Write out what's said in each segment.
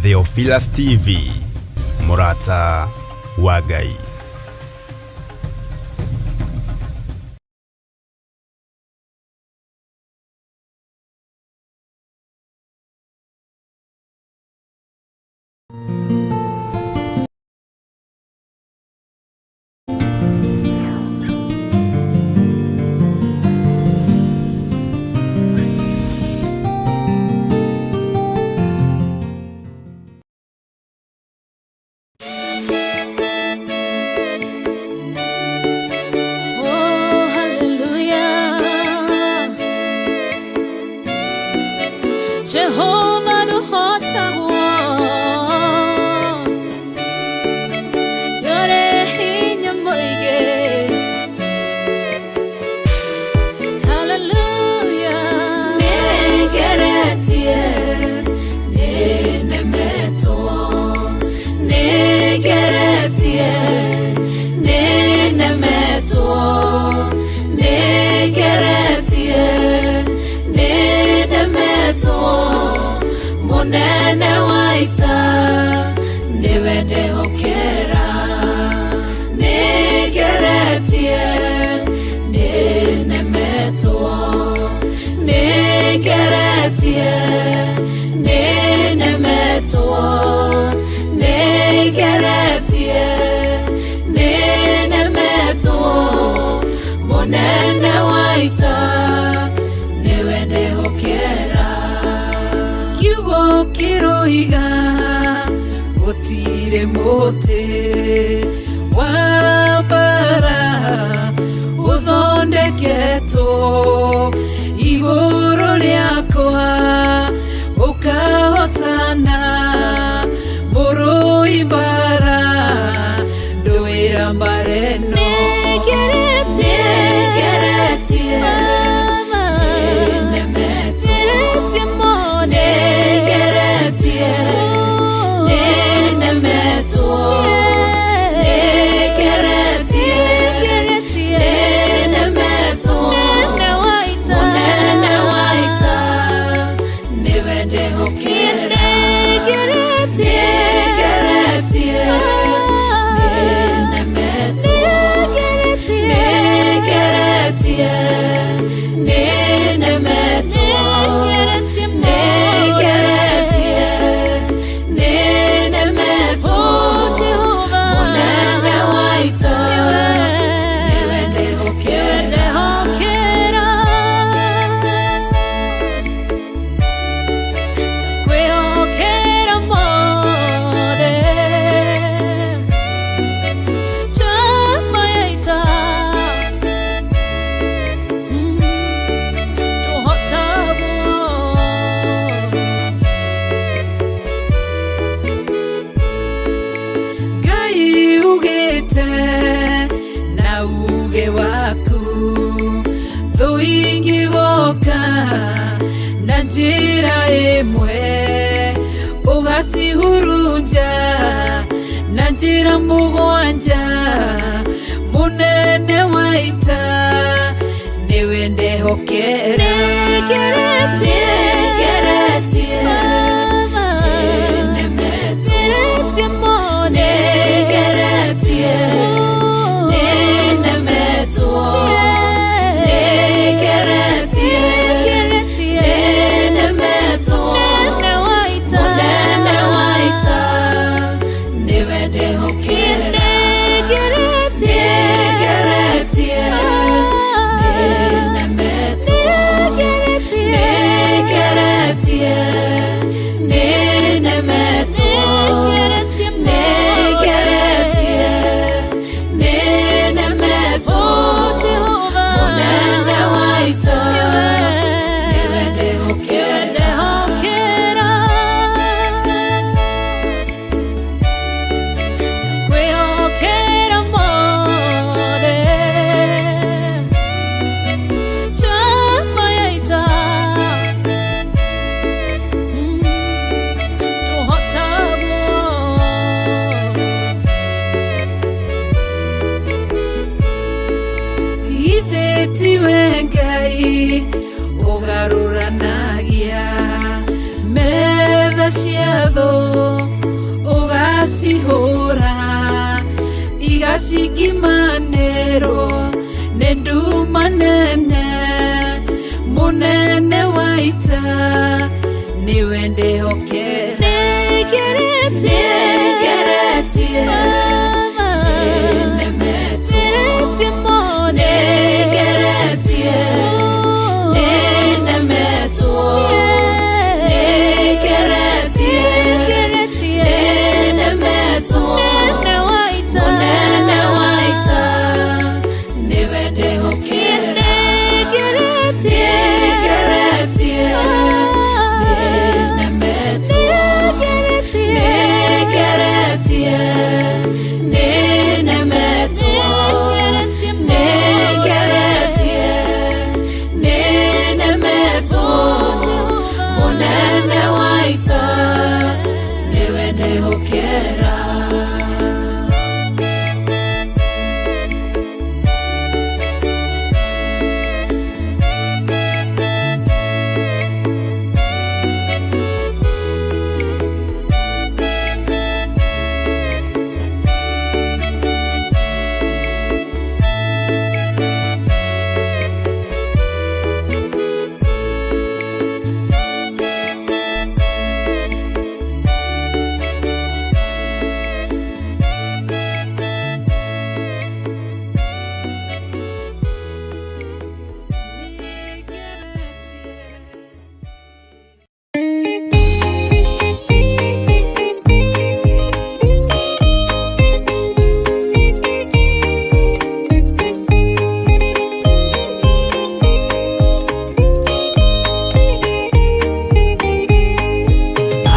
Theophilus TV, mũrata wa Ngai. Oh, hallelujah. Jehovah nũhotagwo. Ndũrĩ hinya mũingĩ. Hallelujah. Nĩngeretie, nĩnemetwo. Nĩngeretie, nĩnemetwo. Nĩngeretie, nĩnemetwo. Mũnene wa ita nĩwe ndehokera. Nĩngeretie, nĩnemetwo. Nĩngeretie, nĩnemetwo. Nĩngeretie, nĩnemetwo. Mũnene wa ita nĩwe ndehokera. Kiugo kĩroiga gũtirĩ mũtĩ wa mbara ũthondeketwo igũrũ rĩakwa ũkahotana mũrũi mbara ndũĩra mbara ĩno. Nĩngeretie, nĩnemetwo. Nĩngeretie, nĩnemetwo. Nĩngeretie, nĩnemetwo. Mũnene wa ita nĩwe ndehokera. Nĩngeretie, nĩnemetwo. Nĩngeretie, nĩnemetwo. Nĩngeretie, nĩnemetwo. Mũnene wa ita nĩwe ndehokera. Kwĩhokera mothe chama ya ita tũhotagwo. Ngai ugĩte na uge waku thũ ingĩgoka na njĩra ĩmwe ũgacihurunja na njĩra mũgwanja. Mũnene wa ita nĩwe ndehokera. Nĩngeretie, nĩnemetwo. Nĩngeretie, nĩnemetwo. Nĩngeretie, nĩnemetwo. Mũnene wa ita nĩwe ndehokera. Nĩngeretie, nĩnemetwo. Nĩngeretie, Cia thũ ũgacihũra igacingimanĩrwo nĩ nduma nene mũnene wa ita nĩwe ndĩhokera. Nĩngeretie, nĩnemetwo, nĩngeretie, nĩnemetwo, nĩngeretie, nĩnemetwo, mũnene wa ita nĩwe ndĩhokera. Nĩngeretie, nĩnemetwo, nĩngeretie, nĩnemetwo, nĩngeretie, nĩnemetwo, mũnene wa ita nĩwe ndĩhokera.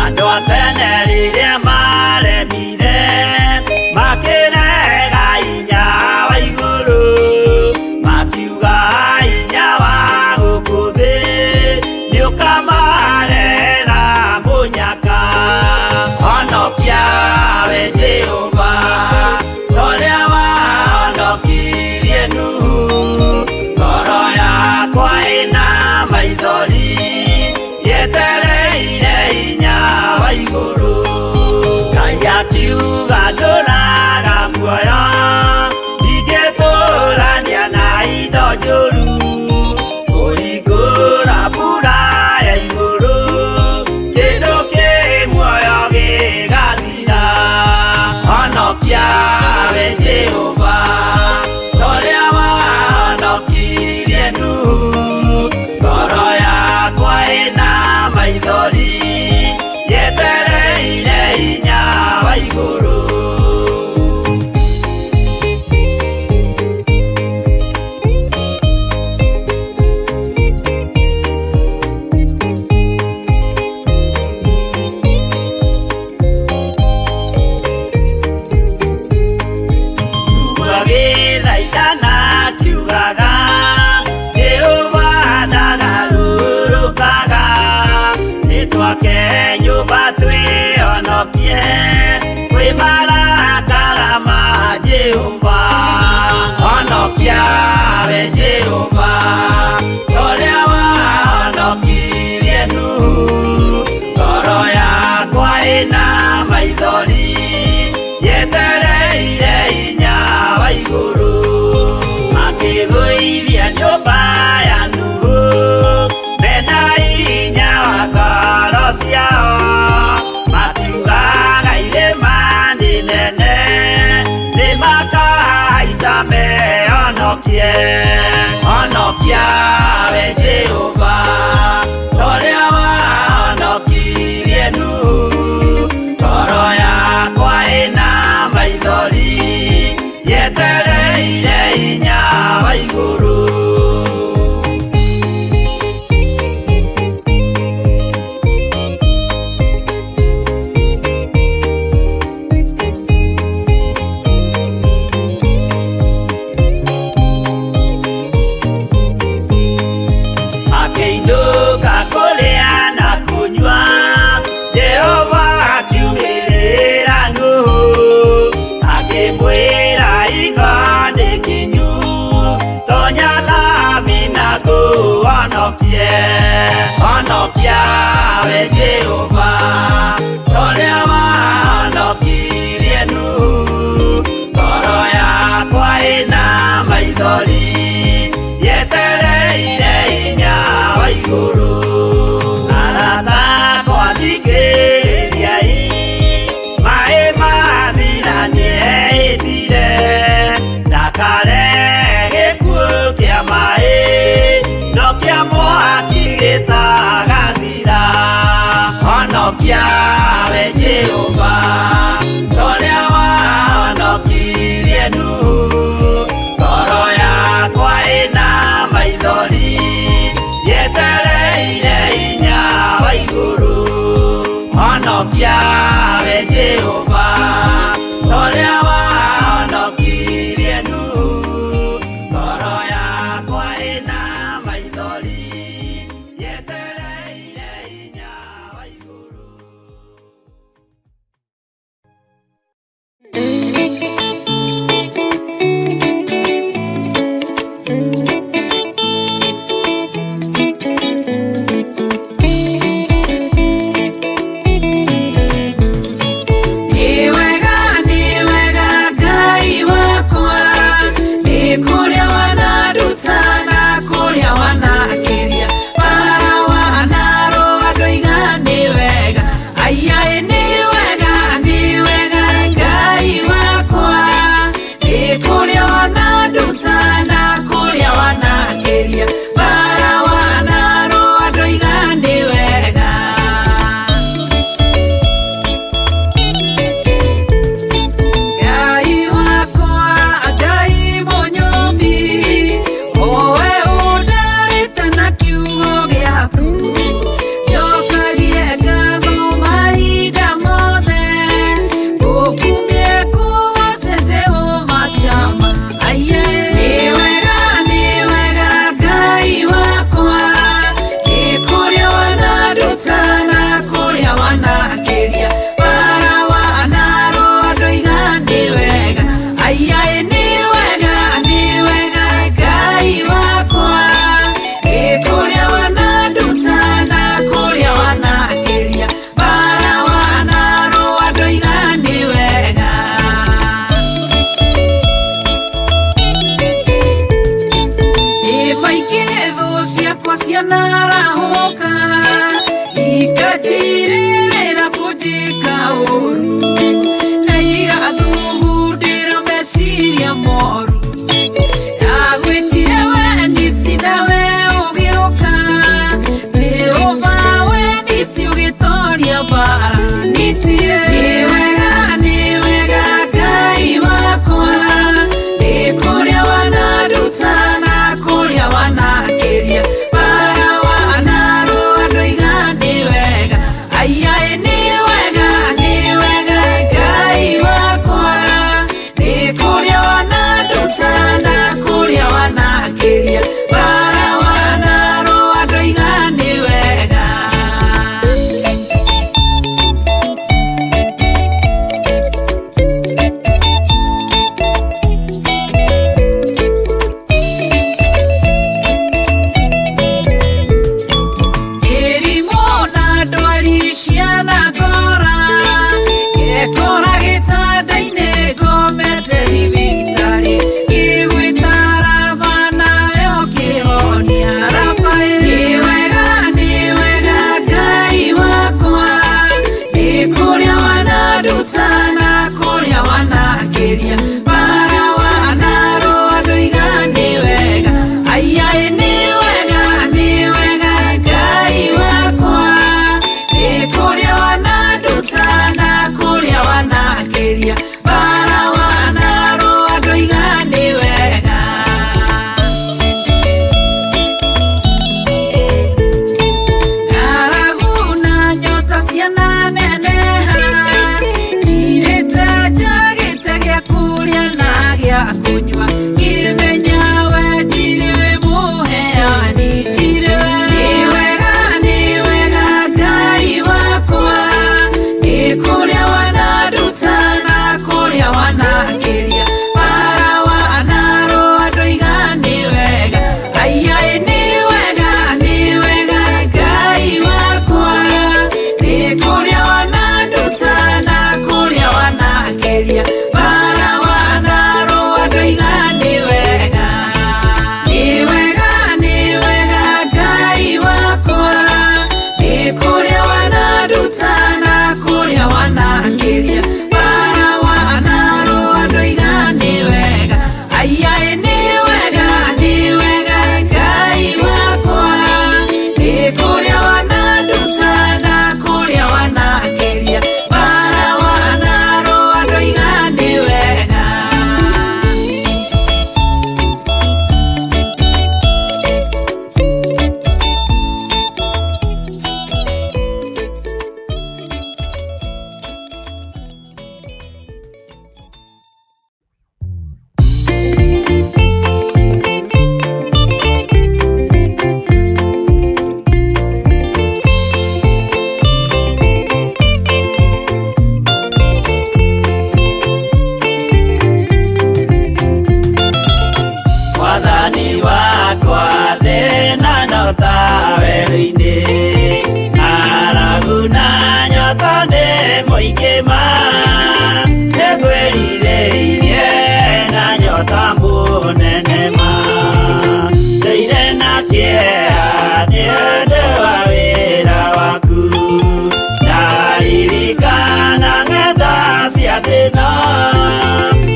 Andũ a tene rĩrĩa maremire makĩrega hinya wa igũrũ, makiuga hinya wa gũkũ thĩ nĩũkamarehera mũnyaka. Honokia we Jehova torĩa wahonokirie Nuhu, ngoro yakwa ĩna maithori yetereire hinya wa igũrũ. Ngai akiuga ndũraga muoyo, ndingĩtũrania na indo njũru, kũhingũra mbura ya igũrũ kĩndũ kĩ muoyo gĩgathira. Honokia we Jehova torĩa wahonokirie Nuhu, ngoro yakwa ĩna maithori yetereire hinya wa igũrũ. Agĩthaithana akiugaga Jehova ndagarũrũkaga, nĩtwake nyũmba twĩhonokie kwĩ marakara ma Jehova. Honokia we Jehova torĩa wahonokirie Nuhu, ngoro yakwa ĩna maithori yetereire hinya wa igũrũ. Makĩgũithia nyũmba ya Nuhu mena hinya wa ngoro ciao, makiugaga irĩma nĩ nene nĩmakahaica mehonokie. Honokia we Jehova torĩa wahonokirie Nuhu, ngoro yakwa ĩna maithori yetereire hinya wa igũrũ. Akĩinũka kũrĩa na kũnyua, Jehova akiumĩrĩra Nuhu akĩmwĩra iga nĩ kinyu tonya. Honokia we Jehova, torĩa wahonokirie Nuhu. Ngoro yakwa ĩna maithori, yetereire hinya wa igũrũ. Arata akwa thikĩrĩriai, maĩ mathira nĩehĩtire, ndakare gĩkuũ kĩa maĩ, no kĩa mwaki gĩtagathira. Honokia we Jehova, torĩa wahonokirie Nuhu. Ngoro yakwa ĩna maithori, yetereire hinya wa igũrũ. Honokia we Jehova, torĩa wahonokirie Nuhu. Ngoro yakwa ĩna maithori, yetereire hinya wa igũrũ. Nĩ wega, nĩ wega Ngai wakwa, nĩ kũrĩa wananduta na kũrĩa wanakĩria, bara wanarũa ndoiga nĩ wega. Aiyaĩ nĩ wega, nĩ wega Ngai wakwa.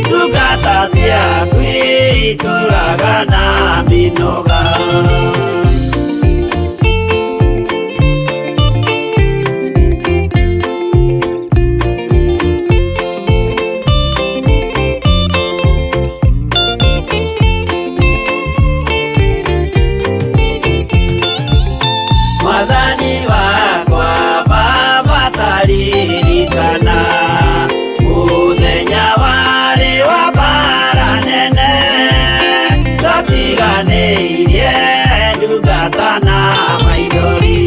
Ndungata ciaku itũraga na mĩnoga. Mwathani wakwa Baba taririkana mũthenya warĩ wa mbara nene, twatiganĩirie ndungata na maithori.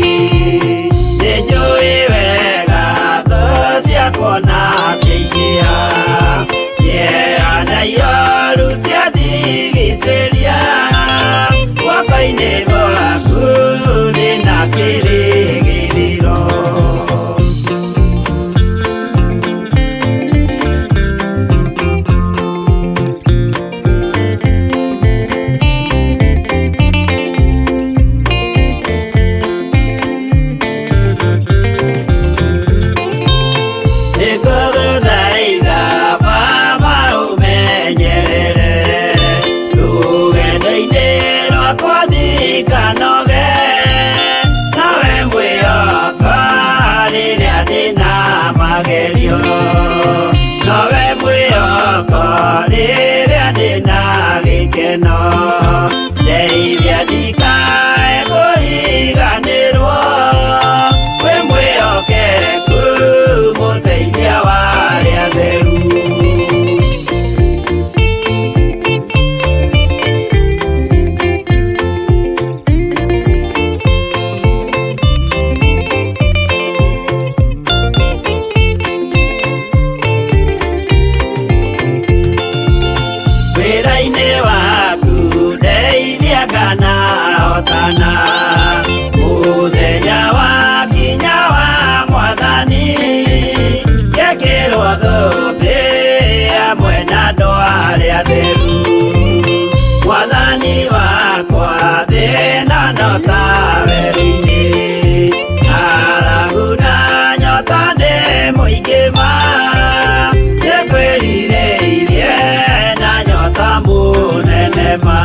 Nĩnjũĩ wega thũ ciakwa na ciaingĩha, kĩeha na ioru ciandigicĩria, guoko-inĩ gwaku ndĩna kĩrĩgĩrĩro. Nĩngũgũthaitha Baba ũmenyerere rũgendo-inĩ rwakwa ndikanoge, nawe mwĩhoko rĩrĩa ndĩna magerio, nowe mwĩhoko rĩrĩa ndĩna gĩkeno, ndeithia ndikae kũriganĩrwo, wĩ mwĩhokeku mũteithia wa arĩa atheru. Wĩra-inĩ waku ndeithia kana hotana, mũthenya wa kinya wa Mwathani, ngekĩrwo thũmbĩ hamwe na andũ arĩa atheru. Mwathani wakwa thĩna no ta werũ-inĩ, ng'aragu na nyota nĩ mũingĩ ma, nĩngwĩrirĩirie na nyota mũnene ma.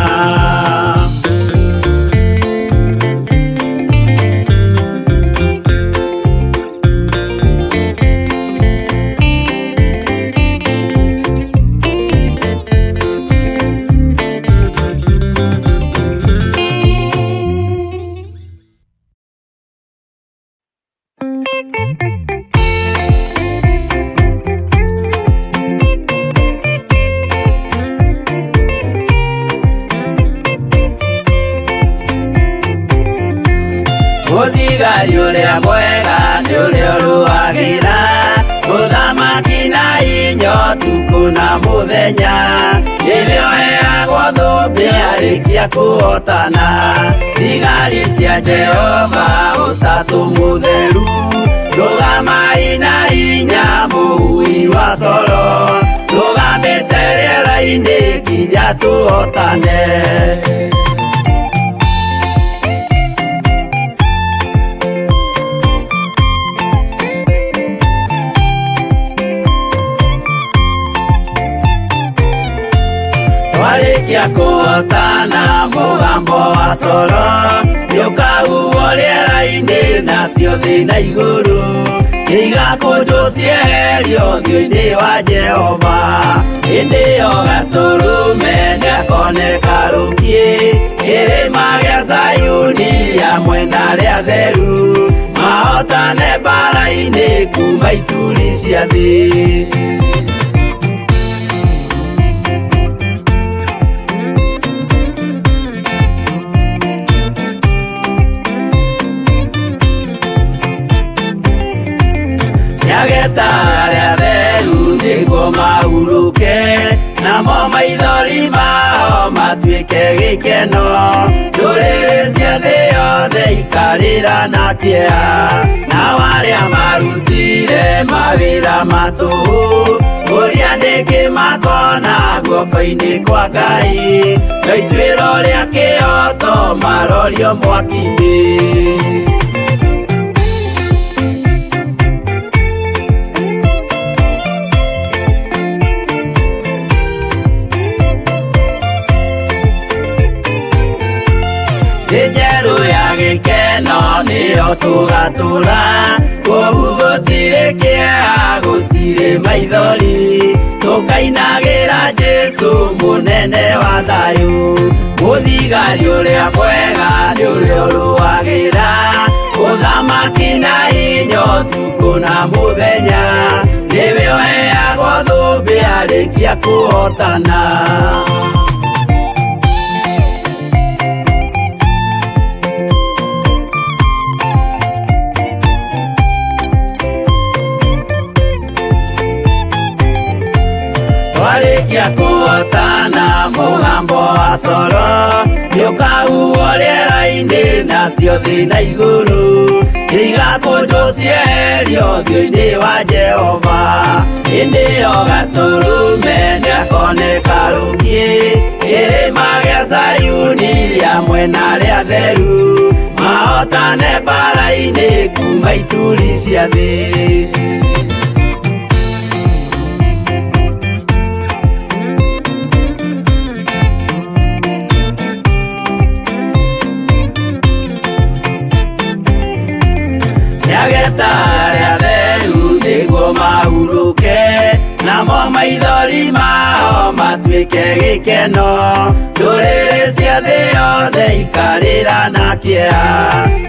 Mũthigari ũrĩa mwega nĩ ũrĩa ũrũagĩra mũthamaki na inya ũtukũ na mũthenya, nĩwe ũheagwo thũmbĩ arĩkia kũhotana. Thigari cia Jehova ũtatũ mũtheru, rũgamai na inya mũhui wa coro, rũgamĩte rĩera-inĩ nginya tũhotane. Twarĩkia kũhotana mũgambo wa coro nĩũkahuhwo rĩera-inĩ nacio thĩ na igũrũ nĩigakũnjwo cieherio ũthiũ-inĩ wa Jehova. Hĩndĩ ĩyo Gatũrũme nĩakoneka rũkiĩ kĩrĩma gĩa Zayuni hamwe na arĩa atheru, mahotane mbara-inĩ kuma ituri cia thĩ. Nĩageta arĩa atheru nĩguo mahurũke, namo maithori mao matuĩke gĩkeno. Ndũrĩrĩ cia thĩ yothe ikarĩra na kĩeha, nao arĩa marutire mawĩra ma tũhũ, kũria nĩkĩ makona guoko-inĩ kwa Ngai, na ituĩro rĩa kĩhooto marorio mwaki-inĩ. nĩyo tũgatũra kũu gũtirĩ kĩeha gũtirĩ maithori tũkainagĩra Jesũ mũnene wa thayũ mũthigari ũrĩa mwega nĩ ũrĩa ũrũagĩra ũthamaki na hinya ũtukũ na mũthenya nĩwe ũheagwo thũmbĩ arĩkia kũhotana. Twarĩkia kũhotana mũgambo wa coro nĩũkahuhwo rĩera-inĩ nacio thĩ na igũrũ igakũnjwo cieherio ũthiũ-inĩ wa Jehova hĩndĩ ĩyo Gatũrũme nĩakoneka rũngĩ kĩrĩma gĩa Zayuni hamwe na arĩa atheru mahotane mbara-inĩ kuma ituri cia thĩ. Nĩageta arĩa atheru nĩguo mahurũke namo maithori mao matuĩke gĩkeno ndũrĩrĩ cia thĩ yothe ikarĩra na kĩeha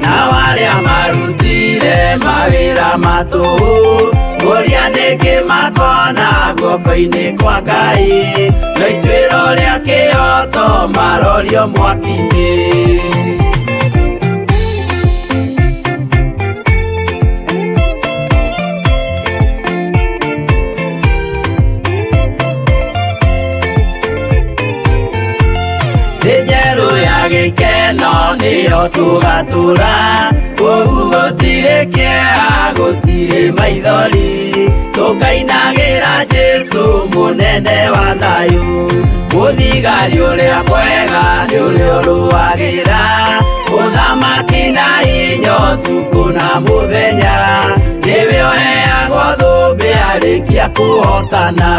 nao arĩa marutire mawĩra ma tũhũ kũria nĩkĩ makona guoko-inĩ kwa Ngai no ituĩro rĩa kĩhoto marorio mwaki-inĩ. Njerũ ya gĩkeno nĩyo tũgatũra kũu gũtirĩ kĩeha gũtirĩ maithori tũkainagĩra Jesũ mũnene wa thayũ mũthigari ũrĩa mwega nĩ ũrĩa ũrũagĩra ũthamaki na hinya ũtukũ na mũthenya nĩwe ũheagwo thũmbĩ arĩkia kũhotana.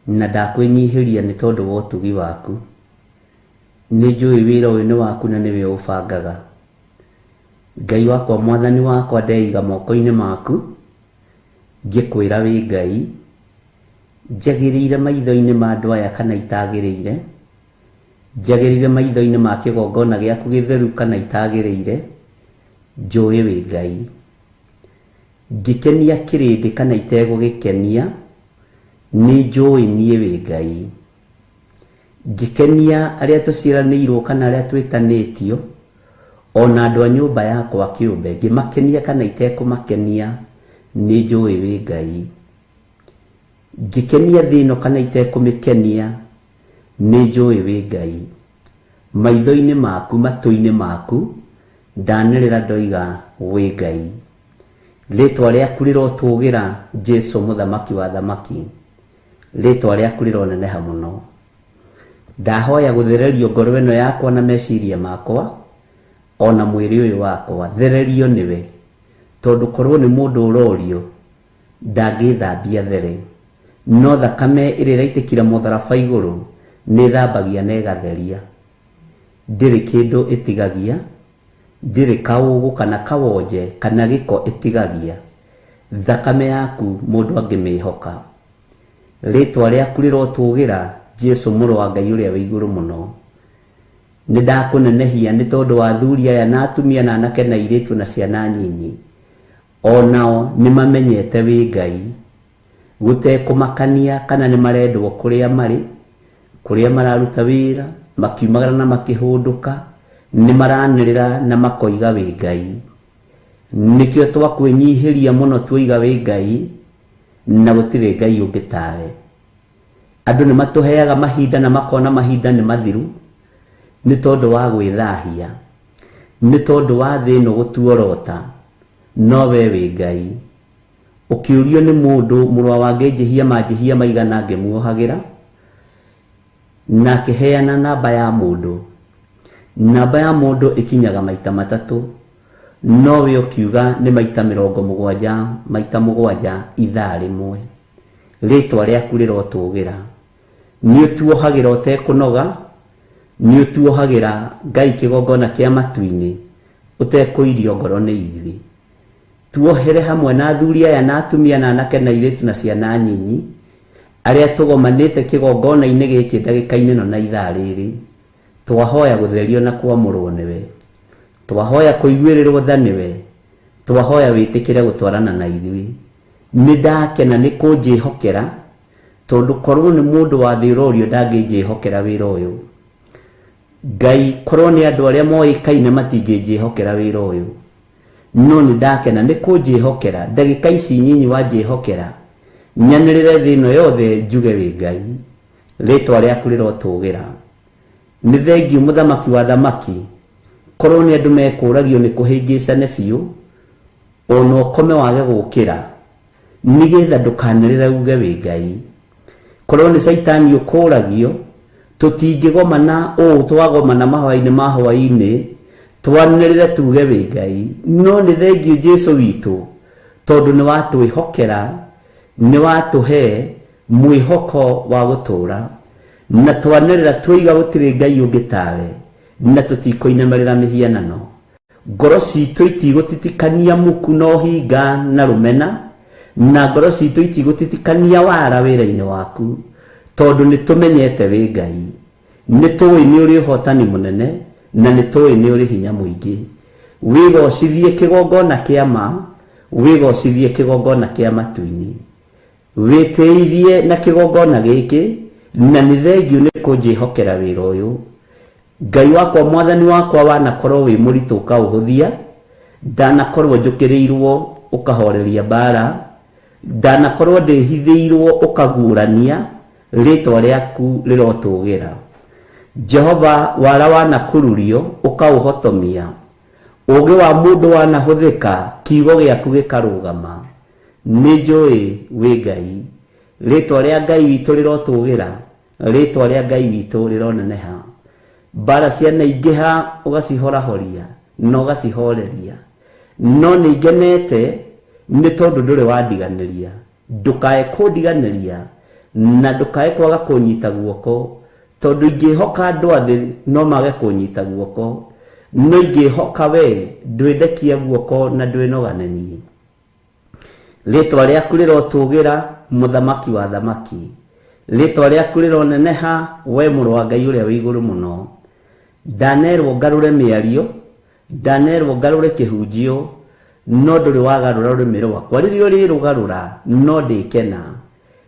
Na ndakwĩnyihĩria nĩ tondũ wa ũtugi waku nĩ njũĩ wĩra ũyũ nĩ waku na nĩwe ũbangaga Ngai wakwa mwathani wakwa ndeiga moko-inĩ maku ngĩkwĩra wĩ Ngai njagĩrĩire maitho-inĩ ma andũ aya kana itagĩrĩire njagĩrĩire maitho-inĩ ma kĩgongona gĩaku gĩtheru kana itagĩrĩire njũĩ wĩ Ngai ngĩkenia kĩrĩndĩ kana itegũgĩkenia nĩ njũĩ niĩ wĩ Ngai ngĩkenia arĩa tũciaranĩirwo kana arĩa twĩtanĩtio ona andũ a nyũmba yakwa kĩũmbe ngĩmakenia kana itekũmakenia nĩ njũĩ wĩ Ngai ngĩkenia thĩ ĩno kana itekũmĩkenia nĩ njũĩ wĩ Ngai maitho-inĩ maku matũ-inĩ maku ndanĩrĩra ndoiga wĩ Ngai rĩtwa rĩaku rĩrotũgĩra Jesũ mũthamaki wa thamaki rĩtwa rĩaku rĩroneneha mũno ndahoya gũthererio ngoro ĩno yakwa na meciria makwa ona mwĩrĩ ũyũ wakwa thererio nĩwe tondũ korwo nĩ mũndũ ũrorio ndangĩthambia there no thakame ĩrĩa ĩraitĩkire mũtharaba igũrũ nĩ thambagia na ĩgatheria ndĩrĩ kĩndũ ĩtigagia ndĩrĩ kaũgũ kana kawonje kana gĩko ĩtigagia thakame yaku mũndũ angĩmĩhoka rĩtwa rĩaku rĩrotũgĩra Jesũ mũrũ wa Ngai ũrĩa wĩ igũrũ mũno nĩ ndakũnenehia nĩ tondũ wa athuri aya na atumia na anake na airĩtu na ciana nyinyi onao nĩ mamenyete wĩ Ngai gũtekũmakania kana nĩ marendwo kũrĩa marĩ kũrĩa mararuta wĩra makiumagara na makĩhũndũka nĩ maranĩrĩra na makoiga wĩ Ngai nĩkĩo twakwĩnyihĩria mũno tuoiga wĩ Ngai Na gũtirĩ Ngai ũngĩ tawe. Andũ nĩ matũheaga mahinda na makona mahinda nĩ mathiru, nĩ tondũ wa gwĩthahia, nĩ tondũ wa thĩ ĩno gũtuorota, no we wĩ Ngai. Ũkĩũrio nĩ mũndũ mũrũ wa ngĩnjĩhia manjĩhia maigana ngĩmuohagĩra, na akĩheana namba ya mũndũ. Namba ya mũndũ ĩkinyaga maita matatũ, no we ũkiuga nĩ maita 70 maita 7 ithaa rĩmwe. Rĩtwa rĩaku rĩrotũgĩra. Nĩ ũtuohagĩra ũtekũnoga, nĩ ũtuohagĩra Ngai kĩgongona kĩa matu-inĩ, ũtekũirio ngoro nĩ ithuĩ. Tuohere hamwe na athuri aya na atumia na anake na airĩtu na ciana nyinyi, arĩa tũgomanĩte kĩgongona-inĩ gĩkĩ ndagĩka-inĩ ĩno na ithaa rĩrĩ. Twahoya gũtherio na kwamũrwo nĩwe, twahoya kũiguĩrĩrwo tha nĩwe, twahoya wĩtĩkĩre gũtwarana na ithuĩ. Nĩ ndakena nĩ kũnjĩhokera, tondũ korwo nĩ mũndũ wa thĩ ũrorio ndangĩnjĩhokera wĩra ũyũ. Ngai, korwo nĩ andũ arĩa moĩkaine matingĩnjĩhokera wĩra ũyũ, no nĩ ndakena nĩ kũnjĩhokera. Ndagĩka ici nyinyi wanjĩhokera, nyanĩrĩre thĩ ĩno yothe njuge wĩ Ngai. Rĩtwa rĩaku rĩrotũgĩra. Nĩ thengiũ mũthamaki wa thamaki, korwo nĩ andũ mekũragio nĩ kũhĩngĩcane biũ, ona ũkome wage gũkĩra, nĩgetha ndũkanĩrĩre uge wĩ Ngai. Korwo nĩ caitani ũkũragio, tũtingĩgomana ũũ twagomana mahoya-inĩ ma hwaĩ-inĩ, twanĩrĩre tuge wĩ Ngai. No nĩ thengiũ Jesũ witũ, tondũ nĩ watwĩhokera, nĩ watũhe mwĩhoko wa gũtũũra, na twanĩrĩra twoiga gũtirĩ Ngai ũngĩ tawe, na tũtikũinamĩrĩra mĩhianano. Ngoro citũ itigũtitikania muku na ũhinga na rũmena, na ngoro citũ itigũtitikania wara wĩra-inĩ waku, tondũ nĩ tũmenyete wĩ Ngai. Nĩ tũĩ nĩ ũrĩ ũhotani mũnene, na nĩ tũĩ nĩ ũrĩ hinya mũingĩ. Wĩgocithie kĩgongona kĩa ma, wĩgocithie kĩgongona kĩa matu-inĩ. Wĩtĩithie na kĩgongona gĩkĩ, na nĩ thengiũ nĩ kũnjĩhokera wĩra ũyũ. Ngai wakwa, mwathani wakwa, wanakorwo wĩ mũritũ ũkaũhũthia, ndanakorwo njũkĩrĩirwo ũkahoreria mbara, ndanakorwo ndĩhithĩirwo ũkaguũrania, rĩtwa rĩaku rĩrotũgĩra. Jehova, wara wanakururio ũkaũhotomia, ũũgĩ wa mũndũ wanahũthĩka, kiugo gĩaku gĩkarũgama. Nĩ njũĩ wĩ Ngai. Rĩtwa rĩa Ngai witũ rĩrotũgĩra, rĩtwa rĩa Ngai witũ rĩroneneha. Mbara cianaingĩha ũgacihorahoria na ũgacihoreria, no nĩ ngenete nĩ tondũ ndũrĩ wandiganĩria. Ndũkae kũndiganĩria na ndũkae kwaga kũnyita guoko, tondũ ingĩhoka andũ a thĩ no mage kũnyita guoko, no ingĩhoka we ndwĩndekia guoko na ndwĩnogane niĩ. Rĩtwa rĩaku rĩrotũgĩra, mũthamaki wa thamaki. Rĩtwa rĩaku rĩroneneha, we mũrũ wa Ngai ũrĩa wĩ igũrũ mũno. Ndanerwo ngarũre mĩario, ndanerwo ngarũre kĩhunjio, no ndũrĩ wagarũra rũrĩmĩ rwakwa. Rĩrĩa ũrĩrũgarũra, no ndĩkena.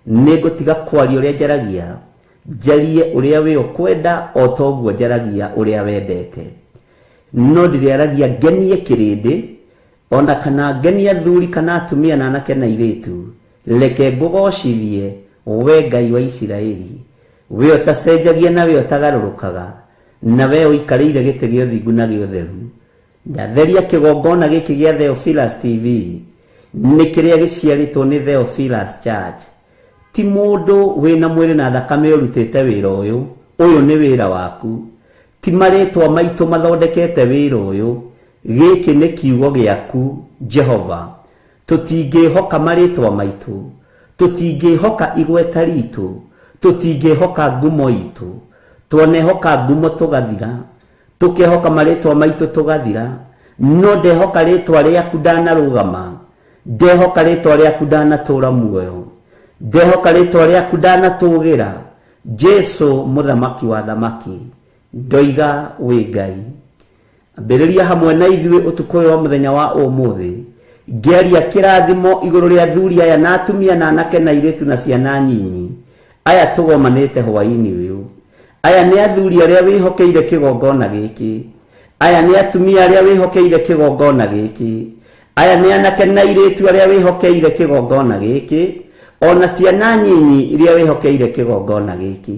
Nĩngũtiga kwaria ũrĩa njaragia, njarie ũrĩa we ũkwenda, o ta ũguo njaragia ũrĩa wendete. No ndĩrĩaragia ngenie kĩrĩndĩ, ona kana ngenie athuri kana atumia na anake na airĩtu. Reke ngũgocithie, we Ngai wa Isiraeli, we ũtacenjagia na we ũtagarũrũkaga, na we ũikarĩire gĩtĩ gĩa ũthingu na gĩa ũtheru. Ndatheria kĩgongona gĩkĩ gĩa Theophilus TV, nĩ kĩrĩa gĩciarĩtwo nĩ Theophilus Church. Ti mũndũ wĩna mwĩrĩ na thakame ũrutĩte wĩra ũyũ, ũyũ nĩ wĩra waku. Ti marĩtwa maitũ mathondekete wĩra ũyũ, gĩkĩ nĩ kiugo gĩaku Jehova. Tũtingĩhoka marĩtwa maitũ, tũtingĩhoka igweta ritũ, tũtingĩhoka ngumo itũ. Twanehoka ngumo tũgathira, tũkehoka marĩtwa maitũ tũgathira, no ndehoka rĩtwa rĩaku ndanarũgama, ndehoka rĩtwa rĩaku ndanatũra muoyo, ndehoka rĩtwa rĩaku ndanatũgĩra. Jesu mũthamaki wa thamaki, ndoiga wĩ Ngai. Ambĩrĩria hamwe na ithuĩ ũtukũ ũyũ wa mũthenya wa ũmũthĩ, ngĩaria kĩrathimo igũrũ rĩa athuri aya na atumia na anake na airĩtu na ciana nyinyi, aya tũgomanĩte hwaĩ-inĩ ũyũ. Aya nĩ athuri arĩa wĩhokeire kĩgongona gĩkĩ, aya nĩ atumia arĩa wĩhokeire kĩgongona gĩkĩ, aya nĩ anake na airĩtu arĩa wĩhokeire kĩgongona gĩkĩ. Ona ciana nyinyi iria wĩhokeire kĩgongona gĩkĩ.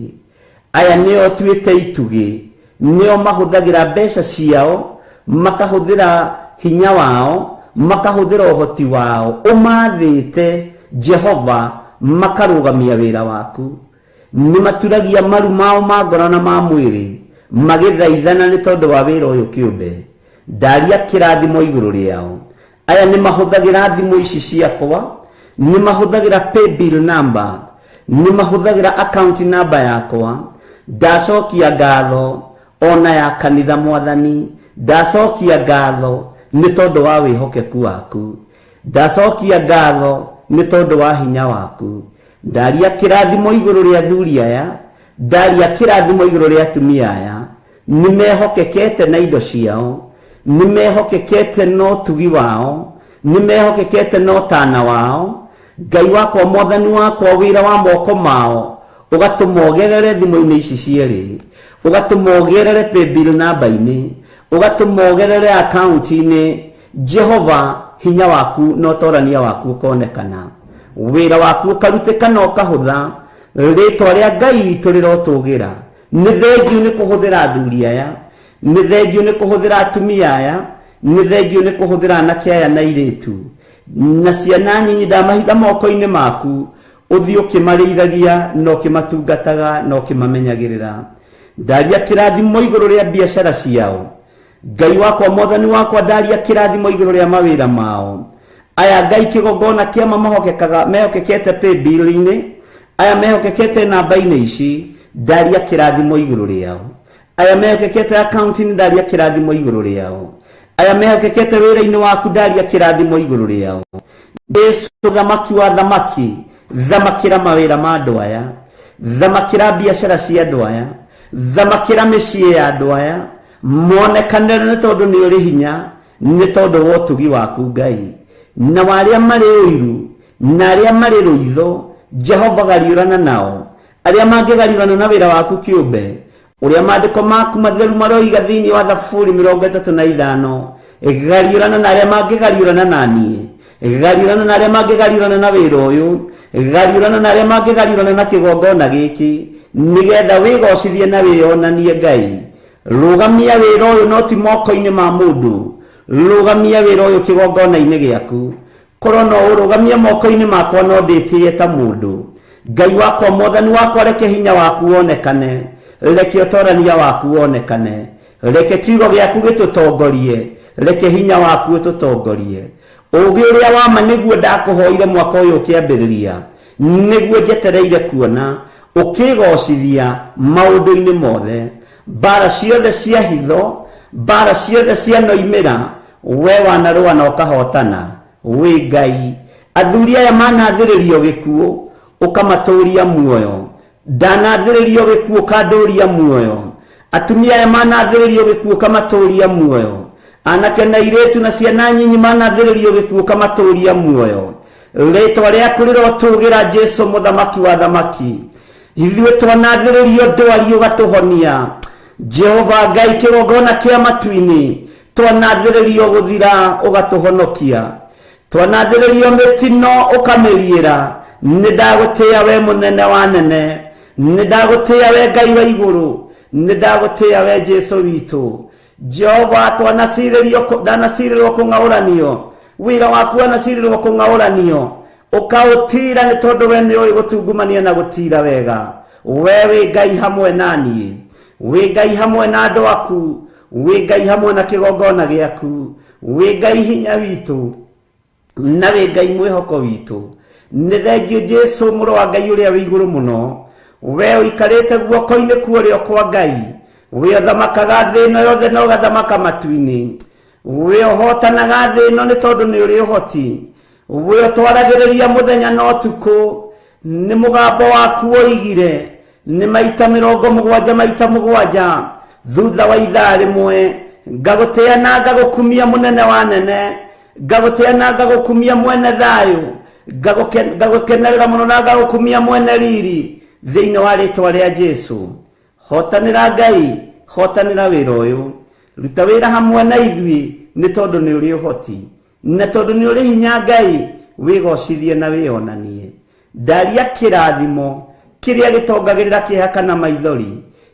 Aya nĩo tuĩte itugĩ, nĩo mahũthagĩra mbeca ciao, makahũthĩra hinya wao, makahũthĩra ũhoti wao, ũmathĩte Jehova makarũgamia wĩra waku. Nĩ maturagia maru mao ma ngoro na ma mwĩrĩ magĩthaithana nĩ tondũ wa wĩra ũyũ kĩũmbe. Ndaria kĩrathimo igũrũ rĩao. Aya nĩ mahũthagĩra thimũ ici ciakwa, nĩ mahũthagĩra paybill number, nĩ mahũthagĩra account number yakwa. Ndacokia ngatho ona ya kanitha Mwathani, ndacokia ngatho nĩ tondũ wa wĩhokeku waku, ndacokia ngatho nĩ tondũ wa hinya waku. Ndaria kĩrathimo igũrũ rĩa athuri aya, ndaria kĩrathimo igũrũ rĩa atumia aya. Nĩ mehokekete na indo ciao, nĩ mehokekete na ũtugi wao, nĩ mehokekete na ũtana wao. Ngai wakwa, Mwathani wakwa, wĩra wa moko mao ũgatũma ũgerere thimũ-inĩ ici cierĩ, ũgatũma ũgerere paybill namba-inĩ, ũgatũma ũgerere account-inĩ. Jehova, hinya waku na ũtorania waku ũkonekana, wĩra waku ũkarutĩka na ũkahũtha. Rĩtwa rĩa Ngai witũ rĩrotũgĩra. Nĩ thengiũ nĩ kũhũthĩra athuri aya, nĩ thengiũ nĩ kũhũthĩra atumia aya, nĩ thengiũ nĩ kũhũthĩra anake aya na airĩtu na ciana nyinyi. Ndamahitha moko-inĩ maku, ũthiĩ ũkĩmarĩithagia na ũkĩmatungataga na ũkĩmamenyagĩrĩra. Ndaria kĩrathimo igũrũ rĩa biacara ciao. Ngai wakwa, Mwathani wakwa, ndaria kĩrathimo igũrũ rĩa mawĩra mao. Aya Ngai kĩgongona kĩama mahokekaga, mehokekete paybill-inĩ, aya mehokekete namba-inĩ ici, ndaria kĩrathimo igũrũ rĩao. Aya mehokekete account-inĩ, ndaria kĩrathimo igũrũ rĩao. Aya mehokekete wĩra-inĩ waku, ndaria kĩrathimo igũrũ rĩao. Jesu, thamaki wa thamaki, thamakĩra mawĩra ma andũ aya, thamakĩra biacara cia andũ aya, thamakĩra mĩciĩ ya andũ aya, monekanĩre nĩ tondũ nĩ ũrĩ hinya, nĩ tondũ wa ũtugi waku Ngai. Na arĩa marĩ ũiru na arĩa marĩ rũitho, Jehova gariũrana nao. Arĩa mangĩgariũrana na wĩra waku kĩũmbe, ũrĩa maandĩko maku matheru maroiga thĩinĩ wa Thaburi 35, gariũrana na arĩa mangĩgariũrana na niĩ, gariũrana na arĩa mangĩgariũrana na wĩra ũyũ, gariũrana na arĩa mangĩgariũrana na kĩgongona gĩkĩ, nĩgetha wĩgocithie na wĩyonanie Ngai. Rũgamia wĩra ũyũ no ti moko-inĩ ma mũndũ, rũgamia wĩra ũyũ kĩgongona-inĩ gĩaku. Korwo no ũrũgamie moko-inĩ makwa no ndĩtĩe ta mũndũ. Ngai wakwa, Mwathani wakwa, reke hinya waku wonekane, reke ũtorania waku wonekane, reke kiugo gĩaku gĩtũtongorie, reke hinya waku ũtũtongorie. Ũũgĩ ũrĩa wa ma nĩguo ndakũhoire mwaka ũyũ ũkĩambĩrĩria, nĩguo njetereire kuona ũkĩgocithia maũndũ-inĩ mothe. Mbara ciothe cia hitho, mbara ciothe cia noimĩra, we wanarũa na ũkahotana. Wĩ Ngai. Athuri aya manathĩrĩrio gĩkuũ, ũkamatũria muoyo. Ndanathĩrĩrio gĩkuũ, ũkandũria muoyo. Atumia aya manathĩrĩrio gĩkuũ, ũkamatũria muoyo. Anake na airĩtu na ciana nyinyi manathĩrĩrio gĩkuũ, ũkamatũria muoyo. Rĩtwa rĩaku rĩrotũgĩra, Jesu mũthamaki wa thamaki. Ithuĩ twanathĩrĩrio ndwari, ũgatũhonia. Jehova Ngai, kĩgongona kĩa matu-inĩ, twanathĩrĩrio gũthira, ũgatũhonokia. Twanathĩrĩrio mĩtino, ũkamĩriĩra. Nĩ ndagũtĩĩa we mũnene wa nene, nĩ ndagũtĩĩa we Ngai wa igũrũ, nĩ ndagũtĩĩa we Jesu witũ. Jehova, twanacirĩrio, ndanacirĩrwo kũng'aũranio, wĩra waku wanacirĩrwo kũng'aũranio, ũkaũtira nĩ tondũ we nĩ ũĩ gũtungumania na gũtira wega. We wĩ Ngai hamwe na niĩ, wĩ Ngai hamwe na andũ aku, wĩ Ngai hamwe na kĩgongona gĩaku, wĩ Ngai hinya witũ na wĩ Ngai mwĩhoko witũ. Nĩ thengiũ Jesu mũrũ wa Ngai ũrĩa wĩ igũrũ mũno, we ũikarĩte guoko-inĩ kwa ũrĩo kwa Ngai, we ũthamakaga thĩ ĩno yothe na ũgathamaka matu-inĩ, we ũhotanaga thĩ ĩno nĩ tondũ nĩ ũrĩ ũhoti, we ũtwaragĩrĩria mũthenya na ũtukũ. Nĩ mũgambo waku woigire nĩ maita 70 maita 7 thutha wa ithaa rĩmwe. Ngagũtĩa na ngagũkumia mũnene wa nene, ngagũtĩa na ngagũkumia mwene thayũ, ngagũkenerera mũno na ngagũkumia mwene riri, thĩinĩ wa rĩtwa rĩa Jesu. Hotanĩra Ngai, hotanĩra wĩra ũyũ, ruta wĩra hamwe na ithuĩ nĩ tondũ nĩ ũrĩ ũhoti na tondũ nĩ ũrĩ hinya. Ngai, wĩgocithie na wĩyonanie. Ndaria kĩrathimo kĩrĩa gĩtongagĩrĩra kĩeha kana maithori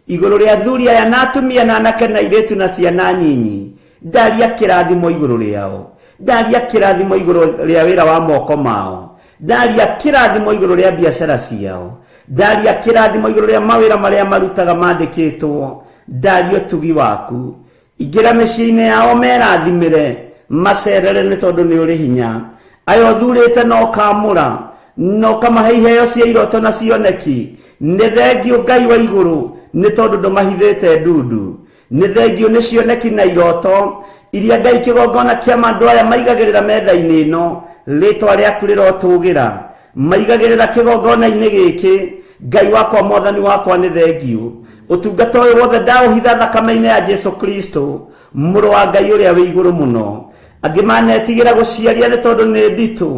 igũrũ rĩa athuri aya na atumia na anake na airĩtu na ciana nyinyi. Ndaria kĩrathimo igũrũ rĩao, ndaria kĩrathimo igũrũ rĩa wĩra wa moko mao, ndaria kĩrathimo igũrũ rĩa biacara ciao, ndaria kĩrathimo igũrũ rĩa mawĩra marĩa marutaga mandĩkĩtwo. Ndaria ũtugi waku, ingĩra mĩciĩ-inĩ yao merathimĩre, macerere nĩ tondũ nĩ ũrĩ hinya. Aya ũthurĩte na ũkamũra na ũkamahe iheo cia iroto na cioneki, nĩ thengio Ngai wa igũrũ nĩ tondũ ndũmahithĩte ndundu. Nĩ thengio nĩ cioneki na iroto iria Ngai kĩgongona kĩa andũ aya maigagĩrĩra metha-inĩ ĩno, rĩtwa rĩaku rĩrotũgĩra. Maigagĩrĩra kĩgongona-inĩ gĩkĩ, Ngai wakwa mwathani wakwa nĩ thengio. Ũtungata ũyũ wothe ndaũhitha thakame-inĩ ya Jesu Kristo mũrũ wa Ngai ũrĩa wĩ igũrũ mũno. Angĩ manetigĩra gũciaria nĩ tondũ nĩ nditũ,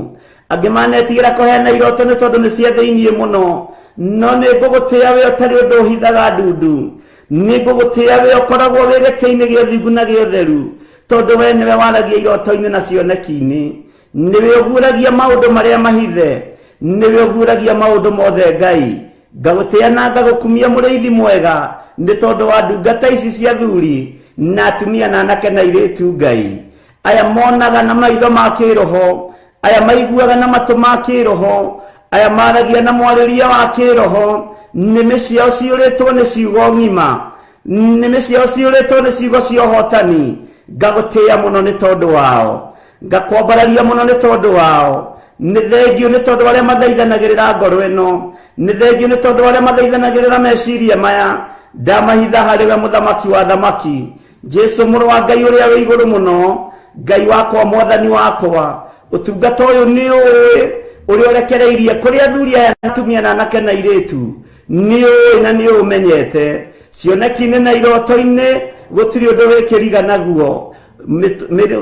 angĩ manetigĩra kũheana iroto nĩ tondũ nĩ cia thĩiniĩ mũno, no nĩ ngũgũtĩĩa we ũtarĩ ũndũ ũhithaga ndundu. Nĩ ngũgũtĩĩa we ũkoragwo wĩ gĩtĩ-inĩ gĩa ũthingu na gĩa ũtheru, tondũ we nĩwe waragia iroto-inĩ na cioneki-inĩ. Nĩwe ũguũragia maũndũ marĩa mahithe, nĩwe ũguũragia maũndũ mothe. Ngai ngagũtĩĩa na ngagũkumia mũrĩithi mwega nĩ tondũ wa ndungata ici cia athuri na atumia na anake na airĩtu. Ngai aya monaga na maitho ma kĩroho, aya maiguaga na matũ ma kĩroho, aya maragia na mwarĩrie wa kĩroho, nĩmĩ ciao ciũrĩtwo nĩ ciugo ng'ima, nĩmĩ ciao ciũrĩtwo nĩ ciugo cia ũhotani. Ngagũtĩĩa mũno nĩ tondũ wao, ngakwambararia mũno nĩ tondũ wao. Nĩ thengio nĩ tondũ arĩa mathaithanagĩrĩra ngoro ĩno, nĩ thengio nĩ tondũ arĩa mathaithanagĩrĩra meciria maya. Ndamahitha harĩ we mũthamaki wa thamaki, Jesu mũrũ wa Ngai ũrĩa wĩ igũrũ mũno. Ngai wakwa mwathani wakwa, ũtungata ũyũ nĩ ũĩ ũrĩa ũrekereirie kũrĩ athuri aya na atumia na anake na airĩtu, nĩ ũĩ na nĩ ũmenyete. Cioneki-inĩ na iroto-inĩ gũtirĩ ũndũ wĩkĩriga naguo,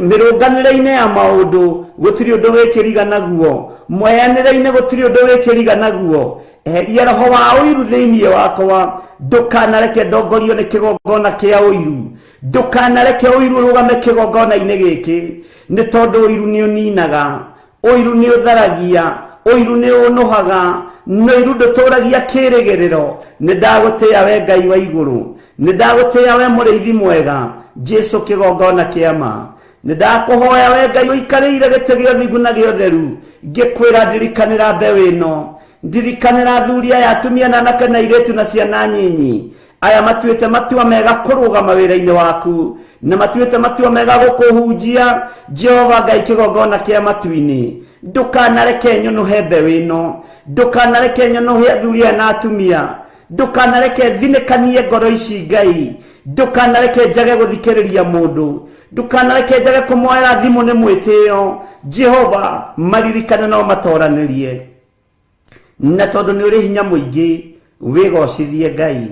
mĩrũnganĩre-inĩ ya maũndũ gũtirĩ ũndũ wĩkĩriga naguo, mweanĩre-inĩ gũtirĩ ũndũ wĩkĩriga naguo. Eheria roho wa ũiru thĩinĩ wakwa, ndũkanareke ndongorio nĩ kĩgongona kĩa ũiru, ndũkanareke ũiru ũrũgame kĩgongona-inĩ gĩkĩ, nĩ tondũ ũiru nĩ ũninaga, ũiru nĩ ũtharagia, ũiru nĩ ũnũhaga, na ũiru ndũtũragia kĩrĩgĩrĩro. Nĩ ndagũtĩĩa we Ngai wa igũrũ, nĩ ndagũtĩĩa we mũrĩithi mwega, Jesu kĩgongona kĩa ma. Nĩ ndakũhoya we Ngai ũikarĩire gĩtĩ gĩa ũthingu na gĩa ũtheru, ngĩkwĩra ndirikanĩra mbeũ ĩno, ndirikanĩra athuri aya atumia na anake na airĩtu na ciana nyinyi, aya matuĩte matua mega kũrũgama wĩra-inĩ waku, na matuĩte matua mega gũkũhunjia. Jehova Ngai kĩgongona kĩa matu-inĩ, ndũkanareke nyũnũhe mbeũ ĩno, ndũkanareke nyũnũhe athuri aya na atumia, ndũkanareke thinĩkanie ngoro ici Ngai, ndũkanareke njage gũthikĩrĩria mũndũ, ndũkanareke njage kũmoera thimũ nĩ mwĩtĩo. Jehova maririkane no matoranĩrie, na tondũ nĩ ũrĩ hinya mũingĩ wĩgocithie Ngai.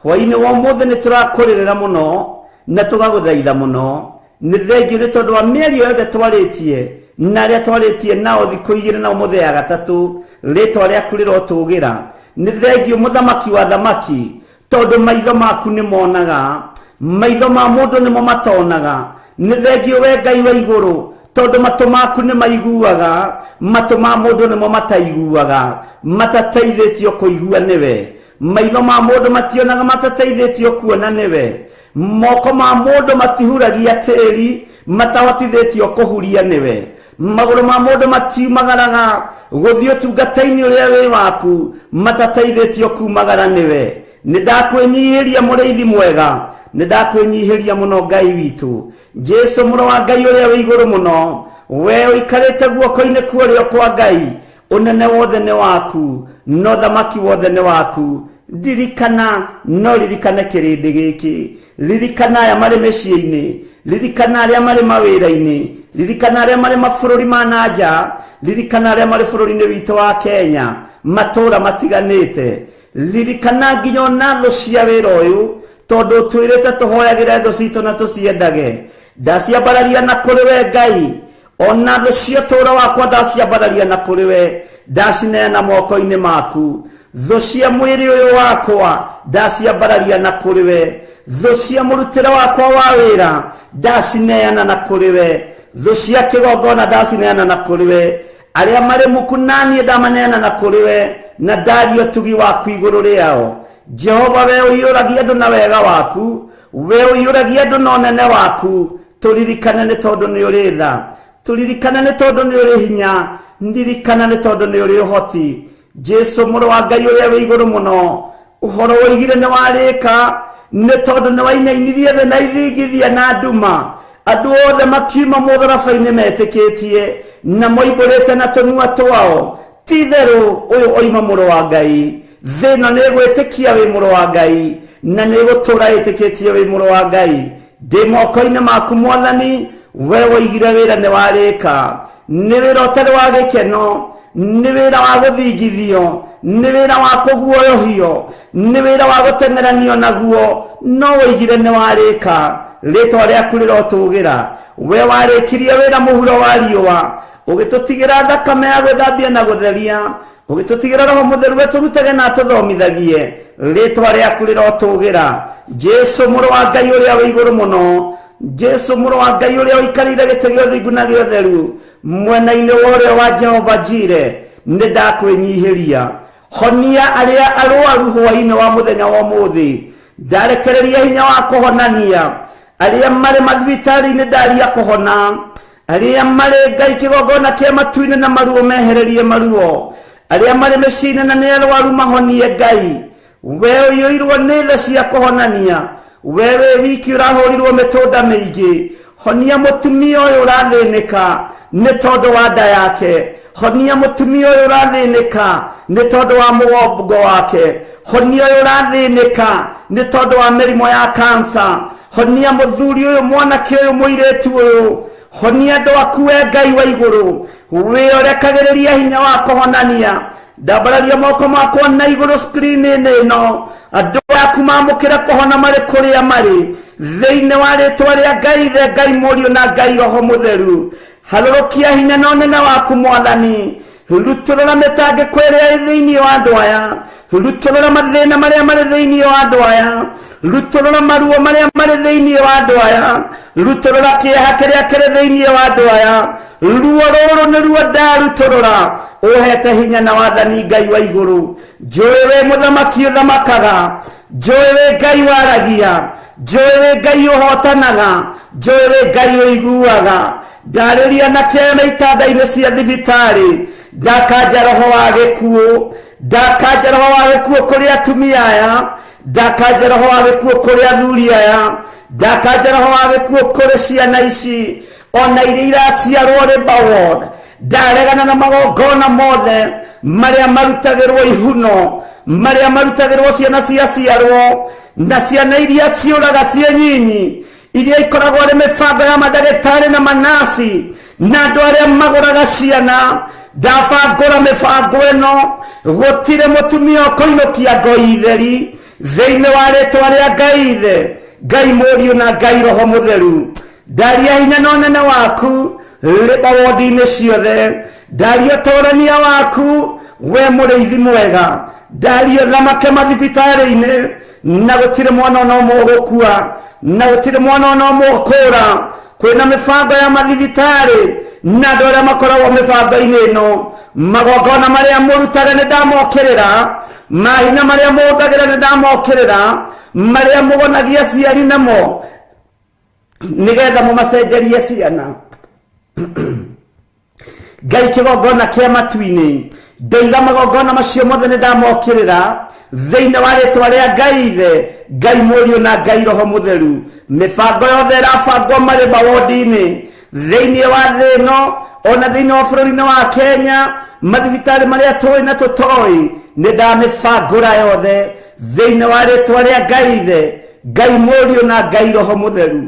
Hwaĩ-inĩ wa ũmũthĩ nĩ tũrakũrĩrĩra mũno na tũgagũthaitha mũno. Nĩ thengio nĩ tondũ wa mĩario yothe twarĩtie na arĩa twarĩtie nao thikũ igĩrĩ na ũmũthĩ ya gatatũ, rĩtwa rĩaku rĩrotũgĩra. Nĩ thengio mũthamaki wa thamaki, tondũ maitho maku nĩ monaga, maitho ma mũndũ nĩmo matonaga. Nĩ thengio we Ngai wa igũrũ, tondũ matũ maku nĩ maiguaga, matũ ma mũndũ nĩmo mataiguaga, matateithĩtio kũigua nĩwe. Maitho ma mũndũ mationaga, matateithĩtio kuona nĩwe. Moko ma mũndũ matihuragia tĩri, matahotithĩtio kũhuria nĩwe. Magũrũ ma mũndũ matiumagaraga gũthiĩ ũtungata-inĩ ũrĩa wĩ waku, matateithĩtio kumagara nĩwe. Nĩ ndakwĩnyihĩria mũrĩithi mwega, nĩ ndakwĩnyihĩria mũno Ngai witũ, Jesu mũrũ wa Ngai ũrĩa wĩ igũrũ mũno. We ũikarĩte guoko-inĩ kwa ũrĩo kwa Ngai, ũnene wothe nĩ waku, no thamaki wothe nĩ waku. Ndirikana, no ririkane kĩrĩndĩ gĩkĩ, ririkana aya marĩ mĩciĩ-inĩ, ririkana arĩa marĩ mawĩra-inĩ, ririkana arĩa marĩ mabũrũri ma na nja, ririkana arĩa marĩ bũrũri-inĩ witũ wa Kenya, matũũra matiganĩte, ririkana nginya ona thũ cia wĩra ũyũ, tondũ ũtwĩrĩte tũhoyagĩre thũ citũ na tũciendage. Ndaciambararia na kũrĩ we Ngai, ona thũ cia ũtũũro wakwa ndaciambararia na kũrĩ we, ndacineana moko-inĩ maku. Thũ cia mwĩrĩ ũyũ wakwa ndaciambararia na kũrĩ we, thũ cia mũrutĩre wakwa wa wĩra ndacineana na kũrĩ we, thũ cia kĩgongona ndacineana na kũrĩ we. Arĩa marĩ muku naniĩ ndamaneana na kũrĩ we, na ndaria ũtugi waku igũrũ rĩao. Jehova, we ũiyũragia andũ na wega waku, we ũiyũragia andũ na ũnene waku, tũririkane nĩ tondũ nĩ ũrĩ tha, tũririkane nĩ tondũ nĩ ũrĩ hinya, ndirikana nĩ tondũ nĩ ũrĩ ũhoti. Jesu mũrũ wa Ngai ũrĩa wĩ igũrũ mũno, ũhoro woigire nĩ warĩka, nĩ tondũ nĩ wainainirie thĩ na ithingithia na nduma. Andũ othe makiuma mũtharaba-inĩ metĩkĩtie na moimbũrĩte na tũnua twao, ti itherũ ũyũ oima mũrũ wa Ngai. Thĩ ĩno nĩ ĩgwĩtĩkia wĩ mũrũ wa Ngai, na nĩ ĩgũtũũra ĩtĩkĩtie wĩ mũrũ wa Ngai. Ndĩ moko-inĩ maku Mwathani, we woigire wĩra nĩ warĩka. Nĩ wĩra ũtarĩ wa gĩkeno, nĩ wĩra wa gũthingithio, nĩ wĩra wa kũguoyohio, nĩ wĩra wa gũteng'eranio naguo, no woigire nĩ warĩka. Rĩtwa rĩaku rĩrotũgĩra. We warĩkirie wĩra mũhuro wa riũa, ũgĩtũtigĩra thakame ya gwĩthambia na gũtheria, ũgĩtũtigĩra Roho Mũtheru atũrutage na atũthomithagie. Rĩtwa rĩaku rĩrotũgĩra. Jesu mũrũ wa Ngai ũrĩa wĩ igũrũ mũno, Jesu mũrũ wa Ngai ũrĩa ũikarĩire gĩtĩ gĩa ũthingu na gĩa ũtheru, mwena-inĩ wa ũrĩo wa Jehova Jire, nĩ ndakwĩnyihĩria. Honia arĩa arwaru hwaĩ-inĩ wa mũthenya wa ũmũthĩ. Ndarekereria hinya wa kũhonania arĩa marĩ mathibitarĩ-inĩ, ndaria kũhona arĩa marĩ Ngai kĩgongona kĩa matu-inĩ na maruo mehererie maruo, arĩa marĩ mĩciĩ-inĩ na nĩ arwaru mahonie. Ngai, we ũiyũirwo nĩ tha cia kũhonania, we wĩ wiki ũrahũrirwo mĩtũnda mĩingĩ, honia mũtumia ũyũ ũrathĩnĩka nĩ tondũ wa nda yake, honia mũtumia ũyũ ũrathĩnĩka nĩ tondũ wa mũgongo wake, honia ũyũ ũrathĩnĩka nĩ tondũ wa mĩrimũ ya kansa, honia mũthuri ũyũ, mwanake ũyũ, mũirĩtu ũyũ, honia andũ aku. We Ngai wa igũrũ, wĩorekagĩrĩria hinya wa kũhonania. Ndambararia moko makwa na igũrũ screen-inĩ ĩno, andũ aku mamũkĩre kũhona marĩ kũrĩa marĩ, thĩinĩ wa rĩtwa rĩa Ngai Ithe, Ngai Mũriũ na Ngai Roho Mũtheru. Harũrũkia hinya na ũnene waku Mwathani, rutũrũra mĩtangĩko ĩrĩa ĩ thĩinĩ wa andũ aya, rutũrũra mathĩna marĩa marĩ thĩinĩ wa andũ aya, rutũrũra maruo marĩa marĩ thĩinĩ wa andũ aya, rutũrũra kĩeha kĩrĩa kĩrĩ thĩinĩ wa andũ aya. Ruo rũrũ nĩruo ndarutũrũra, ũhete hinya na wathani. Ngai wa igũrũ, njũĩ wĩ mũthamaki ũthamakaga, njũĩ wĩ Ngai waragia, njũĩ wĩ Ngai ũhotanaga, njũĩ wĩ Ngai ũiguaga. Ndarĩria na kĩama itanda-inĩ cia thibitarĩ, ndakanja roho wa gĩkuũ, ndakanja roho wa gĩkuũ kũrĩ atumia aya, ndakanja roho wa gĩkuũ kũrĩ athuri aya, ndakanja roho wa gĩkuũ kũrĩ ciana ici ona iria iraciarwo labour ward. Ndaregana na magongona mothe marĩa marutagĩrwo ihuno, marĩa marutagĩrwo ciana ciaciarwo, na ciana iria ciũraga ciĩ nyinyi, iria ikoragwo arĩ mĩbango ya mandagĩtarĩ na manasi na andũ arĩa magũraga ciana. Ndabangũra mĩbango ĩno, gũtirĩ mũtumia ũkũinũkia ngoi theri, thĩinĩ wa rĩtwa rĩa Ngai Ithe, Ngai Mũriũ na Ngai Roho Mũtheru. Ndaria hinya na ũnene waku rĩba wondi-inĩ ciothe, ndaria ũtũrania waku, we mũrĩithi mwega, ndaria thamake mathibitarĩ-inĩ, na gũtirĩ mwana ona ũmwe ũgũkua, na gũtirĩ mwana ona ũmwe ũkũra. Kwĩna mĩbango ya mathibitarĩ na andũ arĩa makoragwo mĩbango-inĩ ĩno, magongona marĩa mũrutaga nĩ ndamokĩrĩra, mahinya marĩa mũhũthagĩra nĩ ndamokĩrĩra, marĩa mũgonagia aciari namo nĩgetha mũmacenjerie ciana. Ngai kĩgongona kĩa matu-inĩ, ndoiga magongona macio mothe nĩ ndamokĩrĩra, thĩinĩ wa rĩtwa rĩa Ngai Ithe, Ngai Mũriũ na Ngai Roho Mũtheru. Mĩbango yothe ĩrabangwo marĩ mawondi-inĩ thĩinĩ wa thĩ ĩno, ona thĩinĩ wa bũrũri-inĩ wa Kenya, mathibitarĩ marĩa tũĩ na tũtoĩ, nĩ ndamĩbangũra yothe, thĩinĩ wa rĩtwa rĩa Ngai Ithe, Ngai Mũriũ na Ngai Roho Mũtheru.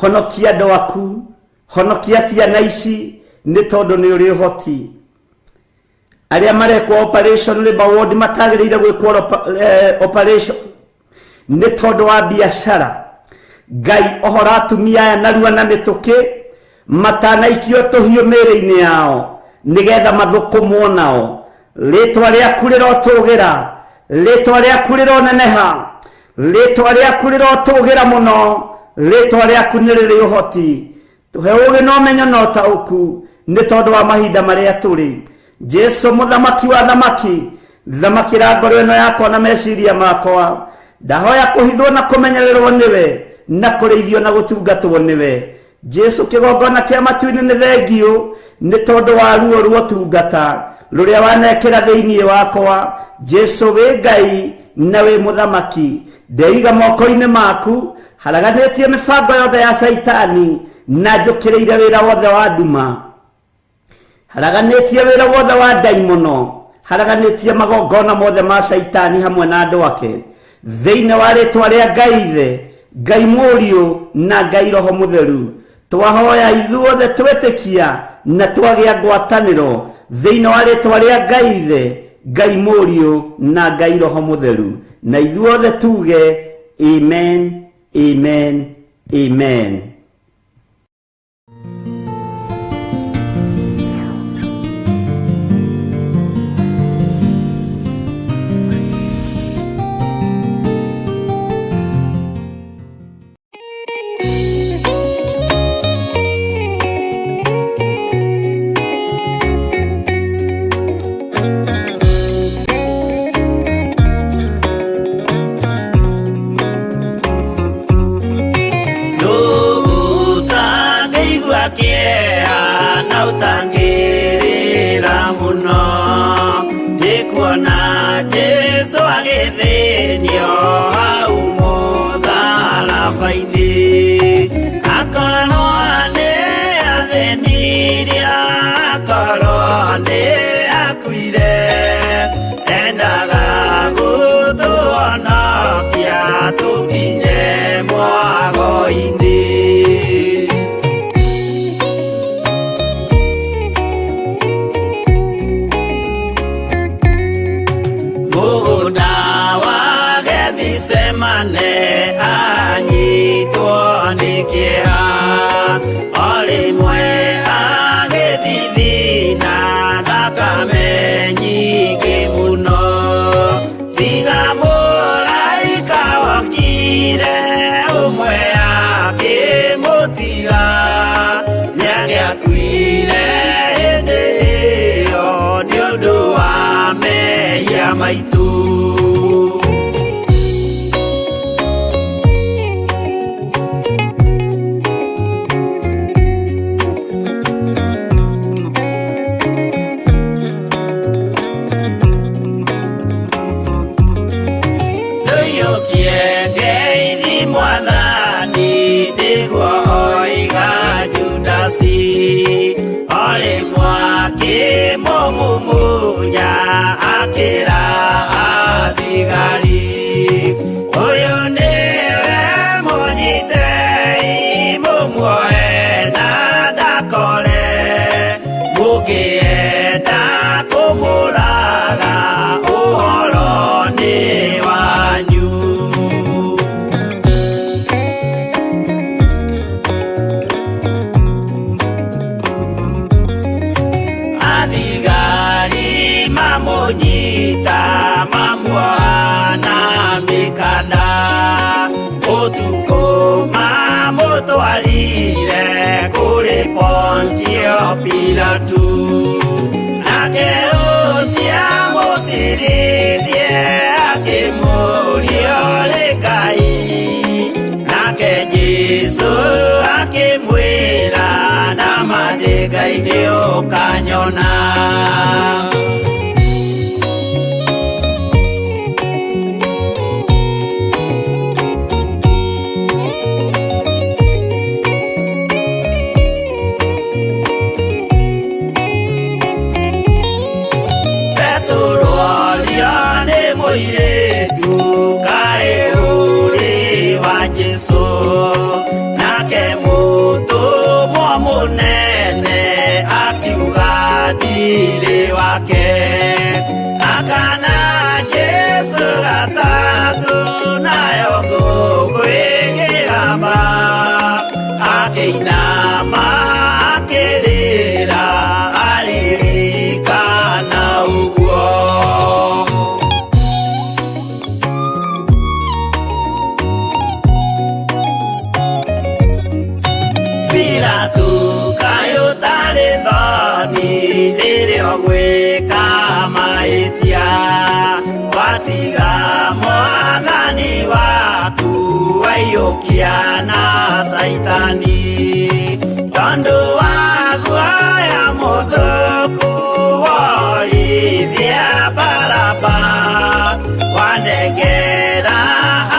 Honokia andũ aku, honokia ciana ici, nĩ tondũ nĩ ũrĩ ũhoti. Arĩa marekwo operation labour ward matagĩrĩire gwĩkwo operation nĩ tondũ wa biacara, Ngai ohora atumia aya narua na mĩtũkĩ, matanaikio tũhiũ mĩĩrĩ-inĩ yao nĩgetha mathũkũmwo nao. Rĩtwa rĩaku rĩrotũgĩra, rĩtwa rĩaku rĩroneneha, rĩtwa rĩaku rĩrotũgĩra mũno. Rĩtwa rĩaku nĩ rĩrĩ ũhoti. Tũhe ũgĩ na ũmenyo na ũtaũku. Nĩ tondũ wa mahinda marĩa tũrĩ. Jesu mũthamaki wa thamaki, thamakĩra ngoro ĩno yakwa na meciria makwa. Ndahoya kũhithwo na kũmenyererwo nĩwe, na kũrĩithio na gũtungatwo nĩwe. Jesu kĩgongona kĩa matu-inĩ nĩ thengiũ nĩ tondũ wa ruo rwa ũtungata rũrĩa wanekĩra thĩinĩ wakwa. Jesu wĩ Ngai na wĩ mũthamaki, ndeiga moko-inĩ maku, haraganĩtie mĩbango yothe ya Caitani na njũkĩrĩire wĩra wothe wa nduma, haraganĩtie wĩra wothe wa ndaimono, haraganĩtie magongona mothe ma Caitani hamwe na andũ ake, thĩinĩ wa rĩtwa rĩa Ngai Ithe, Ngai Mũriũ na Ngai Roho Mũtheru. Twahoya ithuothe twetĩkia na twagĩa ngwatanĩro thĩinĩ wa rĩtwa rĩa Ngai Ithe, Ngai Mũriũ na Ngai Roho Mũtheru, na ithuothe tuge amen, amen, amen. Ũtangĩigua kĩeha na ũtangĩrĩra mũno, nĩ kuona Jesũ agĩthĩnio hau mũtharaba-inĩ. Akorwo nĩ athĩnirie, akorwo nĩ akuire, endaga gũtũhonokia tũkinye mwago-inĩ. Mũgũnda wa Gethisemane anyitwo nĩ kĩeha, o rĩmwe agĩthithina thakame nyingĩ mũno. Tiga mũraika wokire ũmwe akĩmũtiga, nĩangĩakuire hĩndĩ ĩyo nĩ ũndũ wa mehia maitũ. Ndũiyũkie ngeithi Mwathani, nĩguo oiga Judasi, o rĩmwe akĩmũmumunya akĩra athigari, ũyũ nĩwe mũnyitei, mũmuoe na ndakore, mũngĩenda kũmũraga ũhoro nĩ wanyu. Athigari mamũnyita mamuoha na mĩkanda, ũtukũ mamũtwarire kũrĩ Pontio Pilatu, nake ũcio amũcirithie akĩmũũria ũrĩ Ngai, nake Jesũ akĩmwĩra na ma ndĩ Ngai nĩ ũkanyona. Petero orio nĩ mũirĩtu kaĩ ũrĩ wa Jesũ, nake mũtũmwo mũnene akiuga ndirĩ wake. Waiyũkia na Caitani tondũ wa guoya mũthũku worithia Baraba wanengera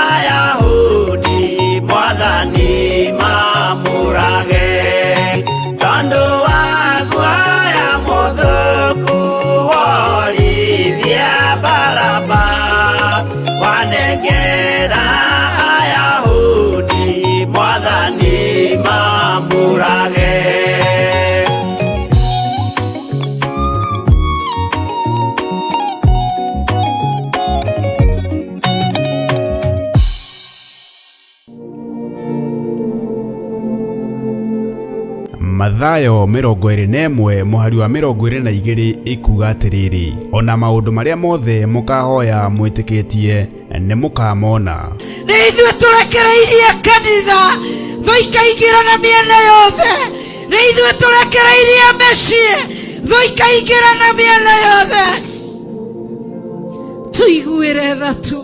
Ayahudi mwathani mamũrage tondũ wa guoya mũthũku worithia Baraba wanengera Ayahudi mwathani mamũrage. Mathayo 21 mũhari wa 22 ĩkuga atĩrĩrĩ, ona maũndũ marĩa mothe mũkahoya mwĩtĩkĩtie nĩ mũkamona. Nĩ ithuĩ tũrekereirie kanitha thũ ikaingĩra na mĩena yothe, nĩ ithuĩ tũrekereirie mĩciĩ thũ ikaingĩra na mĩena yothe, tũiguĩre tha tu.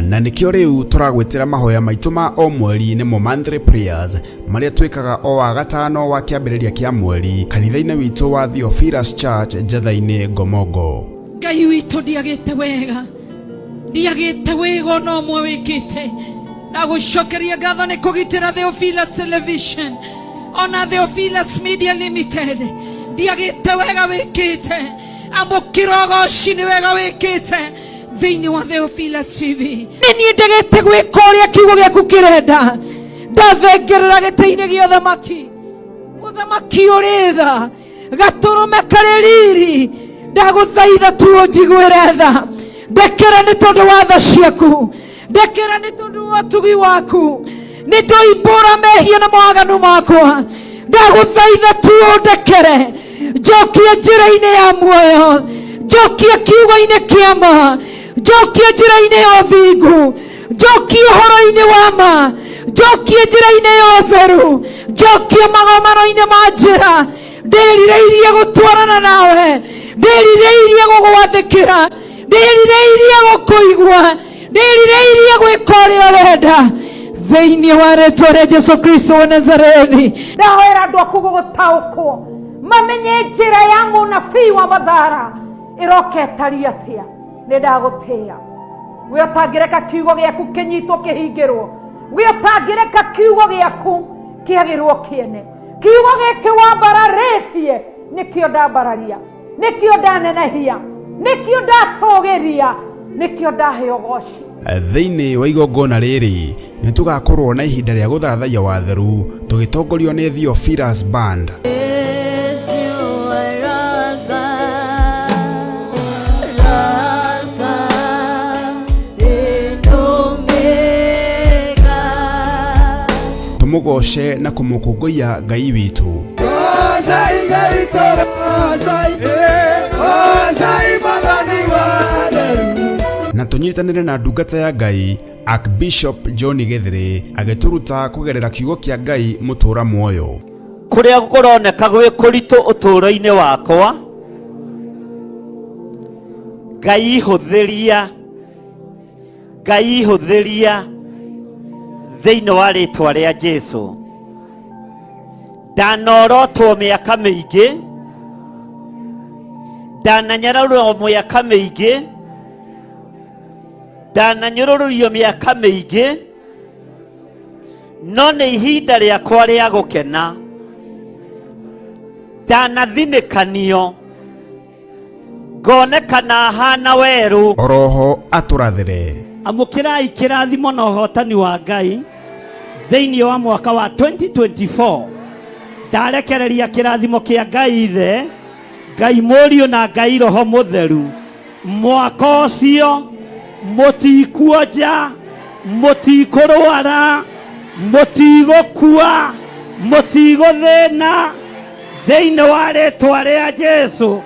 Na nĩkĩo rĩu tũragwĩtĩra mahoya maitũ ma o mweri nĩmo monthly prayers marĩa twĩkaga o wa gatano wa kĩambĩrĩria kĩa mweri kanitha-inĩ witũ wa Theophilus Church Njatha-inĩ Ngomongo. Ngai witũ ndiagĩte wega, ndiagĩte wega ona ũmwe wĩkĩte, na gũcokeria ngatho nĩ kũgitĩra Theophilus Television ona Theophilus Media Limited. Ndiagĩte wega wĩkĩte, amũkĩra ũgoci nĩ wega wĩkĩte thĩinĩ wa Theophilus TV. Nĩ niĩ ndegete gwĩka ũrĩa kiugo gĩaku kĩrenda, ndathengerera gĩtĩ-inĩ gĩa ũthamaki, ũthamaki ũrĩ tha, gatũrũme karĩ riri, ndagũthaitha tu ũnjiguĩre tha, ndekera nĩ tondũ wa tha ciaku, ndekera nĩ tondũ wa ũtugi waku, nĩ ndoimbũra mehia na mawaganu makwa, ndagũthaitha tu ũndekere, njokie njĩra-inĩ ya muoyo, njokie kiugo-inĩ kĩa ma, njokie njĩra-inĩ ya ũthingu, njokie ũhoro-inĩ wa ma, njokie njĩra-inĩ ya ũtheru, njokie magomano-inĩ ma njĩra, ndĩrirĩirie gũtwarana nawe, ndĩrirĩirie gũgwathĩkĩra, ndĩrirĩirie gũkũigua, ndĩrirĩirie gwĩka ũrĩa ũrenda thĩinĩ wa rĩtwa rĩa Jesu Kristo wa Nazarethi. Ndahoera andũ aku gũgũtaũkwo mamenye njĩra ya mũnabii wa Mathara ĩroka ĩtariĩ atĩa. Nĩ ndagũtĩĩa we ũtangĩreka kiugo gĩaku kĩnyitwo kĩhingĩrwo, we ũtangĩreka kiugo gĩaku kĩagĩrwo kĩene. Kiugo gĩkĩ wambararĩtie nĩkĩo ndambararia, nĩkĩo ndanenehia, nĩkĩo ndatũgĩria, nĩkĩo ndahe ũgoci. Thĩinĩ wa igongona rĩrĩ nĩ tũgakorwo na ihinda rĩa gũthathaiya watheru tũgĩtongorio nĩ Theophilus Band. Tũmũgoce na kũmũkũngũiya Ngai witũ. Na tũnyitanĩre na ndungata ya Ngai Archbishop John Gĩthĩrĩ agĩtũruta kũgerera kiugo kĩa Ngai mũtũra muoyo. Kũrĩa kũroneka gwĩ kũritũ ũtũũro-inĩ wakwa, Ngai hũthĩria, Ngai hũthĩria thĩinĩ wa rĩtwa rĩa Jesu. Ndanorotwo mĩaka mĩingĩ, ndananyararwo mĩaka mĩingĩ, ndananyũrũrũrio mĩaka mĩingĩ, no nĩ ihinda rĩakwa rĩa gũkena. Ndanathinĩkanio ngonekana hana werũ. Oroho atũrathĩre. Amũkĩrai kĩrathimo na ũhotani wa Ngai thĩinĩ wa mwaka wa 2024. Ndarekereria kĩrathimo kĩa Ngai Ithe, Ngai Mũriũ na Ngai Roho Mũtheru. Mwaka ũcio mũtikuonja, mũtikũrwara, mũtigũkua, mũtigũthĩna thĩinĩ wa rĩtwa rĩa Jesu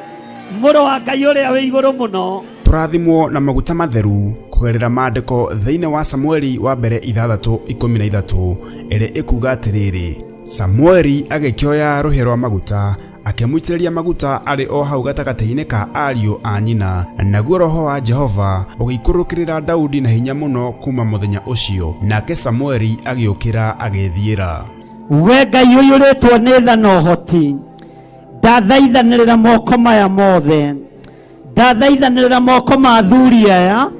mũrũ wa Ngai ũrĩa wĩ igũrũ mũno. Tũrathimwo na maguta matheru kũgerera maandĩko thĩinĩ wa Samueli wa mbere 6:13 ĩrĩa ĩkuga atĩrĩrĩ, Samueli agĩkĩoya rũhĩa rwa maguta Akĩmũitĩrĩria maguta arĩ o hau gatagatĩ-inĩ ka ariũ a nyina. Naguo roho wa Jehova ũgĩikũrũkĩrĩra Daudi na hinya mũno kuuma mũthenya ũcio, nake Samueli agĩũkĩra agĩĩthiĩra. We Ngai ũiyũrĩtwo nĩ tha na ũhoti, ndathaithanĩrĩra moko maya mothe, ndathaithanĩrĩra moko ma athuri aya,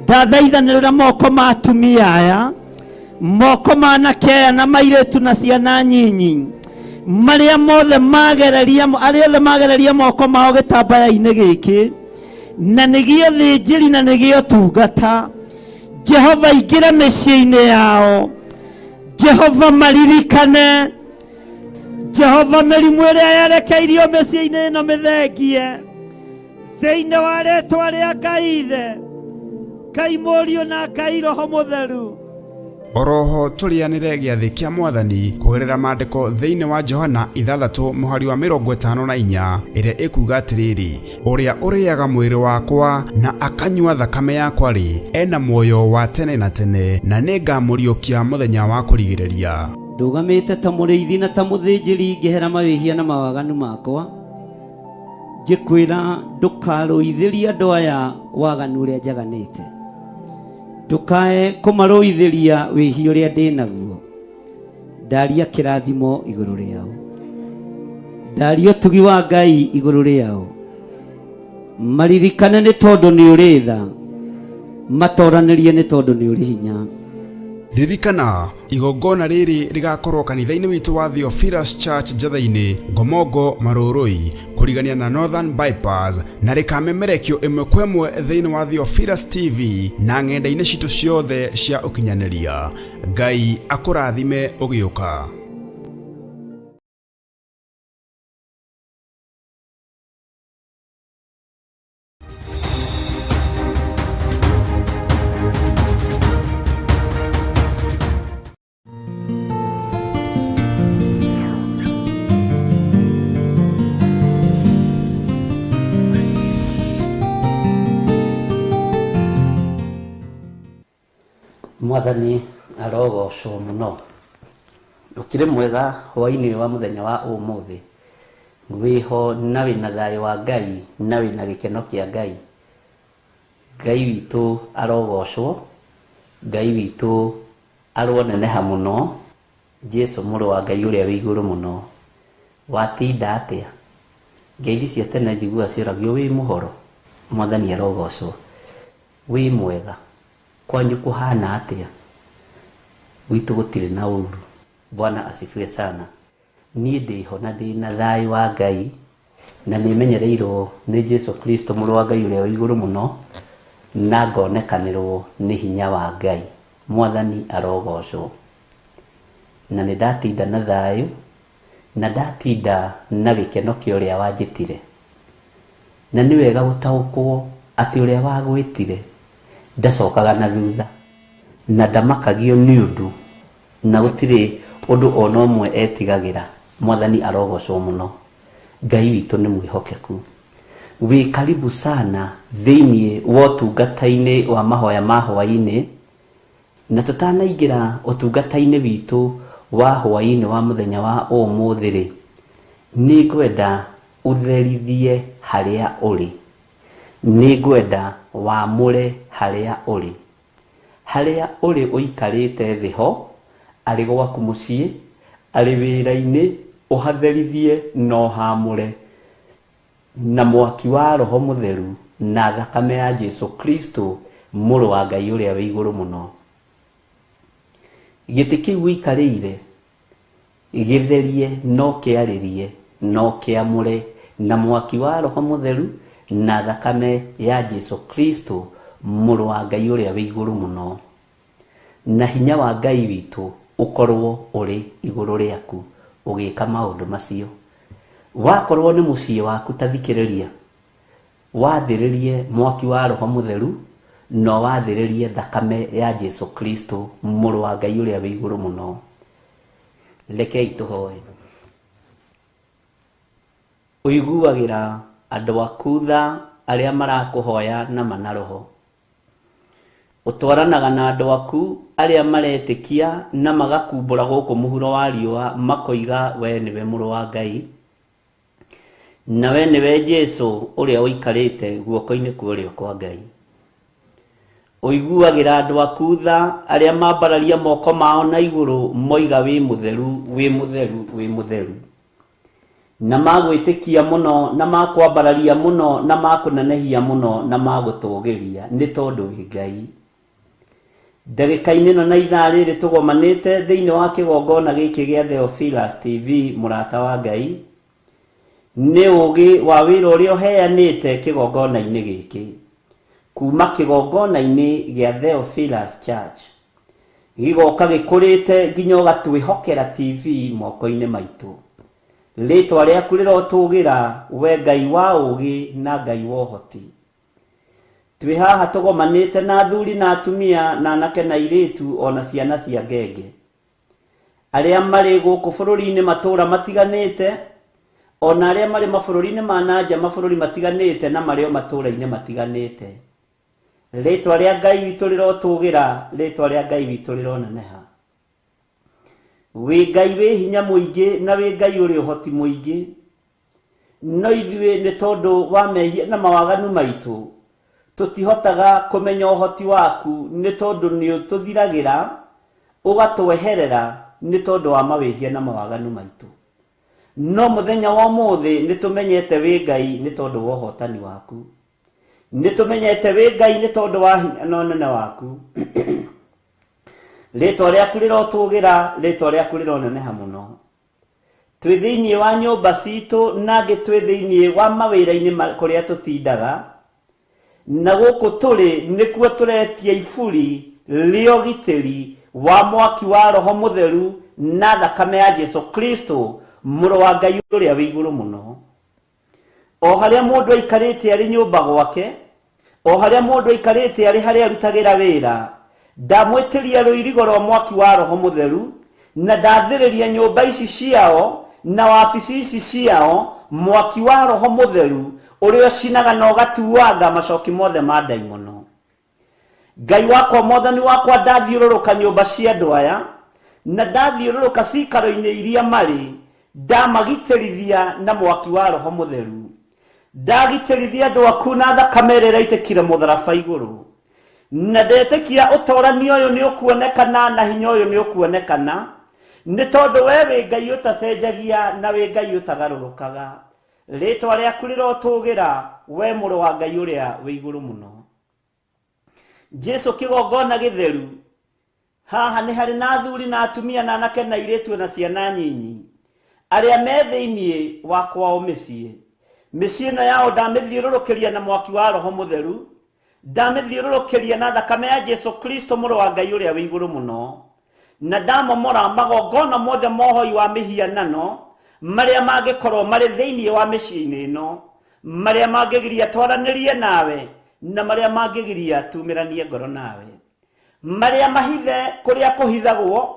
ndathaithanĩrĩra moko ma atumia aya, moko ma anake aya na mairĩtu na ciana nyinyi, marĩa mothe magereria, arĩa othe magereria moko mao gĩtambaya-inĩ gĩkĩ, na nĩgĩo thĩnjĩri na nĩgĩo tungata. Jehova ingĩra mĩciĩ-inĩ yao, Jehova maririkane, Jehova mĩrimũ ĩrĩa yerekeirio mĩciĩ-inĩ ĩno mĩthengie, thĩinĩ wa rĩtwa rĩa Ngai Ithe, Ngai Mũriũ na Ngai Roho Mũtheru. Oroho tũrĩanĩre gĩathĩ kĩa Mwathani kũgerera maandĩko thĩinĩ wa Johana 6 mũhari wa 54 ĩrĩa ĩkuuga atĩrĩrĩ, ũrĩa ũrĩaga mwĩrĩ wakwa na akanyua thakame yakwa rĩ, ena muoyo wa tene na tene, na nĩngamũriũkia mũthenya wa kũrigĩrĩria. Ndũgamĩte ta mũrĩithi na ta mũthĩnjĩri ngĩhera mawĩhia na mawaganu makwa, ngĩkwĩra ndũkarũithĩrie andũ aya waganu ũrĩa njaganĩte, ndũkae kũmarũithĩria wĩhia ũrĩa ndĩ naguo. Ndaria kĩrathimo igũrũ rĩao, ndaria ũtugi wa Ngai igũrũ rĩao, maririkane nĩ tondũ nĩ ũrĩ tha, matoranĩrie nĩ tondũ nĩ ũrĩ hinya. Ririkana, igongona rĩrĩ rĩgakorwo kanitha-inĩ witũ wa Theophilus Church Njatha-inĩ, Ngomongo, Marũrũi, kũrigania na Northern Bypass, na rĩkamemerekio ĩmwe kwa ĩmwe thĩinĩ wa Theophilus TV na ng'enda-inĩ citũ ciothe cia ũkinyanĩria. Ngai akũrathime ũgĩũka. Mwathani arogocwo mũno. Ũkĩrĩ mwega hwaĩ-inĩ wa mũthenya wa ũmũthĩ, wĩho na wĩna thayũ wa Ngai na wĩna gĩkeno kĩa Ngai. Ngai witũ arogocwo, Ngai witũ aroneneha mũno, Jesu mũrũ wa Ngai ũrĩa wĩ igũrũ mũno. Watinda atĩa? Ngeithi cia tene njiguaga cioragio wĩ mũhoro? Mwathani arogocwo. Wĩ mwega? Kwanyu kũhana atĩa? Gwitũ gũtirĩ na ũru. Bwana asifiwe sana. Niĩ ndĩho na ndĩna thayũ wa Ngai, na nĩmenyereirwo nĩ Jesu Kristo mũrũ wa Ngai ũrĩa wĩ igũrũ mũno, na ngonekanĩrwo nĩ hinya wa Ngai. Mwathani arogocwo. Na nĩ ndatinda na thayũ, na ndatinda na gĩkeno kĩa ũrĩa wanjĩtire. Na nĩ wega gũtaũkwo atĩ ũrĩa wagwĩtire ndacokaga na thutha, na ndamakagio nĩ ũndũ, na gũtirĩ ũndũ ona ũmwe etigagĩra. Mwathani arogocwo mũno. Ngai witũ nĩ mwĩhokeku. Wĩ karibu sana thĩinĩ wa ũtungata-inĩ wa mahoya ma hwaĩ-inĩ, na tũtanaingĩra ũtungata-inĩ witũ wa hwaĩ-inĩ wa mũthenya wa ũmũthĩ rĩ, nĩ ngwenda ũtherithie harĩa ũrĩ. Nĩ ngwenda wamũre harĩa ũrĩ. Harĩa ũrĩ ũikarĩte thĩ ho, arĩ gwaku mũciĩ, arĩ wĩra-inĩ, ũhatherithie na ũhamũre na mwaki wa Roho Mũtheru na thakame ya Jesu Kristo mũrũ wa Ngai ũrĩa wĩ igũrũ mũno. Gĩtĩ kĩu ũikarĩire gĩtherie no kĩarĩrie no kĩamũre na mwaki wa Roho Mũtheru na thakame ya Jesu Kristo mũrũ wa Ngai ũrĩa wĩ igũrũ mũno. Na hinya wa Ngai witũ ũkorwo ũrĩ igũrũ rĩaku ũgĩka maũndũ macio. Wakorwo nĩ mũciĩ waku ta thikĩrĩria, wathĩrĩrie mwaki wa Roho Mũtheru na wathĩrĩrie thakame ya Jesu Kristo mũrũ wa Ngai ũrĩa wĩ igũrũ mũno. Rekei tũhoe. Ũiguagĩra andũ aku tha arĩa marakũhoya na mana roho. Ũtwaranaga na andũ aku arĩa maretĩkia na magakumbũra gũkũ mũhuro wa riũa makoiga we nĩwe mũrũ wa Ngai. Na we nĩwe Jesu ũrĩa ũikarĩte guoko-inĩ kwa ũrĩo kwa Ngai. Ũiguagĩra andũ aku tha arĩa mambararia moko mao na igũrũ moiga wĩ mũtheru, wĩ mũtheru, wĩ mũtheru. Na magwĩtĩkia mũno, na makwambararia mũno, na makũnenehia mũno, na magũtũgĩria, nĩ tondũ wĩ Ngai. Ndagĩka-inĩ ĩno na ithaa rĩrĩ tũgomanĩte thĩinĩ wa kĩgongona gĩkĩ gĩa Theophilus TV mũrata wa Ngai, nĩ ũgĩ wa wĩra ũrĩa ũheanĩte kĩgongona-inĩ gĩkĩ. Kuma kĩgongona-inĩ gĩa Theophilus Church, gĩgoka gĩkũrĩte nginya ũgatwĩhokera TV moko-inĩ maitũ. Rĩtwa rĩaku rĩrotũgĩra, we Ngai wa ũgĩ na Ngai wa ũhoti. Twĩ haha tũgomanĩte na athuri na atumia na anake na airĩtu o na ciana cia ngenge. Arĩa marĩ gũkũ bũrũri-inĩ matũũra matiganĩte, o na arĩa marĩ mabũrũri-inĩ ma na nja mabũrũri matiganĩte na marĩ o matũũra-inĩ matiganĩte. Rĩtwa rĩa Ngai witũ rĩrotũgĩra, rĩtwa rĩa Ngai witũ rĩroneneha. Wĩ Ngai wĩ hinya mũingĩ na wĩ Ngai ũrĩ ũhoti mũingĩ. No ithuĩ nĩ tondũ wa mehia na mawaganu maitũ, tũtihotaga kũmenya ũhoti waku nĩ tondũ nĩ ũtũthiragĩra, ũgatweherera nĩ tondũ wa mawĩhia na mawaganu maitũ. No mũthenya wa ũmũthĩ nĩ tũmenyete wĩ Ngai nĩ tondũ wa ũhotani waku. Nĩ tũmenyete wĩ Ngai nĩ tondũ wa hinya na ũnene waku. Rĩtwa rĩaku rĩrotũgĩra, rĩtwa rĩaku rĩroneneha mũno. Twĩ thĩinĩ wa nyũmba citũ na angĩ twĩ thĩinĩ wa mawĩra-inĩ kũrĩa tũtindaga, na gũkũ tũrĩ nĩkuo tũretia iburi rĩa ũgitĩri wa mwaki wa Roho Mũtheru na thakame ya Jesu Kristo, Mũrũ wa Ngai ũrĩa wĩ igũrũ mũno. O harĩa mũndũ aikarĩte arĩ nyũmba gwake, o harĩa mũndũ aikarĩte arĩ harĩa arutagĩra wĩra, ndamwĩtĩria rũirigo rwa mwaki wa Roho Mũtheru, na ndathĩrĩria nyũmba ici ciao na wabici ici ciao mwaki wa Roho Mũtheru ũrĩa ũcinaga na ũgatuanga macoki mothe ma ndaimono. Ngai wakwa, Mwathani wakwa, ndathiũrũrũka nyũmba cia andũ aya, na ndathiũrũrũka ciikaro-inĩ iria marĩ, ndamagitĩrithia na mwaki wa Roho Mũtheru. Ndagitĩrithia andũ aku na thakame ĩrĩa ĩraitĩkire mũtharaba igũrũ. Na ndetĩkia ũtorania ũyũ nĩ ũkuonekana na hinya ũyũ nĩ ũkuonekana, nĩ tondũ we wĩ Ngai ũtacenjagia na wĩ Ngai ũtagarũrũkaga. Rĩtwa rĩaku rĩrotũgĩra, we Mũrũ wa Ngai ũrĩa wĩ igũrũ mũno. Jesu kĩgongona gĩtheru, haha nĩ harĩ na athuri na atumia na anake na airĩtu na ciana nyinyi, arĩa me thĩinĩ wa kwao mĩciĩ. Mĩciĩ ĩno yao ndamĩthiũrũrũkĩria na mwaki wa Roho Mũtheru, ndamĩthiũrũrũkĩria na thakame ya Jesu Kristo Mũrũ wa Ngai ũrĩa wĩ igũrũ mũno, na ndamomora magongona mothe mohoi wa mĩhianano marĩa mangĩkorwo marĩ thĩinĩ wa mĩciĩ-inĩ ĩno, marĩa mangĩgiria twaranĩrie nawe na marĩa mangĩgiria tumĩranie ngoro nawe, marĩa mahithe kũrĩa kũhithagwo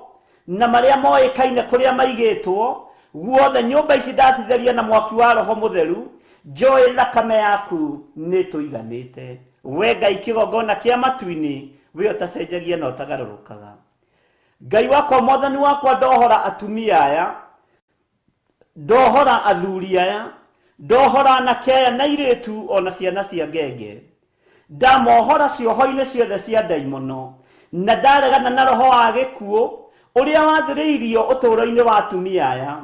na marĩa moĩkaine kũrĩa maigĩtwo, guothe nyũmba ici ndacitheria na mwaki wa Roho Mũtheru, njũĩ thakame yaku nĩ tũiganĩte. We Ngai kĩgongona kĩa matu-inĩ, we ũtacenjagia na ũtagarũrũkaga. Ngai wakwa, Mwathani wakwa, ndohora atumia aya, ndohora athuri aya, ndohora anake aya na airĩtu o na ciana cia ngenge. Ndamohora cioho-inĩ ciothe cia ndaimono, na ndaregana na roho wa gĩkuũ ũrĩa wathĩrĩirio ũtũũro-inĩ wa atumia aya,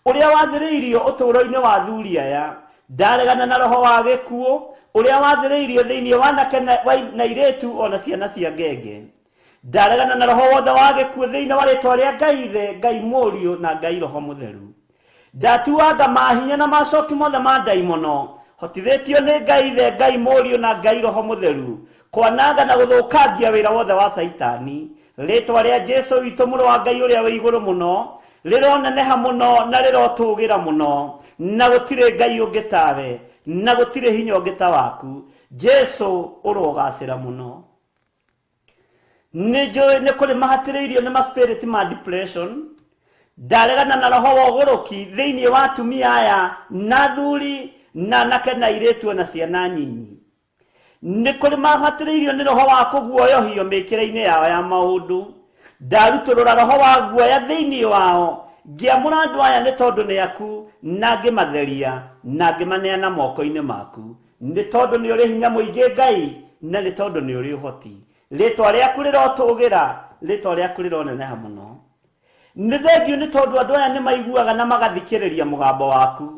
ũrĩa wathĩrĩirio ũtũũro-inĩ wa athuri aya. Ndaregana na roho wa gĩkuũ ũrĩa wathĩrĩirio thĩinĩ wa anake na airĩtu o na ciana cia ngenge. Ndaregana na roho wothe wa gĩkuũ thĩinĩ wa rĩtwa rĩa Ngai Ithe, Ngai Mũriũ na Ngai Roho Mũtheru. Ndatuanga mahinya na macoki mothe ma ndaimono, hotithĩtio nĩ Ngai Ithe, Ngai Mũriũ na Ngai Roho Mũtheru, kwananga na gũthũkangia wĩra wothe wa Caitani. Rĩtwa rĩa Jesu witũ Mũrũ wa Ngai ũrĩa wĩ igũrũ mũno rĩroneneha mũno na rĩrotũgĩra mũno, na gũtirĩ Ngai ũngĩ tawe, na gũtirĩ hinya ũngĩ ta waku. Jesu ũrogacĩra mũno. Nĩ njũĩ nĩ kũrĩ mahatĩrĩirio nĩ ma spirit ma depression. Ndaregana na roho wa ũgũrũki thĩinĩ wa atumia aya na athuri na anake na airĩtu na ciana nyinyi. Nĩ kũrĩ mahatĩrĩirio nĩ roho wa kũguoyohio mĩkĩre-inĩ yao ya maũndũ. Ndarutũrũra roho wa guoya thĩinĩ wao. Ngĩamũra andũ aya nĩ tondũ nĩ aku, na ngĩmatheria na ngĩmaneana moko-inĩ maku, nĩ tondũ nĩ ũrĩ hinya mũingĩ Ngai, na nĩ tondũ nĩ ũrĩ ũhoti. Rĩtwa rĩaku rĩrotũgĩra, rĩtwa rĩaku rĩroneneha mũno. Nĩ thengiũ nĩ tondũ andũ aya nĩ maiguaga na magathikĩrĩria mũgambo waku.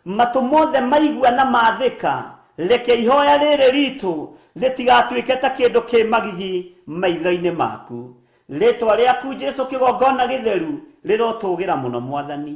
Matũ mothe maigua na mathĩka, reke ihoya rĩrĩ ritũ rĩtigatuĩke ta kĩndũ kĩ magigi maitho-inĩ maku. Rĩtwa rĩaku Jesu kĩgongona gĩtheru rĩrotũgĩra mũno Mwathani.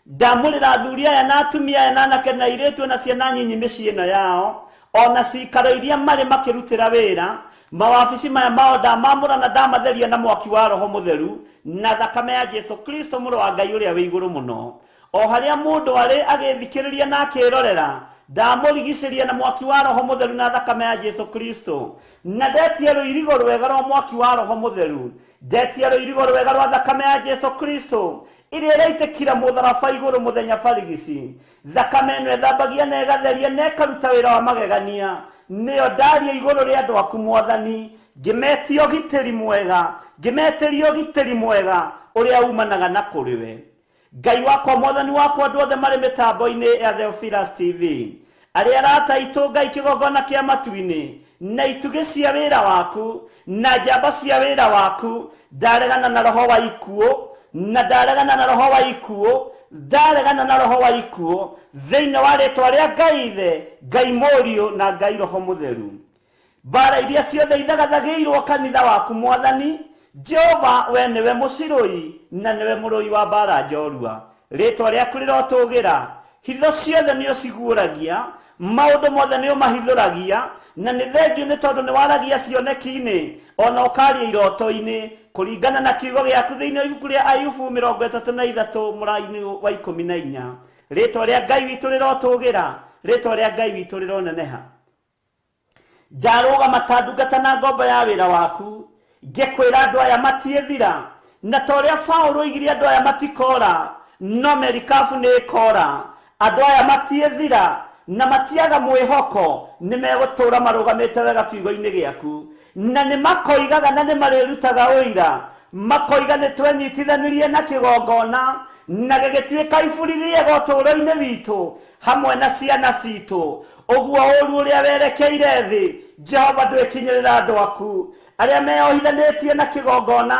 Ndamũrĩra athuri aya na atumia aya na anake na airĩtu na ciana nyinyi mĩciĩ ĩno yao, ona cikaro iria marĩ makĩrutĩra wĩra, mawabici maya mao ndamamũra na ndamatheria na mwaki wa Roho Mũtheru na thakame ya Jesu Kristo mũrũ wa Ngai ũrĩa wĩ igũrũ mũno. O harĩa mũndũ arĩ agĩthikĩrĩria na akĩrorera, ndamũrigicĩria na mwaki wa Roho Mũtheru na thakame ya Jesu Kristo. Na ndetie rũirigo rwega rwa mwaki wa Roho Mũtheru, ndetie rũirigo rwega rwa thakame ya Jesu Kristo ĩrĩa ĩraitĩkira mũtharaba igũrũ mũthenya barigici. Thakame ĩno ĩthambagia na ĩgatheria na ĩkaruta wĩra wa magegania, nĩyo ndaria igũrũ rĩa andũ aku Mwathani, ngĩmetia ũgitĩri mwega, ngĩmetĩria ũgitĩri mwega ũrĩa umanaga na kũrĩ we. Ngai wakwa, Mwathani wakwa, andũ othe marĩ mĩtambo-inĩ ya Theophilus TV, arĩa arata aitũ Ngai kĩgongona kĩa matu-inĩ, na itugĩ cia wĩra waku, na njamba cia wĩra waku, ndaregana na roho wa ikuũ, na ndaregana na roho wa ikuũ, ndaregana na roho wa ikuũ, thĩinĩ wa rĩtwa rĩa Ngai Ithe, Ngai Mũriũ na Ngai Roho Mũtheru. Mbara iria ciothe ithagathagĩirwo kanitha waku Mwathani, Jehova we nĩwe mũcirũi na nĩwe mũrũi wa mbara njorua. Rĩtwa rĩaku rĩrotũgĩra, hitho ciothe nĩ ũciguũragia, maũndũ mothe nĩ ũmahithũragia, na nĩ thengiũ nĩ tondũ nĩ waragia cioneki-inĩ ona ũkaria iroto-inĩ, kũringana na kiugo gĩaku thĩinĩ wa ibuku rĩa Ayubu 33 mũraini wa 14. Rĩtwa rĩa Ngai witũ rĩrotũgĩra, rĩtwa rĩa Ngai witũ rĩroneneha. Ndarũgama ta ndungata na ngombo ya wĩra waku, ngĩkwĩra andũ aya matiĩthira, na ta ũrĩa Paũlũ oigire andũ aya matikora, no merikabu nĩ ĩkora. Andũ aya matiĩthira na matiaga mwĩhoko, nĩ megũtũũra marũgamĩte wega kiugo-inĩ gĩaku, na nĩ makoigaga na nĩ marĩrutaga ũira, makoiga nĩ twenyitithanirie na kĩgongona na gĩgĩtuĩka iburi rĩega ũtũũro-inĩ witũ hamwe na ciana citũ. Ũguo ũũru ũrĩa werekeire thĩ, Jehova ndwĩkinyĩrĩra andũ aku arĩa meohithanĩtie na kĩgongona,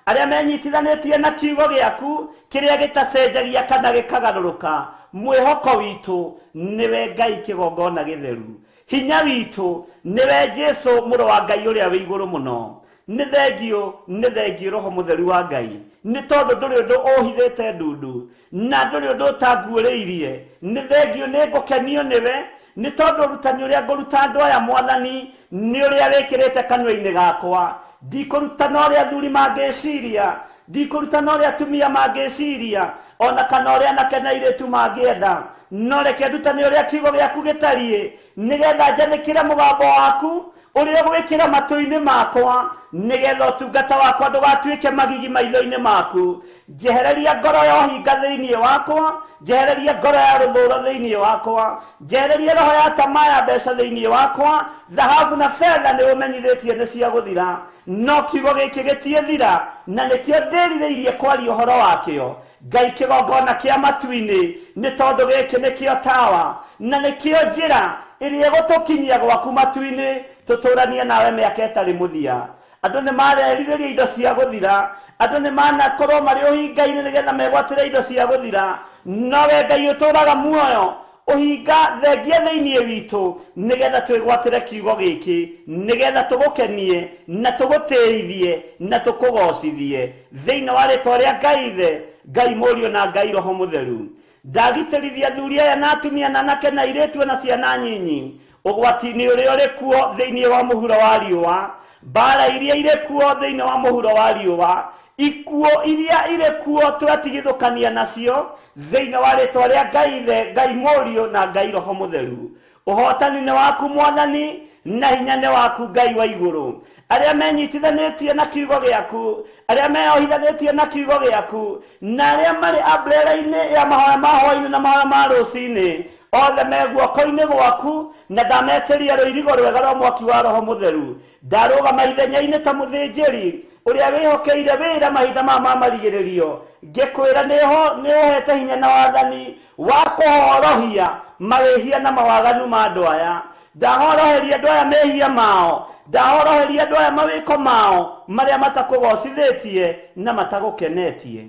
arĩa menyitithanĩtie na kiugo gĩaku kĩrĩa gĩtacenjagia kana gĩkagarũrũka. Mwĩhoko witũ nĩwe Ngai kĩgongona gĩtheru, hinya witũ nĩwe Jesu mũrũ wa Ngai ũrĩa wĩ igũrũ mũno. Nĩ thengiũ, nĩ thengiũ Roho Mũtheru wa Ngai, nĩ tondũ ndũrĩ ũndũ ũhithĩte ndundu na ndũrĩ ũndũ ũtanguũrĩirie. Nĩ thengiũ, nĩ ngũkenio nĩwe, nĩ tondũ ũrutani ũrĩa ngũruta andũ aya Mwathani nĩ ũrĩa wĩkĩrĩte kanua-inĩ gakwa. Ndikũrutana ũrĩa athuri mangĩciria, ndikũrutana ũrĩa atumia mangĩciria, ona kana ũrĩa anake na airĩtu mangĩenda, no reke ndutane ũrĩa kiugo gĩaku gĩtariĩ, nĩgetha njathĩkĩre mũgambo waku ũrĩa ũgwĩkĩra matũ-inĩ makwa, nĩgetha ũtungata wakwa ndũgatuĩke magigi maitho-inĩ maku. Njehereria ngoro ya ũhinga thĩinĩ wakwa, njehereria ngoro ya rũthũũro thĩinĩ wakwa, njehereria roho ya tamaa ya mbeca thĩinĩ wakwa. Thahabu na betha nĩ ũmenyithĩtie nĩ cia gũthira, no kiugo gĩkĩ gĩtiĩthira, na nĩkĩo ndĩrirĩirie kwaria ũhoro wakĩo. Ngai kĩgongona kĩa matu-inĩ, nĩ tondũ gĩkĩ nĩkĩo tawa na nĩkĩo njĩra ĩrĩa ĩgũtũkinyia gwaku matu-inĩ, tũtũranie nawe mĩaka ĩtarĩ mũthia. Andũ nĩ marerirĩria indo cia gũthira, andũ nĩ manakorwo marĩ ũhinga-inĩ nĩgetha megwatĩre indo cia gũthira, no we Ngai ũtũũraga muoyo, ũhinga thengia thĩinĩ witũ nĩgetha twĩgwatĩre kiugo gĩkĩ, nĩgetha tũgũkenie na tũgũtĩithie na tũkũgocithie thĩinĩ wa rĩtwa rĩa Ngai Ithe, Ngai Mũriũ na Ngai Roho Mũtheru. Ndagitĩrithia athuri aya na atumia na anake na airĩtu na ciana nyinyi ũgwati-inĩ ũrĩa ũrĩ kuo thĩinĩ wa mũhuro wa riũa, mbara iria irĩ kuo thĩinĩ wa mũhuro wa riũa, ikuũ iria irĩ kuo tũgatigithũkania nacio thĩinĩ wa rĩtwa rĩa Ngai Ithe, Ngai Mũriũ na Ngai Roho Mũtheru. Ũhotani nĩ waku Mwathani na hinya nĩ waku Ngai wa igũrũ. Arĩa menyitithanĩtie na kiugo gĩaku, arĩa meohithanĩtie na kiugo gĩaku, na arĩa marĩ umbrella-inĩ ya mahoya ma hwaĩ-inĩ na mahoya ma rũcinĩ, othe me guoko-inĩ gwaku, na ndametĩria rũirigo rwega rwa mwaki wa Roho Mũtheru. Ndarũgama ithenya-inĩ ta mũthĩnjĩri Ũrĩa wĩhokeire wĩra mahinda maya ma marigĩrĩrio, ngĩkwĩra nĩ ũhete hinya na wathani wa kũhorohia mawĩhia na mawaganu ma andũ aya. Ndahoroheria andũ aya mehia mao, ndahoroheria andũ aya mawĩko mao marĩa matakũgocithĩtie na matagũkenetie.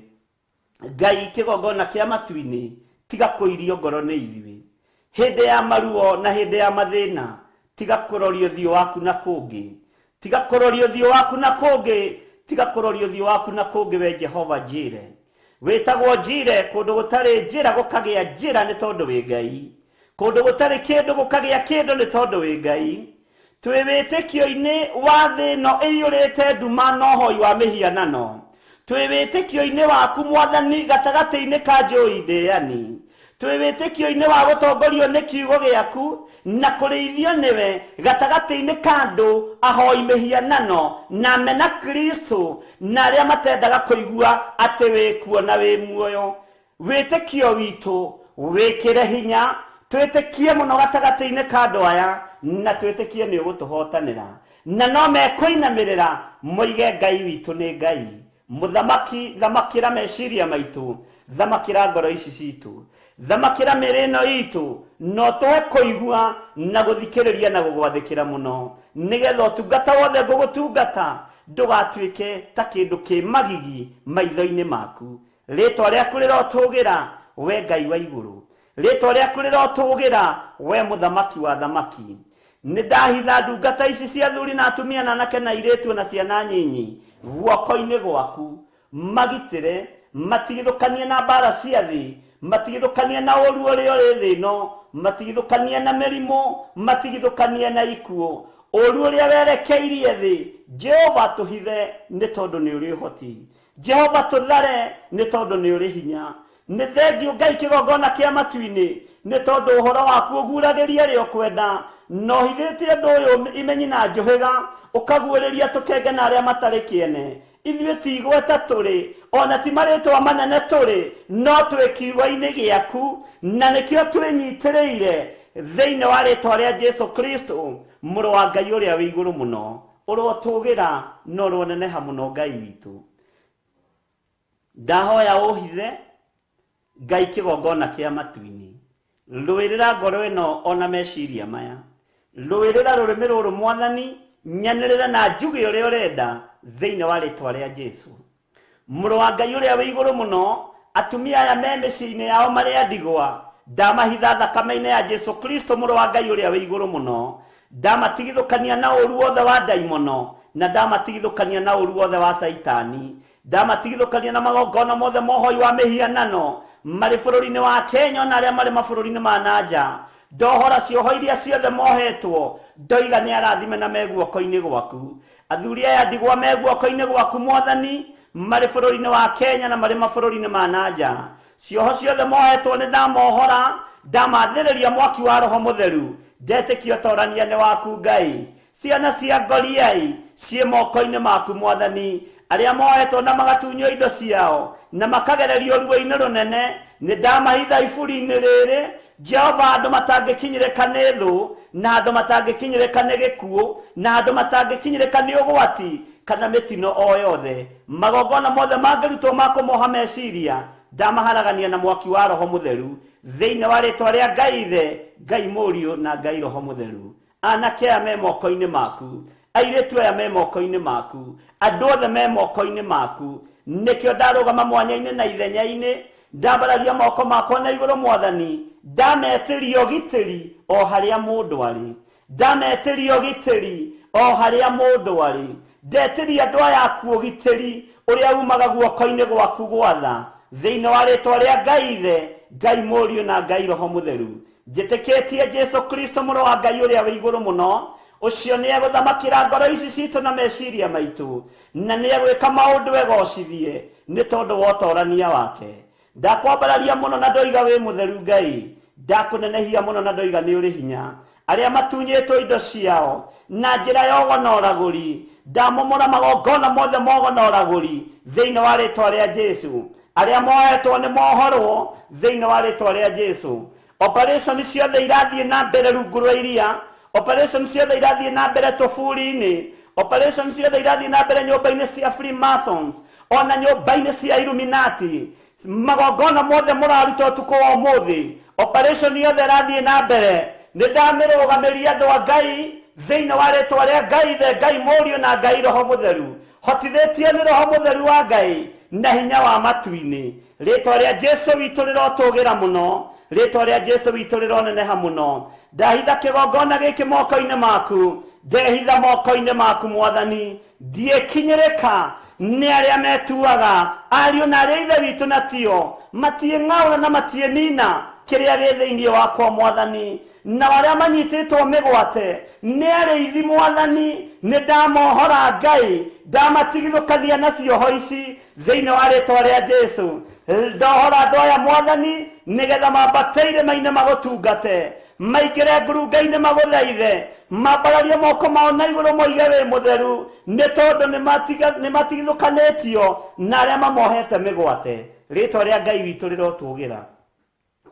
Ngai kĩgongona kĩa matu-inĩ, tiga kũirio ngoro nĩ ithuĩ hĩndĩ ya maruo na hĩndĩ ya mathĩna. Tiga kũroria ũthiũ waku na kũngĩ, tiga kũroria ũthiũ waku na kũngĩ, tiga kũroria ũthiũ waku na kũngĩ. We Jehova Njire, wĩtagwo Njire, kũndũ gũtarĩ njĩra gũkagĩa njĩra nĩ tondũ wĩ Ngai, kũndũ gũtarĩ kĩndũ gũkagĩa kĩndũ nĩ tondũ wĩ Ngai. Twĩ wĩtĩkio-inĩ wa thĩ ĩno ĩiyũrĩte nduma na ũhoi wa mĩhianano, twĩ wĩtĩkio-inĩ waku Mwathani gatagatĩ-inĩ ka njũi ndĩani, twĩ wĩtĩkio-inĩ wa gũtongorio nĩ kiugo gĩaku na kũrĩithio nĩwe gatagatĩ-inĩ ka andũ ahoi mĩhianano na mena Kristo na arĩa matendaga kũigua atĩ wĩ kuo na wĩ muoyo. Wĩtĩkio witũ wĩkĩre hinya, twĩtĩkie mũno gatagatĩ-inĩ ka andũ aya, na twĩtĩkie nĩ ũgũtũhotanĩra, na no mekũinamĩrĩra moige Ngai witũ nĩ Ngai. Mũthamaki, thamakĩra meciria maitũ, thamakĩra ngoro ici citũ, thamakĩra mĩĩrĩ ĩno itũ, no tũhe kũigua na gũthikĩrĩria na gũgwathĩkĩra mũno, nĩgetha ũtungata wothe ngũgũtungata ndũgatuĩke ta kĩndũ kĩ magigi maitho-inĩ maku. Rĩtwa rĩaku rĩrotũgĩra, we Ngai wa igũrũ. Rĩtwa rĩaku rĩrotũgĩra, we Mũthamaki wa thamaki. Nĩ ndahitha ndungata ici cia athuri na atumia na anake na airĩtu na ciana nyinyi guoko-inĩ gwaku. Magitĩre, matigithũkanie na mbara cia thĩ, matigithũkanie na ũru ũrĩa ũrĩ thĩ ĩno, matigithũkanie na mĩrimũ, matigithũkanie na ikuũ, ũru ũrĩa werekeirie thĩ. Jehova, tũhithe nĩ tondũ nĩ ũrĩ ũhoti. Jehova, tũthare nĩ tondũ nĩ ũrĩ hinya. Nĩ thengiũ Ngai kĩgongona kĩa matu-inĩ, nĩ tondũ ũhoro waku ũguragĩria rĩ ũkwenda, na ũhithĩte ũndũ ũyũ imenyi na njũhĩga, ũkaguũrĩria tũkenge na arĩa matarĩ kĩene. Ithuĩ ti igweta tũrĩ, ona ti marĩtwa manene tũrĩ, no twĩ kiugo-inĩ gĩaku na nĩkĩo twĩnyitĩrĩire, thĩinĩ wa rĩtwa rĩa Jesu Kristo, mũrũ wa Ngai ũrĩa wĩ igũrũ mũno. Ũrotũgĩra na ũroneneha mũno, Ngai witũ. Ndahoya ũhithe, Ngai kĩgongona kĩa matu-inĩ. Rũĩrĩra ngoro ĩno ona meciria maya, rũĩrĩra rũrĩmĩ rũrũ Mwathani, nyanĩrĩre na njuge ũrĩa ũrenda, thĩinĩ wa rĩtwa rĩa Jesu, mũrũ wa Ngai ũrĩa wĩ igũrũ mũno. Atumia aya me mĩciĩ-inĩ yao marĩ a ndigwa, ndamahitha thakame-inĩ ya Jesu Kristo, mũrũ wa Ngai ũrĩa wĩ igũrũ mũno. Ndamatigithũkania na ũru wothe wa ndaimono, na ndamatigithũkania na ũru wothe wa Caitani. Ndamatigithũkania na magongona mothe mohoi wa mĩhianano marĩ bũrũri-inĩ wa Kenya ona arĩa marĩ mabũrũri-inĩ ma na nja. Ndohora cioho iria ciothe mohetwo, ndoiga nĩ arathime na me guoko-inĩ gwaku. Athuri aya ndigwa me guoko-inĩ gwaku Mwathani, marĩ bũrũri-inĩ wa Kenya na marĩ mabũrũri-inĩ ma na nja, cioho ciothe mohetwo nĩ ndamohora, ndamathĩrĩria mwaki wa Roho Mũtheru. Ndetĩkia ũtorania nĩ waku, Ngai. Ciana cia ngoriai ciĩ moko-inĩ maku Mwathani, arĩa mohetwo na magatunywo indo ciao na makagererio ruo-inĩ rũnene, nĩ ndamahitha iburi-inĩ rĩrĩ, Jehova, andũ matangĩkinyĩrĩka nĩ thũ, na andũ matangĩkinyĩrĩka nĩ gĩkuũ, na andũ matangĩkinyĩrĩka nĩ ũgwati kana mĩtino o yothe. Magongona mothe mangĩrutwo ma kũmoha meciria, ndamaharagania na mwaki wa Roho Mũtheru, thĩinĩ wa rĩtwa rĩa Ngai Ithe, Ngai Mũriũ na Ngai Roho Mũtheru. Anake aya me moko-inĩ maku, airĩtu aya me moko-inĩ maku, andũ othe me moko-inĩ maku. Nĩkĩo ndarũgama mwanya-inĩ na ithenya-inĩ, ndambararia moko makwa na igũrũ Mwathani, ndametĩria ũgitĩri o harĩa mũndũ arĩ, ndametĩria ũgitĩri o harĩa mũndũ arĩ. Ndetĩria andũ aya aku ũgitĩri ũrĩa umaga guoko-inĩ gwaku gwatha, thĩinĩ wa rĩtwa rĩa Ngai Ithe, Ngai Mũriũ na Ngai Roho Mũtheru. Njĩtĩkĩtie Jesu Kristo, mũrũ wa Ngai ũrĩa wĩ igũrũ mũno, ũcio nĩ egũthamakĩra ngoro ici citũ na meciria maitũ, na nĩ egwĩka maũndũ egocithie nĩ tondũ wa ũtorania wake. Ndakwambararia mũno na ndoiga wĩ mũtheru, Ngai. Ndakũnenehia mũno na ndoiga nĩ ũrĩ hinya. Arĩa matunyĩtwo indo ciao na njĩra ya ũgo na ũragũri, ndamomora magongona mothe ma ũgo na ũragũri, thĩinĩ wa rĩtwa rĩa Jesu. Arĩa mohetwo nĩ mohorwo, thĩinĩ wa rĩtwa rĩa Jesu. Operation ciothe irathiĩ na mbere rungu rwa iria, operation ciothe irathiĩ na mbere tũburi-inĩ, Operation ciothe irathiĩ na mbere nyũmba-inĩ cia Freemasons ona nyũmba-inĩ cia Illuminati, magongona mothe mũraruta ũtukũ wa ũmũthĩ, operation yothe ĩrathiĩ na mbere, nĩ ndamĩrũgamĩria andũ a Ngai thĩinĩ wa rĩtwa rĩa Ngai Ithe, Ngai Mũriũ na Ngai Roho Mũtheru, hotithĩtio nĩ Roho Mũtheru wa Ngai na hinya wa matu-inĩ. Rĩtwa rĩa Jesu witũ rĩrotũgĩra mũno, rĩtwa rĩa Jesu witũ rĩroneneha mũno. Ndahitha kĩgongona gĩkĩ moko-inĩ maku, ndehitha moko-inĩ maku Mwathani, ndiĩkinyĩrĩka nĩ arĩa metuaga ariũ na arĩa ithe witũ natio, matiĩng'aũra na matiĩnina kĩrĩa gĩ thĩinĩ wakwa Mwathani. Na arĩa manyitĩtwo mĩgwate nĩ arĩithi Mwathani, nĩ ndamohora Ngai, ndamatigithũkania na cioho ici thĩinĩ wa rĩtwa rĩa Jesu. Ndohora andũ aya Mwathani, nĩgetha mambate irĩma-inĩ magũtungate, maingĩre ngurunga-inĩ magũthaithe, mambararie moko mao na igũrũ moige wĩ mũtheru, nĩ tondũ nĩ matigithũkanĩtio na arĩa mamohete mĩgwate. Rĩtwa rĩa Ngai witũ rĩrotũgĩra,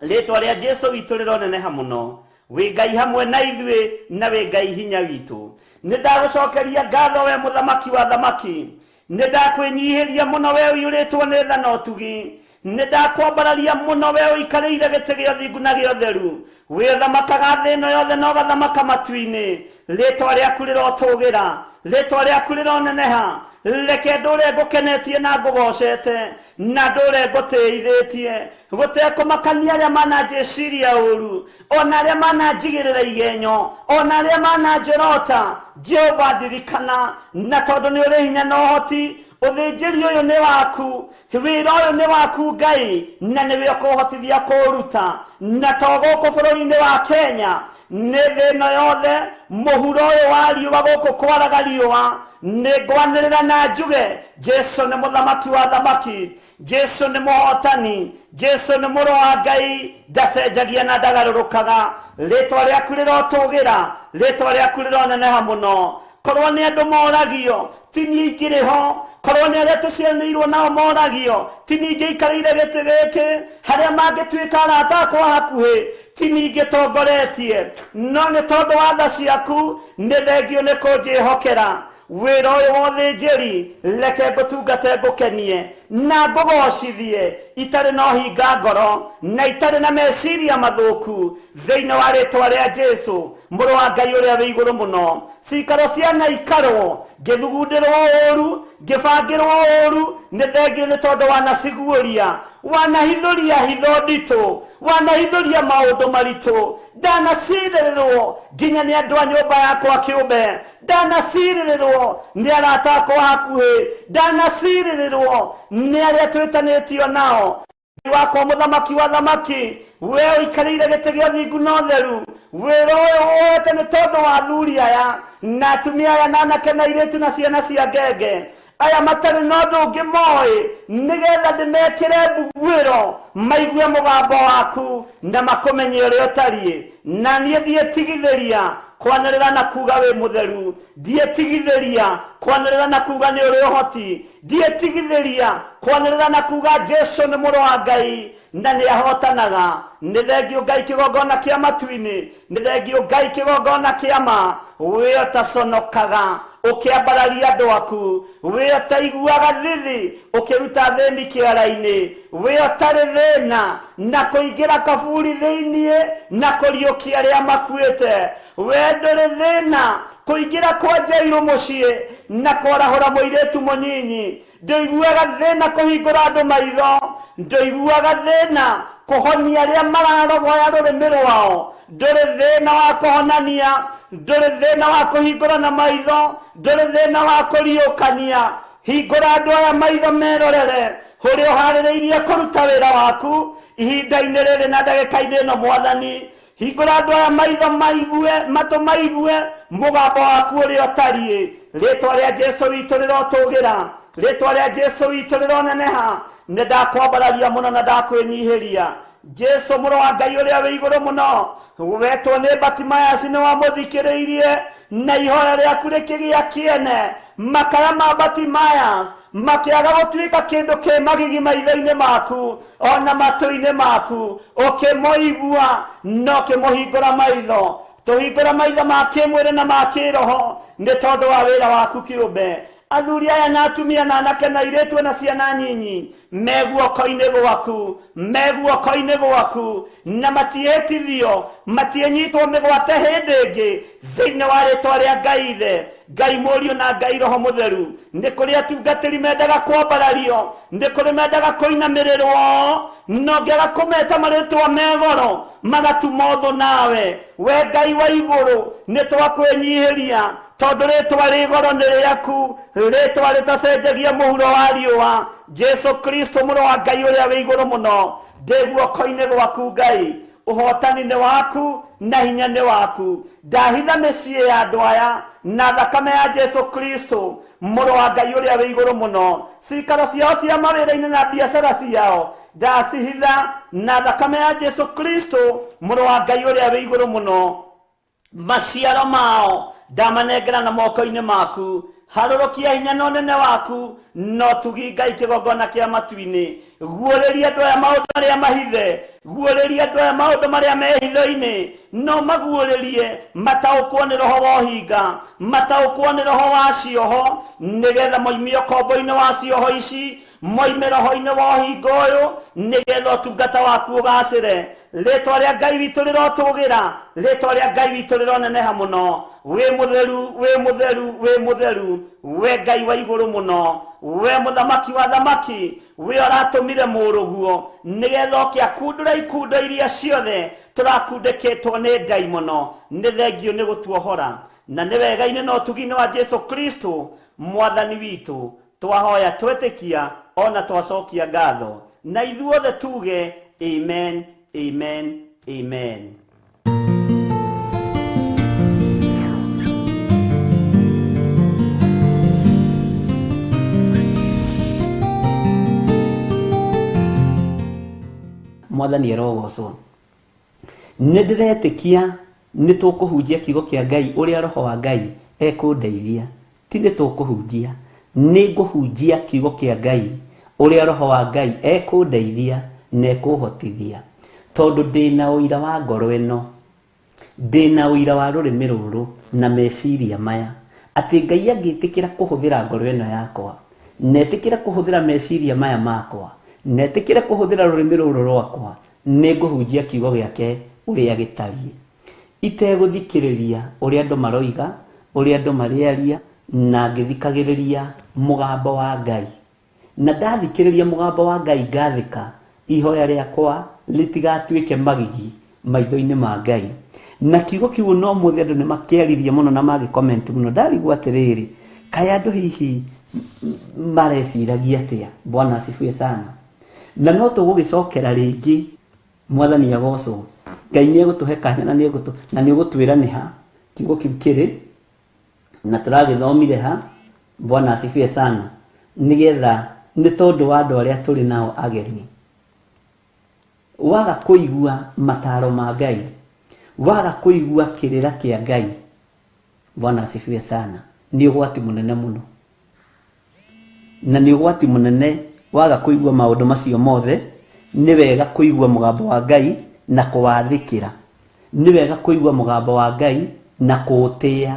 rĩtwa rĩa Jesu witũ rĩroneneha mũno. Wĩ Ngai hamwe na ithuĩ na wĩ Ngai hinya witũ. Nĩ ndagũcokeria ngatho we mũthamaki wa thamaki, nĩ ndakwĩnyihĩria mũno we ũiyũrĩtwo nĩ tha na ũtugi, nĩ ndakwambararia mũno we ũikarĩire gĩtĩ gĩa ũthingu na gĩa ũtheru, wĩ ũthamakaga thĩ ĩno yothe na ũgathamaka matu-inĩ. Rĩtwa rĩaku rĩrotũgĩra, rĩtwa rĩaku rĩroneneha. Reke ndũre ngũkenetie na ngũgocete, na ndũre ngũtĩithĩtie, gũtekũmakania arĩa mananjĩciria ũru, ona arĩa mananjigĩrĩra igenyo, ona arĩa mananjorota. Jehova ndirikana, na tondũ nĩ ũrĩ hinya na ũhoti, ũthĩnjĩri ũyũ nĩ waku, wĩra ũyũ nĩ waku Ngai, na nĩwe ũkũhotithia kũũruta. Na to gũkũ bũrũri-inĩ wa Kenya, nĩ thĩ ĩno yothe, mũhuro ũyũ wa riũa gũkũ kwaraga riũa, nĩ ngwanĩrĩra na njuge Jesu nĩ mũthamaki wa thamaki, Jesu nĩ mũhotani, Jesu nĩ mũrũ wa Ngai, ndacenjagia na ndagarũrũkaga. Rĩtwa rĩaku rĩrotũgĩra, rĩtwa rĩaku rĩroneneha mũno. Korwo nĩ andũ moragio, ti niĩ ingĩrĩ ho. Korwo nĩ arĩa tũciaranĩirwo nao moragio, ti niĩ ingĩikarĩire gĩtĩ gĩkĩ. Harĩa mangĩtuĩka arata akwa hakuhĩ, ti niĩ ingĩtongoretie. No nĩ tondũ wa tha ciaku, nĩ thengio nĩ kũnjĩhokera wĩra ũyũ wa ũthĩnjĩri. Reke ngũtungate, ngũkenie na ngũgocithie, itarĩ na ũhinga ngoro na itarĩ na meciria mathũku, thĩinĩ wa rĩtwa rĩa Jesu mũrũ wa Ngai ũrĩa wĩ igũrũ mũno. Cikaro cianaikarwo ngĩthugundĩrwo ũru, ngĩbangĩrwo ũru, nĩ thengio nĩ tondũ wanaciguũria, wanahithũria hitho nditũ, wanahithũria maũndũ maritũ. Ndanacirĩrĩrwo nginya nĩ andũ a nyũmba yakwa kĩũmbe, ndanacirĩrĩrwo nĩ arata akwa hakuhĩ, ndanacirĩrĩrwo nĩ arĩa twĩtanĩtio nao. Wakwa mũthamaki wa thamaki, we ũikarĩire gĩtĩ gĩa ũthingu na ũtheru, wĩra ũyũ woete nĩ tondũ wa athuri aya na atumia aya na anake na airĩtu na ciana cia ngenge aya matarĩ na ũndũ ũngĩ moĩ, nĩgetha ndĩmekĩre mbuguĩro maigue mũgambo waku na makũmenye ũrĩa ũtariĩ. Na niĩ ndiĩtigithĩria kwanĩrĩra na kuga wĩ mũtheru, ndiĩtigithĩria kwanĩrĩra na kuga nĩ ũrĩ ũhoti, ndiĩtigithĩria kwanĩrĩra na kuga Jesu nĩ mũrũ wa Ngai na nĩ ahotanaga. Nĩ thengio Ngai kĩgongona kĩa matu-inĩ, nĩ thengio Ngai kĩgongona kĩa ma. We ũtaconokaga ũkĩambararia andũ aku, we ũtaiguaga thithi ũkĩruta thĩni kĩara-inĩ, we ũtarĩ thĩna na kũingĩra kaburi thĩiniĩ na kũriũkia arĩa makuĩte, we ndũrĩ thĩna kũingĩra kwa Jairũ mũciĩ na kwarahũra mũirĩtu mũnyinyi, ndũiguaga thĩna kũhingũra andũ maitho, ndũiguaga thĩna kũhonia arĩa mararogoya rũrĩmĩ rwao, ndũrĩ thĩna wa kũhonania, ndũrĩ thĩna wa kũhingũra na maitho, ndũrĩ thĩna wa kũriũkania. Hingũra andũ aya maitho merorere ũrĩa ũharĩrĩirie kũruta wĩra waku ihinda-inĩ rĩrĩ na ndagĩka-inĩ ĩno. Mwathani, hingũra andũ aya maitho maigue, matũ maigue mũgambo waku ũrĩa ũtariĩ. Rĩtwa rĩa Jesu witũ rĩrotũgĩra, rĩtwa rĩa Jesu witũ rĩroneneha. Nĩ ndakwambararia mũno na ndakwĩnyihĩria Jesu mũrũ wa Ngai ũrĩa wĩ igũrũ mũno. Wetwo nĩ Batimayasi nĩ wamũthikĩrĩirie na ihoya rĩaku rĩkĩgĩa kĩene. Makaya ma Batimayas makĩaga gũtuĩka kĩndũ kĩ magigi maitho-inĩ maku ona matũ-inĩ maku, ũkĩmũigua na ũkĩmũhingũra maitho. Tũhingũre maitho ma kĩmwĩrĩ na ma kĩroho nĩ tondũ wa wĩra waku kĩũmbe. Athuri aya na atumia na anake na airĩtu na ciana nyinyi me guoko-inĩ gwaku, me guoko-inĩ gwaku, na matiĩtithio, matiĩnyitwo mĩgwate hĩndĩ ĩngĩ thĩinĩ wa rĩtwa rĩa Ngai Ithe, Ngai Mũriũ na Ngai Roho Mũtheru. Nĩ kũrĩ atungatĩri mendaga kwambarario, nĩ kũrĩ mendaga kũinamĩrĩrwo, no ngĩaga kũmeta marĩtwa me goro magatuma ũthũ nawe. We Ngai wa igũrũ, nĩ twakwĩnyihĩria tondũ rĩtwa rĩ goro nĩ rĩaku, rĩtwa rĩtacenjagia mũhuro wa riũa. Jesu Kristo mũrũ wa Ngai ũrĩa wĩ igũrũ mũno, ndĩ guoko-inĩ gwaku Ngai, ũhotani nĩ waku na hinya nĩ waku. Ndahitha mĩciĩ ya andũ aya na thakame ya Jesu Kristo mũrũ wa Ngai ũrĩa wĩ igũrũ mũno. Cikaro ciao cia mawĩra-inĩ na biacara ciao ndacihitha na thakame ya Jesu Kristo mũrũ wa Ngai ũrĩa wĩ igũrũ mũno. Maciaro mao ndamanengera na moko-inĩ maku. Harũrũkia hinya na ũnene waku, no tugi Ngai kĩgongona kĩa matu-inĩ. Guũrĩria andũ aya maũndũ marĩa mahithe, guũrĩria andũ aya maũndũ marĩa me hitho-inĩ, no maguũrĩrie mataũkwo nĩ roho wa ũhinga, mataũkwo nĩ roho wa cioho, nĩgetha moime ũkombo-inĩ wa cioho ici, moime roho-inĩ wa ũhinga ũyũ, nĩgetha ũtungata waku ũgacĩre. Rĩtwa rĩa Ngai witũ rĩrotũgĩra, rĩtwa rĩa Ngai witũ rĩroneneha mũno. Wĩ mũtheru, wĩ mũtheru, wĩ mũtheru, we Ngai wa igũrũ mũno, we mũthamaki wa thamaki, we ũratũmire mũrũguo nĩgetha oke akundũre ikundo iria ciothe tũrakundĩkĩtwo nĩ ndaimono. Nĩ thengio nĩ gũtuohora, na nĩ wega-inĩ na ũtugi-inĩ wa Jesu Kristo mwathani witũ twahoya twetĩkia ona twacokia ngatho, na ithuothe tuge amen, amen, amen. Mwathani arogocwo. Nĩ ndĩretĩkia nĩ tũkũhunjia kiugo kĩa Ngai ũrĩa roho wa Ngai ekũndeithia. Ti nĩ tũkũhunjia, nĩ ngũhunjia kiugo kĩa Ngai ũrĩa roho wa Ngai ekũndeithia na ekũhotithia, tondũ ndĩna ũira wa ngoro ĩno, ndĩna ũira wa rũrĩmĩ rũrũ na meciria maya, atĩ Ngai angĩtĩkĩra kũhũthĩra ngoro ĩno yakwa, na etĩkĩre kũhũthĩra meciria maya makwa, na etĩkĩre kũhũthĩra rũrĩmĩ rũrũ rwakwa, nĩ ngũhunjia kiugo gĩake ũrĩa gĩtariĩ, itegũthikĩrĩria ũrĩa andũ maroiga, ũrĩa andũ marĩaria, na ngĩthikagĩrĩria mũgambo wa Ngai. Na ndathikĩrĩria mũgambo wa Ngai ngathĩka, ihoya rĩakwa rĩtigatuĩke magigi maitho-inĩ ma Ngai. Na kiugo kiu no mũthĩ andũ nĩ makĩaririe mũno na magĩcomment mũno. Ndarigwo atĩrĩrĩ, kaĩ andũ hihi mareciragia atĩa? Bwana asifiwe sana. Na no tũgũgĩcokera rĩngĩ, mwathani agocwo. Ngai nĩ egũtũhe kanya na nĩ ũgũtwĩra nĩ ha kiugo kĩu kĩrĩ, na tũragĩthomire ha. Bwana asifiwe sana. Nĩgetha nĩ tondũ wa andũ arĩa tũrĩ nao ageni, waga kũigua mataro ma Ngai, waga kũigua kĩrĩra kĩa Ngai, Bwana asifiwe sana, nĩ ũgwati mũnene mũno. Na nĩ ũgwati mũnene waga kũigua maũndũ macio mothe. Nĩ wega kũigua mũgambo wa Ngai na kũwathĩkĩra. Nĩ wega kũigua mũgambo wa Ngai na kũũtĩĩa.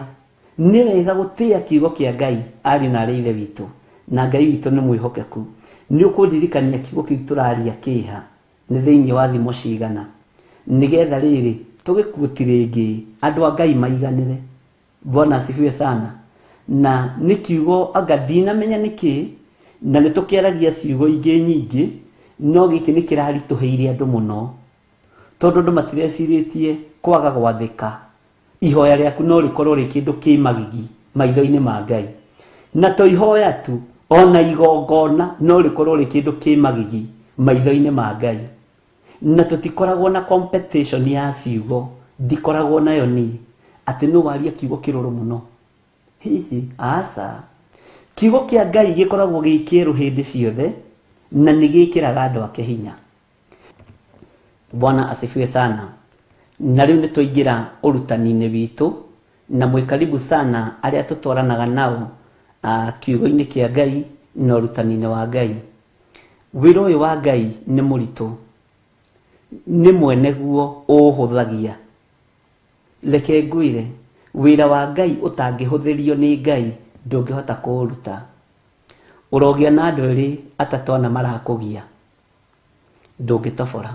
Nĩ wega gũtĩĩa kiugo kĩa Ngai, ariũ na arĩ Ithe witũ, na Ngai witũ nĩ mwĩhokeku. Nĩ ũkũndirikania kiugo kĩu tũraria kĩha nĩ thĩinĩ wa thimo cigana, nĩgetha rĩrĩ tũgĩkuũti rĩngĩ andũ a Ngai maiganĩre. Bwana asifiwe sana. Na nĩ kiugo anga ndinamenya nĩ kĩ, na nĩ tũkĩaragia ciugo ingĩ nyingĩ, no gĩkĩ nĩ kĩraritũhĩire andũ mũno, tondũ andũ matirecirĩtie kwaga gwathĩka. Ihoya rĩaku no rĩkorwo rĩ kĩndũ kĩ magigi maitho-inĩ ma Ngai. Na to ihoya tu, ona igongona no rĩkorwo rĩ kĩndũ kĩ magigi maitho-inĩ ma Ngai. Na tũtikoragwo na competition ya ciugo, ndikoragwo nayo niĩ, atĩ nũ waria kiugo kĩrũrũ mũno. Hihi, aca. Kiugo kĩa Ngai gĩkoragwo gĩ kĩerũ hĩndĩ ciothe, na nĩ gĩkĩraga andũ ake hinya. Bwana asifiwe sana. Na rĩu nĩ twaingĩra ũrutani-inĩ witũ, na mwĩ karibu sana arĩa tũtwaranaga nao kiugo-inĩ kĩa Ngai na ũrutani-inĩ wa Ngai. Wĩra ũyũ wa Ngai nĩ mũritũ, nĩ mwene guo ũũhũthagia. Reke ngwĩre, wĩra wa Ngai ũtangĩhũthĩrio nĩ Ngai ndũngĩhota kũũruta. Ũrogĩa na andũ erĩ atatũ ana marakũgia, ndũngĩtobora.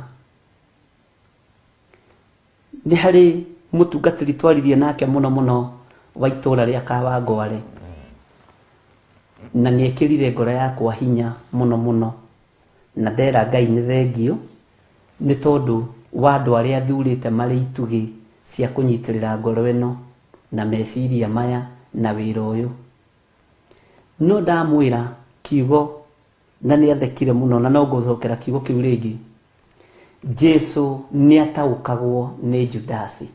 Nĩ harĩ mũtungatĩri twaririe nake mũno mũno wa itũũra rĩa Kawangware, na nĩ ekĩrire ngoro yakwa hinya mũno mũno, na ndera Ngai nĩ thengio nĩ tondũ wa andũ arĩa athurĩte marĩ itugĩ cia kũnyitĩrĩra ngoro ĩno na meciria maya na wĩra ũyũ. No ndamwĩra kiugo na nĩ athekire mũno, na no ngũcokera kiugo kĩu rĩngĩ. Jesu nĩ ataũkagwo nĩ Judasi,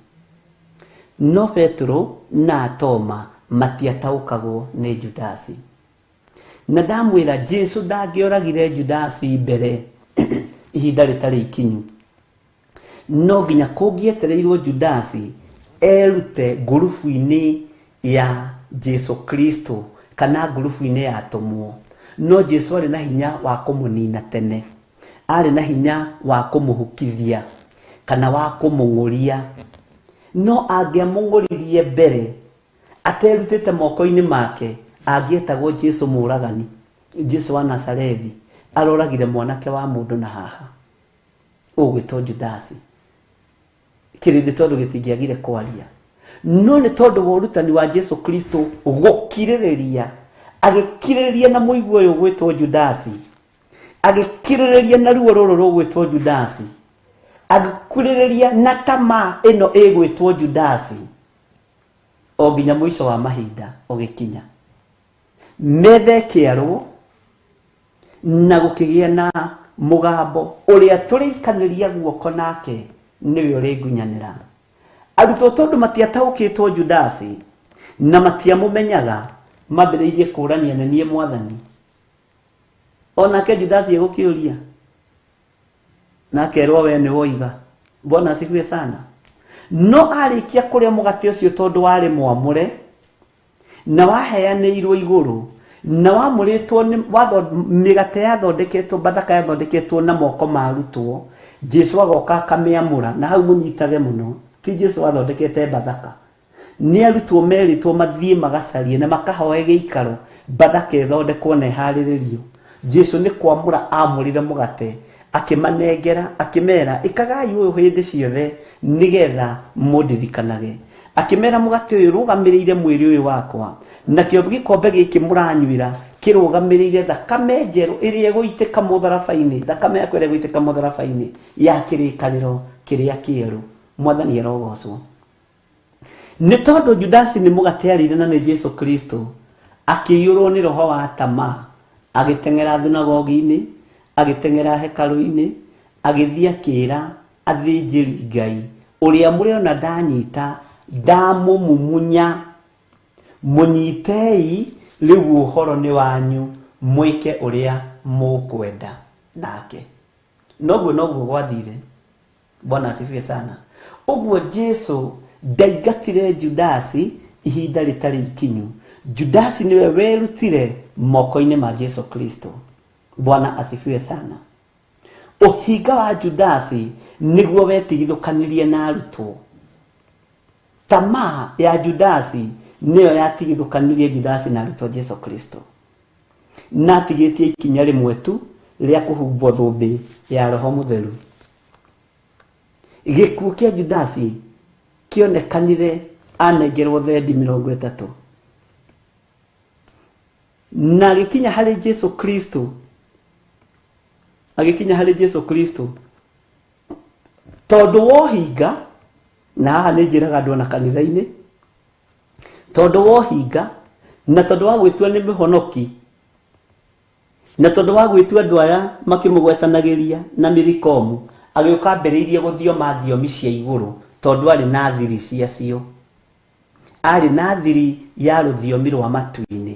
no Petero na Toma matiataũkagwo nĩ Judasi. Na ndamwĩra Jesu ndangĩoragire Judasi mbere ihinda rĩtarĩ ikinyu, no nginya kũngĩetereirwo Judasi erute ngurubu-inĩ ya Jesu Kristo kana ngurubu-inĩ ya atũmwo. No Jesu arĩ na hinya wa kũmũnina tene, arĩ na hinya wa kũmũhukithia kana wa kũmũng'ũria. No angĩamũng'ũririe mbere aterutĩte moko-inĩ make, angĩetagwo Jesu mũũragani, Jesu wa Nazarethi, aroragire mwanake wa mũndũ na haha ũgwĩtwo Judasi. Kĩrĩndĩ tondũ gĩtingĩagire kwaria, no nĩ tondũ wa ũrutani wa Jesu Kristo gũkirĩrĩria, agĩkirĩrĩria na mũigua ũyũ ũgwĩtwo Judasi, agĩkirĩrĩria na ruo rũrũ rũgwĩtwo Judasi, agĩkirĩrĩria na tamaa ĩno ĩgwĩtwo Judasi, o nginya mũico wa mahinda ũgĩkinya. Metha ĩkĩarwo na gũkĩgĩa na mũgambo ũrĩa tũrĩikanĩria guoko nake nĩwe ũrĩngunyanĩra. Arutwo tondũ matiataũkĩtwo Judasi na matiamũmenyaga, mambĩrĩirie kũũrania nĩ niĩ Mwathani. Onake Judasi egũkĩũria na akerwo we nĩ woiga. Bwana asifiwe sana. No arĩkia kũrĩa mũgate ũcio tondũ warĩ mwamũre na waheanĩirwo igũrũ na wamũrĩtwo nĩ mĩgate yathondeketwo, bathaka yathondeketwo na moko ma arutwo, Jesu agoka akamĩamũra. Na hau mũnyitage mũno, ti Jesu wathondekete bathaka, nĩ arutwo merĩtwo mathiĩ magacarie na makahoe gĩikaro bathaka ĩthondekwo na ĩharĩrĩrio. Jesu nĩ kwamũra amũrire mũgate, akĩmanengera, akĩmera ĩkagai ũyũ hĩndĩ ciothe nĩgetha mũndirikanage. Akĩmera mũgate ũyũ ũrũgamĩrĩire mwĩrĩ ũyũ wakwa, nakĩo gĩkombe gĩkĩ mũranyuĩra kĩrũgamĩrĩire thakame njerũ ĩrĩa ĩgũitĩka mũtharaba-inĩ, thakame yakwa ĩrĩa ĩgũitĩka mũtharaba-inĩ ya kĩrĩkanĩro kĩrĩa kĩerũ. Mwathani arogocwo. Nĩ tondũ Judasi nĩ mũgate arĩire na nĩ Jesu Kristo, akĩiyũrwo nĩ roho wa tamaa, agĩteng'era thunagogi-inĩ, agĩteng'era hekarũ-inĩ, agĩthiĩ akĩĩra athĩnjĩri Ngai, ũrĩa mũrĩona ndanyita ndamũmumunya, mũnyitei, rĩu ũhoro nĩ wanyu, mwĩke ũrĩa mũkwenda nake. Noguo noguo gwathire. Bwana asifiwe sana. Ũguo Jesu ndaingatire Judasi ihinda rĩtarĩ ikinyu. Judasi nĩwe werutire moko-inĩ ma Jesu Kristo. Bwana asifiwe sana. Ũhinga wa Judasi nĩguo wetigithũkanirie na arutwo. Tamaa ya Judasi nĩyo yatigithũkanirie Judasi na arutwo Jesu Kristo. Na atigĩtie ikinya rĩmwe tu rĩa kũhumbwo thũmbĩ ya Roho Mũtheru. Gĩkuũ kĩa Judasi kĩonekanire anengerwo thendi 30. Na agĩkinya harĩ Jesu Kristo, agĩkinya harĩ Jesu Kristo tondũ wohinga, na haha nĩ njĩraga andũ ona kanitha-inĩ, tondũ wohinga na tondũ wa gwĩtua nĩ mĩhonoki na tondũ wa gwĩtua andũ aya makĩmũgwetanagĩria na mĩrikomu, agĩũka ambĩrĩirie gũthioma thiomi cia igũrũ tondũ arĩ na thiri ciacio. Arĩ na thiri ya rũthiomi rwa matu-inĩ.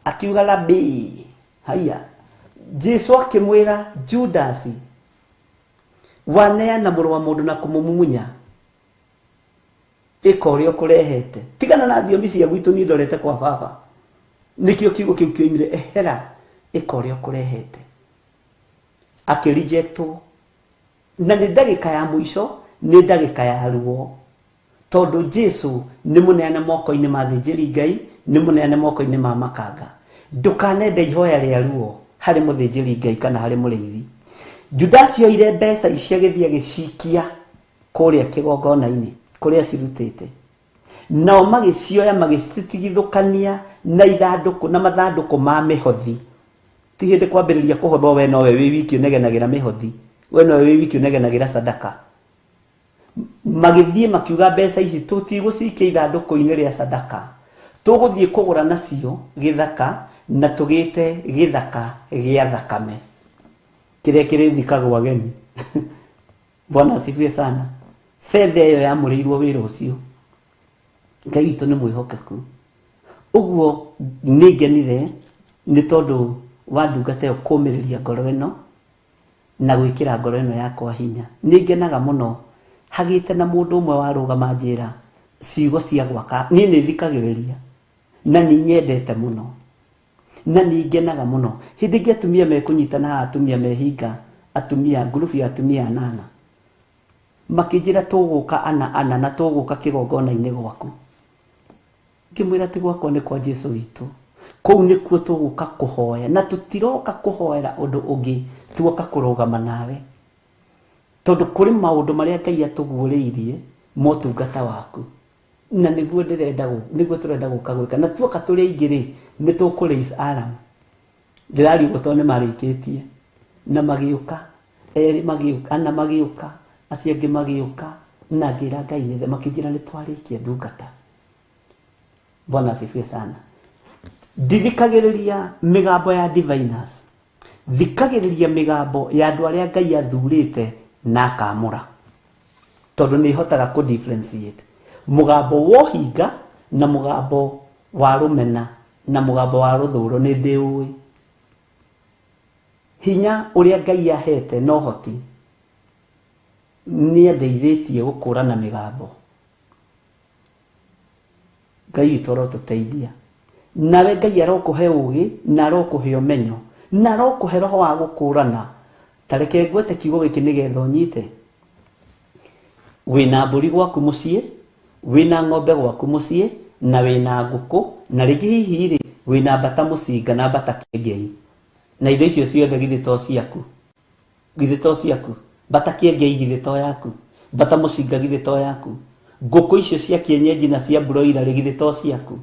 Akiuga rabi, haiya. Jesu akĩmwĩra Judasi, waneana mũrũ wa mũndũ na kũmũmumunya, ĩka ũrĩa ũkũrehete. Tigana na thiomi cia gwitũ, niĩ ndorete kwa baba. Nĩkĩo kiugo kĩu kĩoimire, ehera, ĩka ũrĩa ũkũrehete. Akĩrejectwo. Na nĩ ndagĩka ya mũico, nĩ ndagĩka ya ruo. Tondũ Jesu nĩ mũneane moko-inĩ ma athĩnjĩri Ngai, nĩ mũneane moko-inĩ ma makanga. Ndũkanende ihoya rĩa ruo harĩ mũthĩnjĩri Ngai kana harĩ mũrĩithi. Judasi oire mbeca icio agĩthiĩ agĩcikia kũrĩa kĩgongona-inĩ kũrĩa cirutĩte. Nao magĩcioya magĩcitigithũkania na ithandũkũ na mathandũkũ ma mĩhothi. Ti hĩndĩ kwambĩrĩria kũhothwo we nowe wĩ wiki ũnegenagĩra mĩhothi, we nowe wĩ wiki ũnegenagĩra sadaka. Magĩthiĩ makiuga mbeca ici tũtigũcikia ithandũkũ-inĩ rĩa sadaka, tũgũthiĩ kũgũra nacio gĩthaka na tũgĩte gĩthaka gĩa thakame kĩrĩa kĩrĩthikagwo ageni. Bwana asifiwe sana. Betha ĩyo yamũrĩirwo wĩra ũcio. Ngai witũ nĩ mwĩhokeku. Ũguo nĩ ngenire nĩ tondũ wa ndungata ĩyo kũmĩrĩria ngoro ĩno na gwĩkĩra ngoro ĩno yakwa hinya. Nĩ ngenaga mũno hagĩte na mũndũ ũmwe warũgama njĩra ciugo cia gwaka. Niĩ nĩ thikagĩrĩria na nĩ nyendete mũno na nĩ ngenaga mũno. Hĩndĩ ĩngĩ atumia mekũnyitana haha, atumia mehinga, atumia ngurubu ya atumia anana makĩnjĩra tũgũka ana ana na tũgũka kĩgongona-inĩ gwaku. Ngĩmwĩra ti gwakwa nĩ kwa Jesu witũ. Kũu nĩkuo tũgũka kũhoya na tũtiroka kũhoera ũndũ ũngĩ, tuoka kũrũgama nawe. Tondũ kũrĩ maũndũ marĩa Ngai atũguũrĩirie motungata waku. Na nĩguo ndĩrenda nĩguo tũrenda gũka gwĩka. Na tuoka tũrĩ aingĩ rĩ, nĩ tũkũ raise alarm. Ndĩraria ũguo tondũ nĩ marĩkĩtie. Na magĩũka, erĩ magĩũka, ana magĩũka, acio angĩ magĩũka, na ngĩra Ngai nĩ makĩnjĩra nĩ twarĩkia ndungata. Bwana asifiwe sana. Ndithikagĩrĩria mĩgambo ya diviners. Thikagĩrĩria mĩgambo ya andũ arĩa Ngai athurĩte na akamũra. Tondũ nĩ hotaga kũ differentiate mũgambo wa ũhinga na mũgambo wa rũmena na mũgambo wa rũthũro nĩ ndĩũĩ. Hinya ũrĩa Ngai ahete na ũhoti nĩ andeithĩtie gũkũrana mĩgambo. Ngai witũ arotũteithia. Nawe Ngai arokũhe ũgĩ na arokũhe ũmenyo na arokũhe roho wa gũkũrana. Ta reke ngwete kiugo gĩkĩ nĩgetha ũnyite. Wĩna mbũri gwaku mũciĩ, wĩna ng'ombe gwaku mũciĩ, na wĩna ngũkũ, na rĩngĩ hihi rĩ wĩna mbata mũcinga na mbata kĩengei. Na indo icio ciothe githĩ to ciaku? Githĩ to ciaku? Mbata kĩengei githĩ to yaku? Mbata mũcinga githĩ to yaku? Ngũkũ icio cia kienyeji na cia broiler rĩ githĩ to ciaku?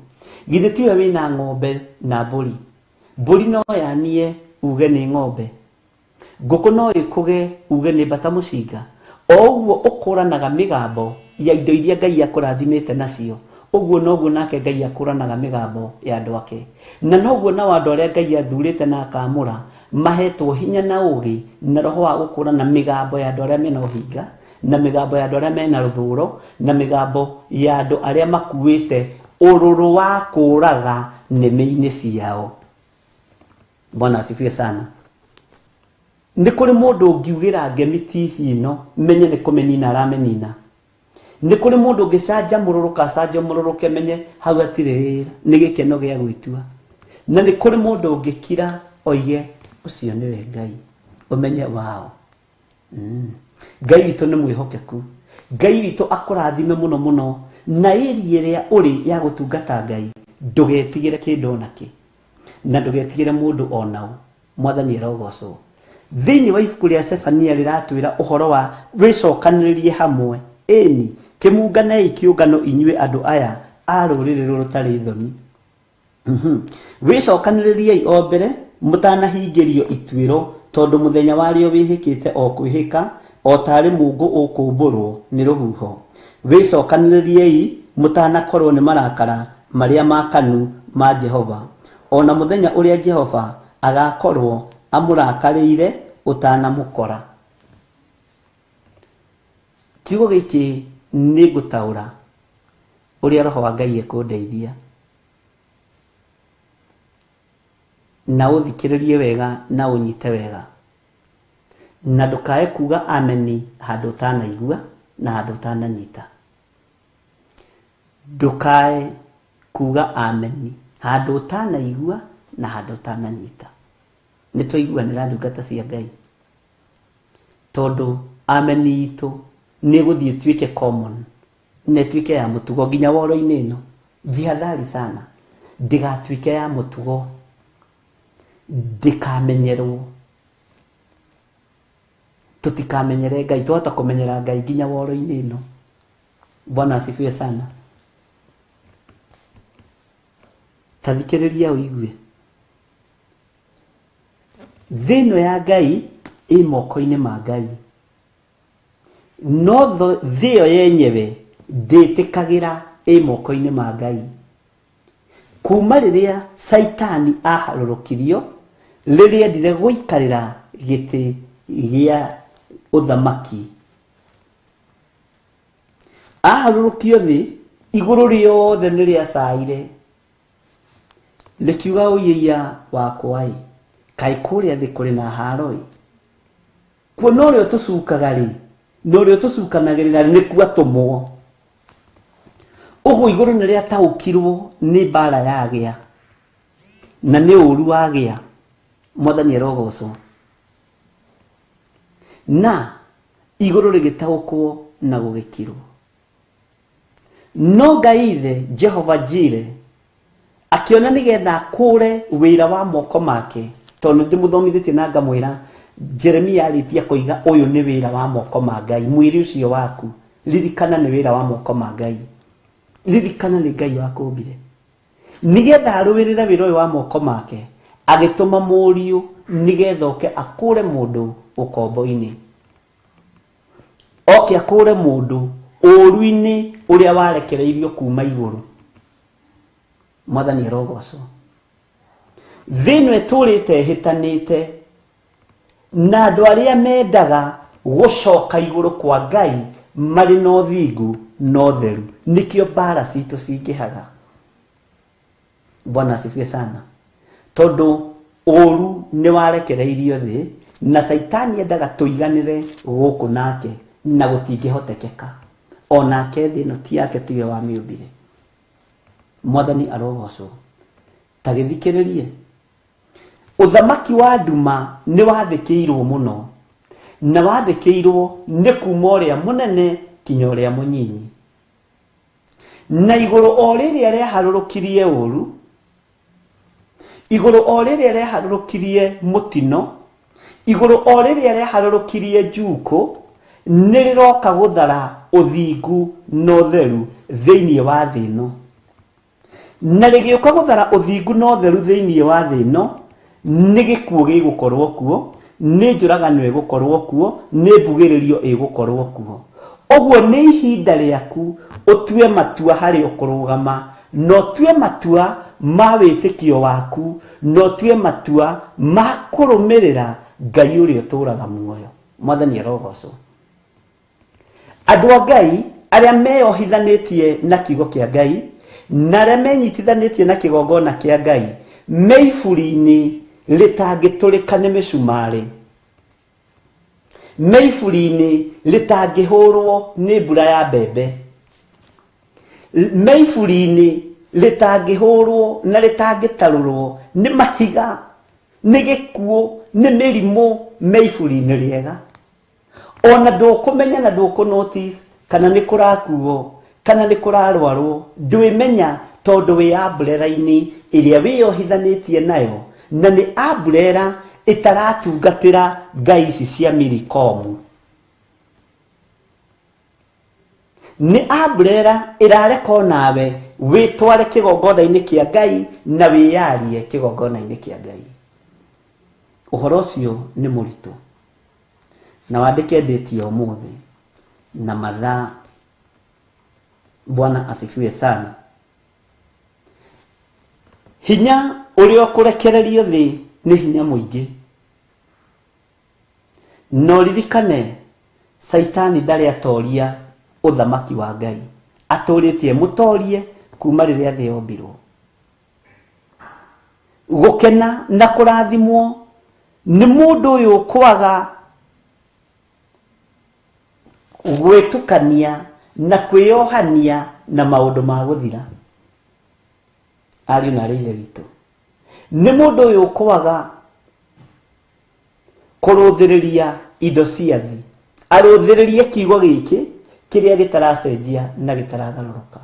Githĩ tiwe wĩna ng'ombe na mbũri? Mbũri no yanie uge nĩ ng'ombe. Ngũkũ no ĩkũge uge nĩ mbata mũcinga. O ũguo ũkũranaga mĩgambo ya indo iria Ngai akũrathimĩte nacio, ũguo noguo nake Ngai akũranaga mĩgambo ya andũ ake. Na noguo nao andũ arĩa Ngai athurĩte na akamũra mahetwo hinya na ũgĩ na roho wa gũkũrana mĩgambo ya andũ arĩa mena ũhinga, na mĩgambo ya andũ arĩa mena rũthũro, na mĩgambo ya andũ arĩa makuĩte ũrũrũ wa kũraga nĩmĩ-inĩ ciao. Bwana asifiwe sana. Nĩ kũrĩ mũndũ ũngiugĩra ngemi TV ĩno menye nĩ kũmĩnina aramĩnina. Nĩ kũrĩ mũndũ ũngĩcanjamũrũrũka acanjamũrũrũke menye hau hatirĩ wĩra, nĩ gĩkeno gĩa gwĩtua. Na nĩ kũrĩ mũndũ ũngĩkira oige ũcio nĩwe Ngai, ũmenye wao. Ngai witũ nĩ mwĩhokeku. Ngai witũ akũrathime mũno mũno na ĩria ĩrĩa ũrĩ ya gũtungata Ngai, ndũgetigĩre kĩndũ ona kĩ na ndũgetigĩre mũndũ ona ũ. Mwathani arogocwo. Thĩinĩ wa ibuku rĩa Sefania rĩratwĩra ũhoro wa wĩcokanĩrĩrie hamwe. Ĩni, kĩmunganei kĩũngano inyuĩ andũ aya a rũrĩrĩ rũtarĩ thoni. Wĩcokanĩrĩriei o mbere mũtanahingĩrio ituĩro, tondũ mũthenya warĩo wĩhĩkĩte o kwĩhĩka, o tarĩ mũũngũ ũkũmbũrwo nĩ rũhuho. Wĩcokanĩrĩriei mũtanakorwo nĩ marakara marĩa makanu ma Jehova, ona mũthenya ũrĩa Jehova agakorwo amũrakarĩire ũtanamũkora. Kiugo gĩkĩ nĩ ngũtaũra ũrĩa roho wa Ngai ekũndeithia. Na ũthikĩrĩrie wega na ũnyite wega. Na ndũkae kuga ameni handũ ũtanaigua na handũ ũtananyita. Ndũkae kuga ameni handũ ũtanaigua na handũ ũtananyita. Nĩ twaiguanĩra ndungata cia Ngai. Tondũ ameni itũ nĩ ĩgũthiĩ ĩtuĩke common. Na ĩtuĩke ya mũtugo nginya woro-inĩ ĩno. Jihadhari sana ndĩgatuĩke ya mũtugo, ndĩkamenyerwo. Tũtikamenyere Ngai, twahota kũmenyera Ngai nginya woro-inĩ ĩno. Bwana asifiwe sana. Ta thikĩrĩria ũigue. Thĩ ĩno ya Ngai ĩ moko-inĩ ma Ngai. No thĩ ĩyo yenyewe ndĩtĩkagĩra ĩ moko-inĩ ma Ngai. Kuma rĩrĩa Caitani aharũrũkirio, rĩrĩa endire gũikarĩra gĩtĩ gĩa ũthamaki, aharũrũkio thĩ, igũrũ rĩothe nĩ rĩacaire, rĩkiuga ũiĩia wakwa-ĩ, kaĩ kũrĩa thĩ kũrĩ na haro-ĩ. Kuona ũrĩa ũtũcukaga rĩ, na ũrĩa ũtũcukanagĩrĩra rĩ, nĩkuo atũmwo. Ũguo igũrũ nĩ rĩataũkirwo nĩ mbara yagĩa, na nĩ ũru wagĩa. Mwathani arogocwo. Na igũrũ rĩgĩtaũkwo na gũgĩkirwo. No Ngai Ithe, Jehova Jire, akĩona nĩgetha akũre wĩra wa moko make, tondũ nĩ ndĩmũthomithĩtie na ngamwĩra Jeremia arĩtie akoiga ũyũ nĩ wĩra wa moko ma Ngai, mwĩrĩ ũcio waku ririkana nĩ wĩra wa moko ma Ngai, ririkana nĩ Ngai wakũmbire. Nĩgetha arũĩrĩre wĩra ũyũ wa moko make, agĩtũma mũriũ nĩgetha oke akũre mũndũ ũkombo-inĩ. Oke akũre mũndũ ũũru-inĩ ũrĩa warekereirio kuma igũrũ. Mwathani arogocwo. Thĩ ĩno ĩtũrĩte ĩhĩtanĩte na andũ arĩa mendaga gũcoka igũrũ kwa Ngai marĩ na ũthingu na ũtheru. Nĩkĩo mbara citũ cingĩhaga. Bwana asifiwe sana. Tondũ ũru nĩ warekereirio thĩ na Caitani endaga tũiganĩre gũkũ nake na gũtingĩhotekeka. Onake thĩ ĩno ti yake, tiwe wamĩũmbire. Mwathani arogocwo. Ta gĩthikĩrĩrie. Ũthamaki wa nduma nĩ wathĩkĩirwo mũno, na wathĩkĩirwo nĩ kuma ũrĩa mũnene kinya ũrĩa mũnyinyi. Na igũrũ o rĩrĩa rĩaharũrũkirie ũru, igũrũ o rĩrĩa rĩaharũrũkirie mũtino, igũrũ o rĩrĩa rĩaharũrũkirie njukũ, nĩ rĩroka gũthara ũthingu na ũtheru thĩinĩ wa thĩ ĩno. Na rĩgĩũka gũthara ũthingu na ũtheru thĩinĩ wa thĩ ĩno, nĩ gĩkuũ gĩgũkorwo kuo, nĩ njũragano ĩgũkorwo kuo, nĩ mbugĩrĩrio ĩgũkorwo kuo. Ũguo nĩ ihinda rĩaku ũtue matua harĩa ũkũrũgama, na ũtue matua ma wĩtĩkio waku, na ũtue matua ma kũrũmĩrĩra Ngai ũrĩa ũtũraga muoyo. Mwathani arogocwo. Andũ a Ngai arĩa meyohithanĩtie na kiugo kĩa Ngai na arĩa menyitithanĩtie na kĩgongona kĩa Ngai me iburi-inĩ rĩtangĩtũrĩka nĩ mĩcumarĩ, me iburi-inĩ rĩtangĩhũrwo nĩ mbura ya mbembe, me iburi-inĩ rĩtangĩhũrwo na rĩtangĩtarũrwo nĩ mahiga, nĩ gĩkuũ, nĩ mĩrimũ, me iburi-inĩ rĩega. Ona ndũkũmenya na ndũkũ notice kana nĩ kũrakuo kana nĩ kũrarwarwo, ndwĩmenya tondũ wĩ umbrella-inĩ ĩrĩa wĩyohithanĩtie nayo, na nĩ umbrella ĩtaratungatĩra ngai ici cia Milikomu. Nĩ umbrella ĩrareka onawe wĩtware kĩgongona-inĩ kĩa Ngai na wĩyarie kĩgongona-inĩ kĩa Ngai. Ũhoro ũcio nĩ mũritũ. Na wandĩke date ya ũmũthĩ na mathaa. Bwana asifiwe sana. Hinya ũrĩa ũkũrekererio thĩ nĩ hinya mũingĩ. Na ũririkane Caitani ndarĩ atoria ũthamaki wa Ngai. Atũrĩtie mũtorie kuma rĩrĩa thĩ yombirwo. Gũkena na kũrathimwo nĩ mũndũ ũyũ ũkwaga gwĩtukania na kwĩyohania na maũndũ ma gũthira. Ariũ na aarĩ a Ithe witũ, nĩ mũndũ ũyũ ũkwaga kũrũthĩrĩria indo cia thĩ, arũthĩrĩrie kiugo gĩkĩ Kĩrĩa gĩtaracenjia na gĩtaragarũrũka.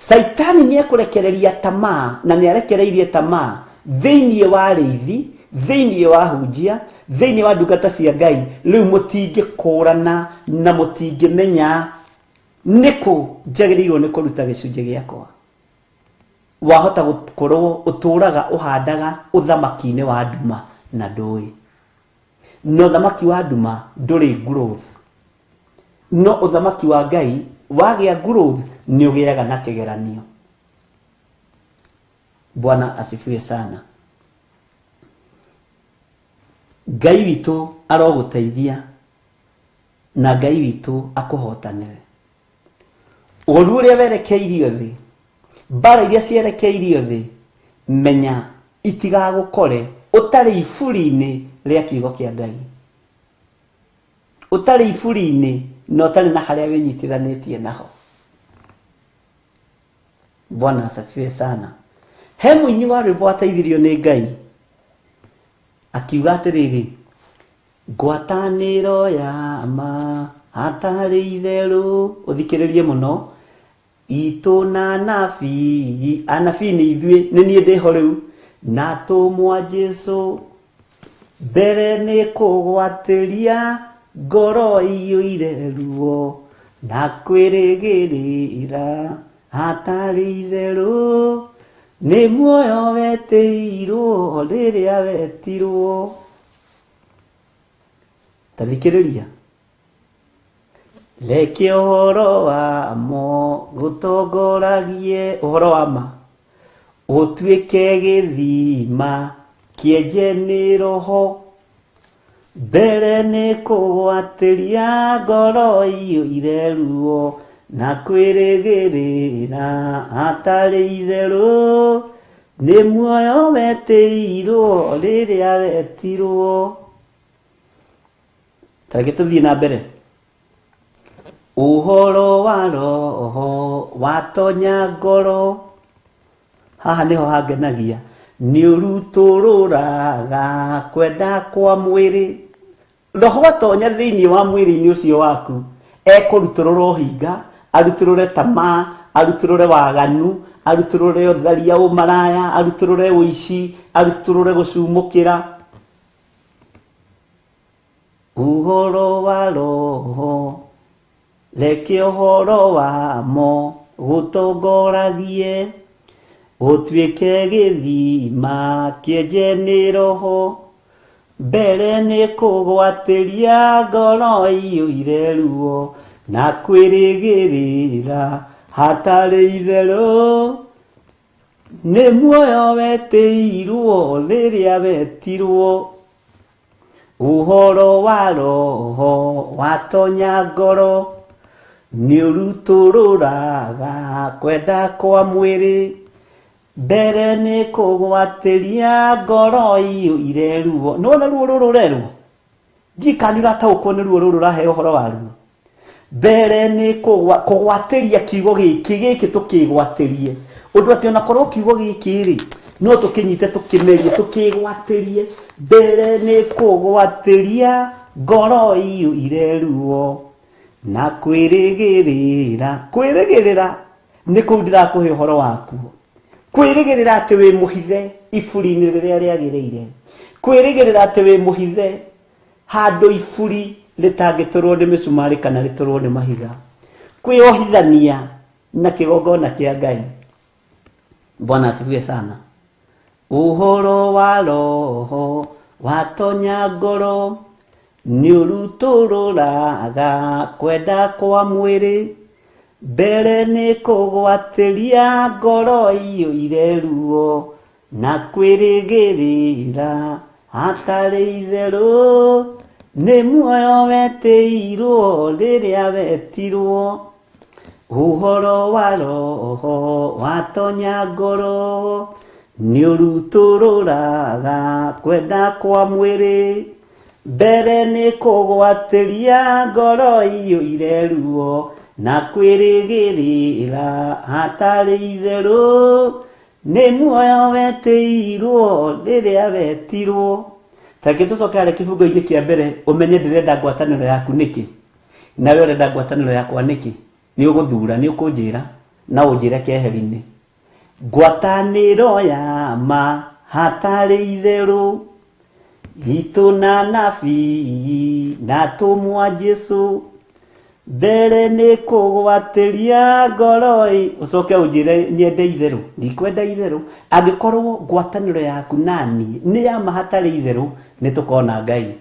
Caitani nĩ ekũrekereria tamaa, na nĩ arekereirie tamaa thĩinĩ wa arĩithi, thĩinĩ wa hunjia, thĩinĩ wa ndungata cia Ngai. Rĩu mũtingĩkũrana na mũtingĩmenya nĩkũ njagĩrĩirwo nĩ kũruta gĩcunjĩ gĩakwa. Wahota gũkorwo ũtũraga ũhandaga ũthamaki-inĩ wa nduma na ndũĩ, na ũthamaki wa nduma ndũrĩ growth, no ũthamaki wa Ngai wagĩa growth nĩ ũgĩaga na kĩgeranio. Bwana asifiwe sana. Ngai witũ arogũteithia na Ngai witũ akũhotanĩre. Ũru ũrĩa werekeirio thĩ, mbara iria cierekeirio thĩ, menya itigagũkore ũtarĩ iburi-inĩ rĩa kiugo kĩa Ngai, ũtarĩ iburi-inĩ na ũtarĩ na harĩa wĩnyitithanĩtie naho. Bwana asifiwe sana. He mũini wa rwĩmbo wateithirio nĩ Ngai akiuga atĩrĩrĩ, ngwatanĩro ya ma hatarĩ itherũ. Ũthikĩrĩrie mũno. Itũ na anabii, anabii nĩ ithuĩ, nĩ niĩ ndĩho rĩu, na tũmwa Jesũ mbere nĩ kũgwatĩria ngoro iyũire ruo na kwĩrĩgĩrĩra hatarĩ itherũ, nĩ muoyo wetĩirwo rĩrĩa wetirwo. Ta thikĩrĩria. Reke ũhoro wa mo gũtongoragie, ũhoro wa ma ũtuĩke gĩthima kĩenje nĩ roho, mbere nĩ kũgwatĩria ngoro iyũire ruo na kwĩrĩgĩrĩra hatarĩ itherũ, nĩ muoyo wetĩirwo rĩrĩa wetirwo. Ta reke tũthiĩ na mbere. Ũhoro wa roho watonya ngoro, haha nĩho hangenagia, nĩ ũrutũrũraga kwenda kwa mwĩrĩ. Roho watonya thĩinĩ wa mwĩrĩ-inĩ ũcio waku, ekũrutũrũra ũhinga, arutũrũre tamaa, arutũrũre waganu, arutũrũre ũtharia, ũmaraya, arutũrũre ũici, arutũrũre gũcumũkĩra. Ũhoro wa roho, reke ũhoro wa mo gũtongoragie, ũtuĩke gĩthima kĩenje nĩ roho, mbere nĩ kũgwatĩria ngoro iyũire ruo na kwĩrĩgĩrĩra hatarĩ itherũ, nĩ muoyo wetĩirwo rĩrĩa wetirwo. Ũhoro wa roho watonya ngoro, nĩ ũrutũrũraga kwenda kwa mwĩrĩ, mbere nĩ kũgwatĩria ngoro iyũire ruo. Nĩwona ruo rũrũ rũrerwo? Ndiũĩ kana nĩ ũrataũkwo nĩ ruo rũrũ ũraheo ũhoro wa ruo. Mbere nĩ kũgwatĩria kiugo gĩkĩ, gĩkĩ tũkĩgwatĩrie ũndũ atĩ ona korwo kiugo gĩkĩ rĩ, no tũkĩnyite tũkĩmerie, tũkĩgwatĩrie. Mbere nĩ kũgwatĩria ngoro iyũire ruo na kwĩrĩgĩrĩra. Kwĩrĩgĩrĩra nĩ kũu ndĩrakũhe ũhoro wakuo. Kwĩrĩgĩrĩra atĩ wĩ mũhithe iburi-inĩ rĩrĩa rĩagĩrĩire, kwĩrĩgĩrĩra atĩ wĩ mũhithe handũ iburi rĩtangĩtũrwo nĩ mĩcumarĩ kana rĩtũrwo nĩ mahiga, kwĩohithania na kĩgongona kĩa Ngai. Bwana asifiwe sana. Ũhoro wa roho watonya ngoro, nĩ ũrutũrũraga kwenda kwa mwĩrĩ, mbere nĩ kũgwatĩria ngoro iyũire ruo na kwĩrĩgĩrĩra hatarĩ itherũ, nĩ muoyo wetĩirwo rĩrĩa wetirwo. Ũhoro wa roho watonya ngoro, nĩ ũrutũrũraga kwenda kwa mwĩrĩ, mbere nĩ kũgwatĩria ngoro iyũire ruo na kwĩrĩgĩrĩra hatarĩ itherũ, nĩ muoyo wetĩirwo rĩrĩa wetirwo. Ta reke tũcoke harĩa kĩbungo-inĩ kĩa mbere ũmenye ndĩrenda ngwatanĩro yaku nĩkĩ. Nawe ũrenda ngwatanĩro yakwa nĩkĩ? Nĩ ũgũthura, nĩ ũkũnjĩra na ũnjĩre keheri-inĩ. Ngwatanĩro ya ma hatarĩ itherũ, itũ na nabii na atũmwo Jesũ, mbere nĩ kũgwatĩria ngoro ĩ. Ũcoke ũnjĩre nyende itherũ, ndikwenda itherũ. Angĩkorwo ngwatanĩro yaku naniĩ nĩ ya ma hatarĩ itherũ, nĩ tũkona Ngai.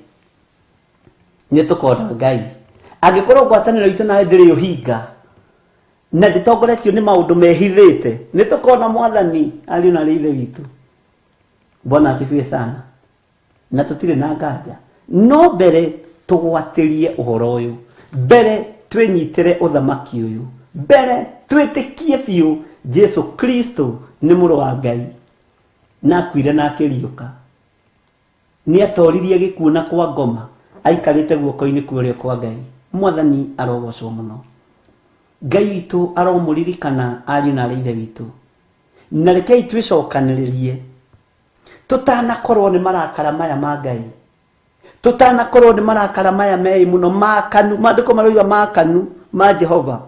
Nĩ tũkona Ngai. Angĩkorwo ngwatanĩro itũ nawe ndĩrĩ ũhinga na ndĩtongoretio nĩ maũndũ mehithĩte, nĩ tũkona Mwathani ariũ na arĩ Ithe witũ. Bwana asifiwe sana. Na tũtirĩ na nganja. No mbere tũgwatĩrie ũhoro ũyũ, mbere twĩnyitĩre ũthamaki ũyũ, mbere twĩtĩkie biũ Jesu Kristo nĩ mũrũ wa Ngai na akuire na akĩriũka. Nĩ atoririe gĩkuũ na kwa ngoma, aikarĩte guoko-inĩ kwa ũrĩo kwa Ngai. Mwathani arogocwo mũno. Ngai witũ aromũririkana ariũ na arĩ Ithe witũ. Na rekei twĩcokanĩrĩrie tũtanakorwo nĩ marakara maya ma Ngai, tũtanakorwo nĩ marakara maya meĩ mũno makanu, maandĩko maroiga makanu ma Jehova.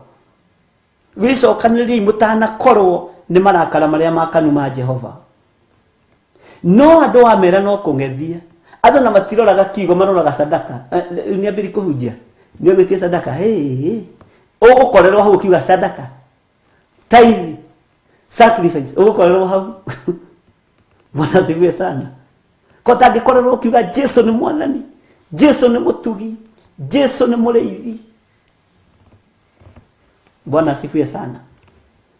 Wĩcokanĩrĩriei mũtanakorwo nĩ marakara marĩa makanu ma Jehova. No andũ wamera no kũng'ethia, andũ na matiroraga kiugo, maroraga sadaka. Nĩ ambĩrĩria kũhunjia, nĩ ũgĩtie sadaka, hĩ, ũgũkorerwo hau ũkiuga sadaka, tithe, sacrifice, ũgũkorerwo hau. Bwana asifiwe sana. Ko tangĩkorerwo ũkiuga Jesu nĩ Mwathani, Jesu nĩ mũtugi, Jesu nĩ mũrĩithi. Bwana asifiwe sana.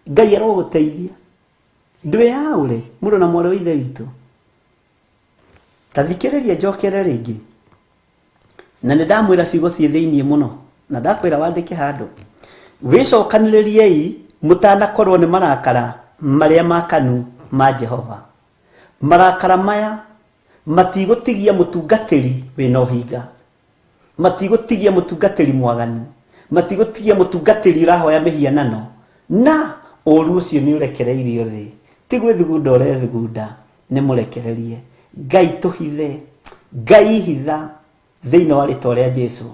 Ngai arogũteithia. Ndwĩyaũre mũrũ na mwarĩ wa Ithe witũ. Ta thikĩrĩria njokere rĩngĩ. Na nĩ ndamwĩra ciugo ciĩ thĩiniĩ mũno, na ndakwĩra wandĩke handũ. Wĩcokanĩrĩriei mũtanakorwo nĩ marakara marĩa makanu ma Jehova. Marakara maya matigũtigia mũtungatĩri wĩna ũhinga, matigũtigia mũtungatĩri mwaganu, matigũtigia mũtungatĩri ũrahoya mĩhianano, na ũru ũcio nĩ ũrekereirio thĩ. Ti gwĩthugunda ũrethugunda, nĩ mũrekererie. Ngai tũhithe, Ngai hitha thĩinĩ wa rĩtwa rĩa Jesu.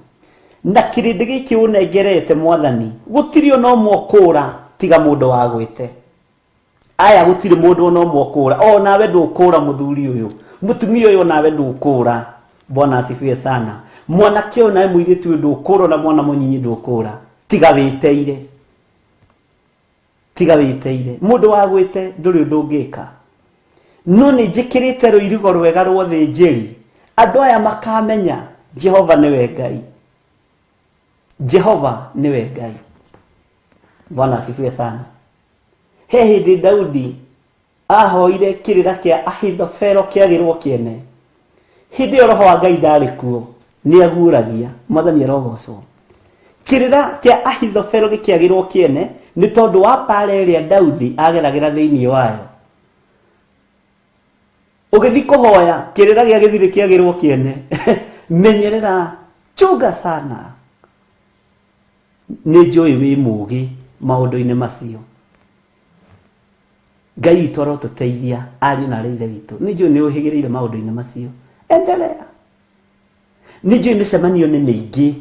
Na kĩrĩndĩ gĩkĩ ũnengerete Mwathani, gũtirĩ ona ũmwe ũkũũra tiga mũndũ wagwĩte. Aya gũtirĩ mũndũ ona ũmwe ũkũũra, o nawe ndũkũũra mũthuri ũyũ, mũtumia ũyũ nawe ndũkũũra. Bwana asifiwe sana. Mwanake ũyũ nawe mũirĩtu ũyũ ndũkũũra, ona mwana mũnyinyi ndũkũũra, tiga wĩteire, tiga wĩteire. Mũndũ wagwĩte ndũrĩ ũndũ ũngĩka. No nĩ njĩkĩrĩte rũirigo rwega rwa ũthĩnjĩri, andũ aya makamenya Jehova nĩwe Ngai, Jehova nĩwe Ngai. Bwana asifiwe sana. He hĩndĩ Daudi ahoire kĩrĩra kĩa Ahithofelo kĩagĩrwo kĩene. Hĩndĩ ĩyo roho wa Ngai ndarĩ kuo, nĩ aguũragia. Mwathani arogocwo. Kĩrĩra kĩa Ahithofelo gĩkĩagĩrwo kĩene nĩ tondũ wa mbara ĩrĩa Daudi ageragĩra thĩinĩ wayo. Ũgĩthiĩ kũhoya kĩrĩra gĩa gĩthirĩ kĩagĩrwo kĩene, menyerera, chunga sana. Nĩ njũĩ wĩ mũũgĩ maũndũ-inĩ macio. Ngai witũ arotũteithia ariũ na arĩ Ithe witũ. Nĩ njũĩ nĩ ũhĩgĩrĩire maũndũ-inĩ macio. Endelea. Nĩ njũĩ mĩcemanio nĩ mĩingĩ.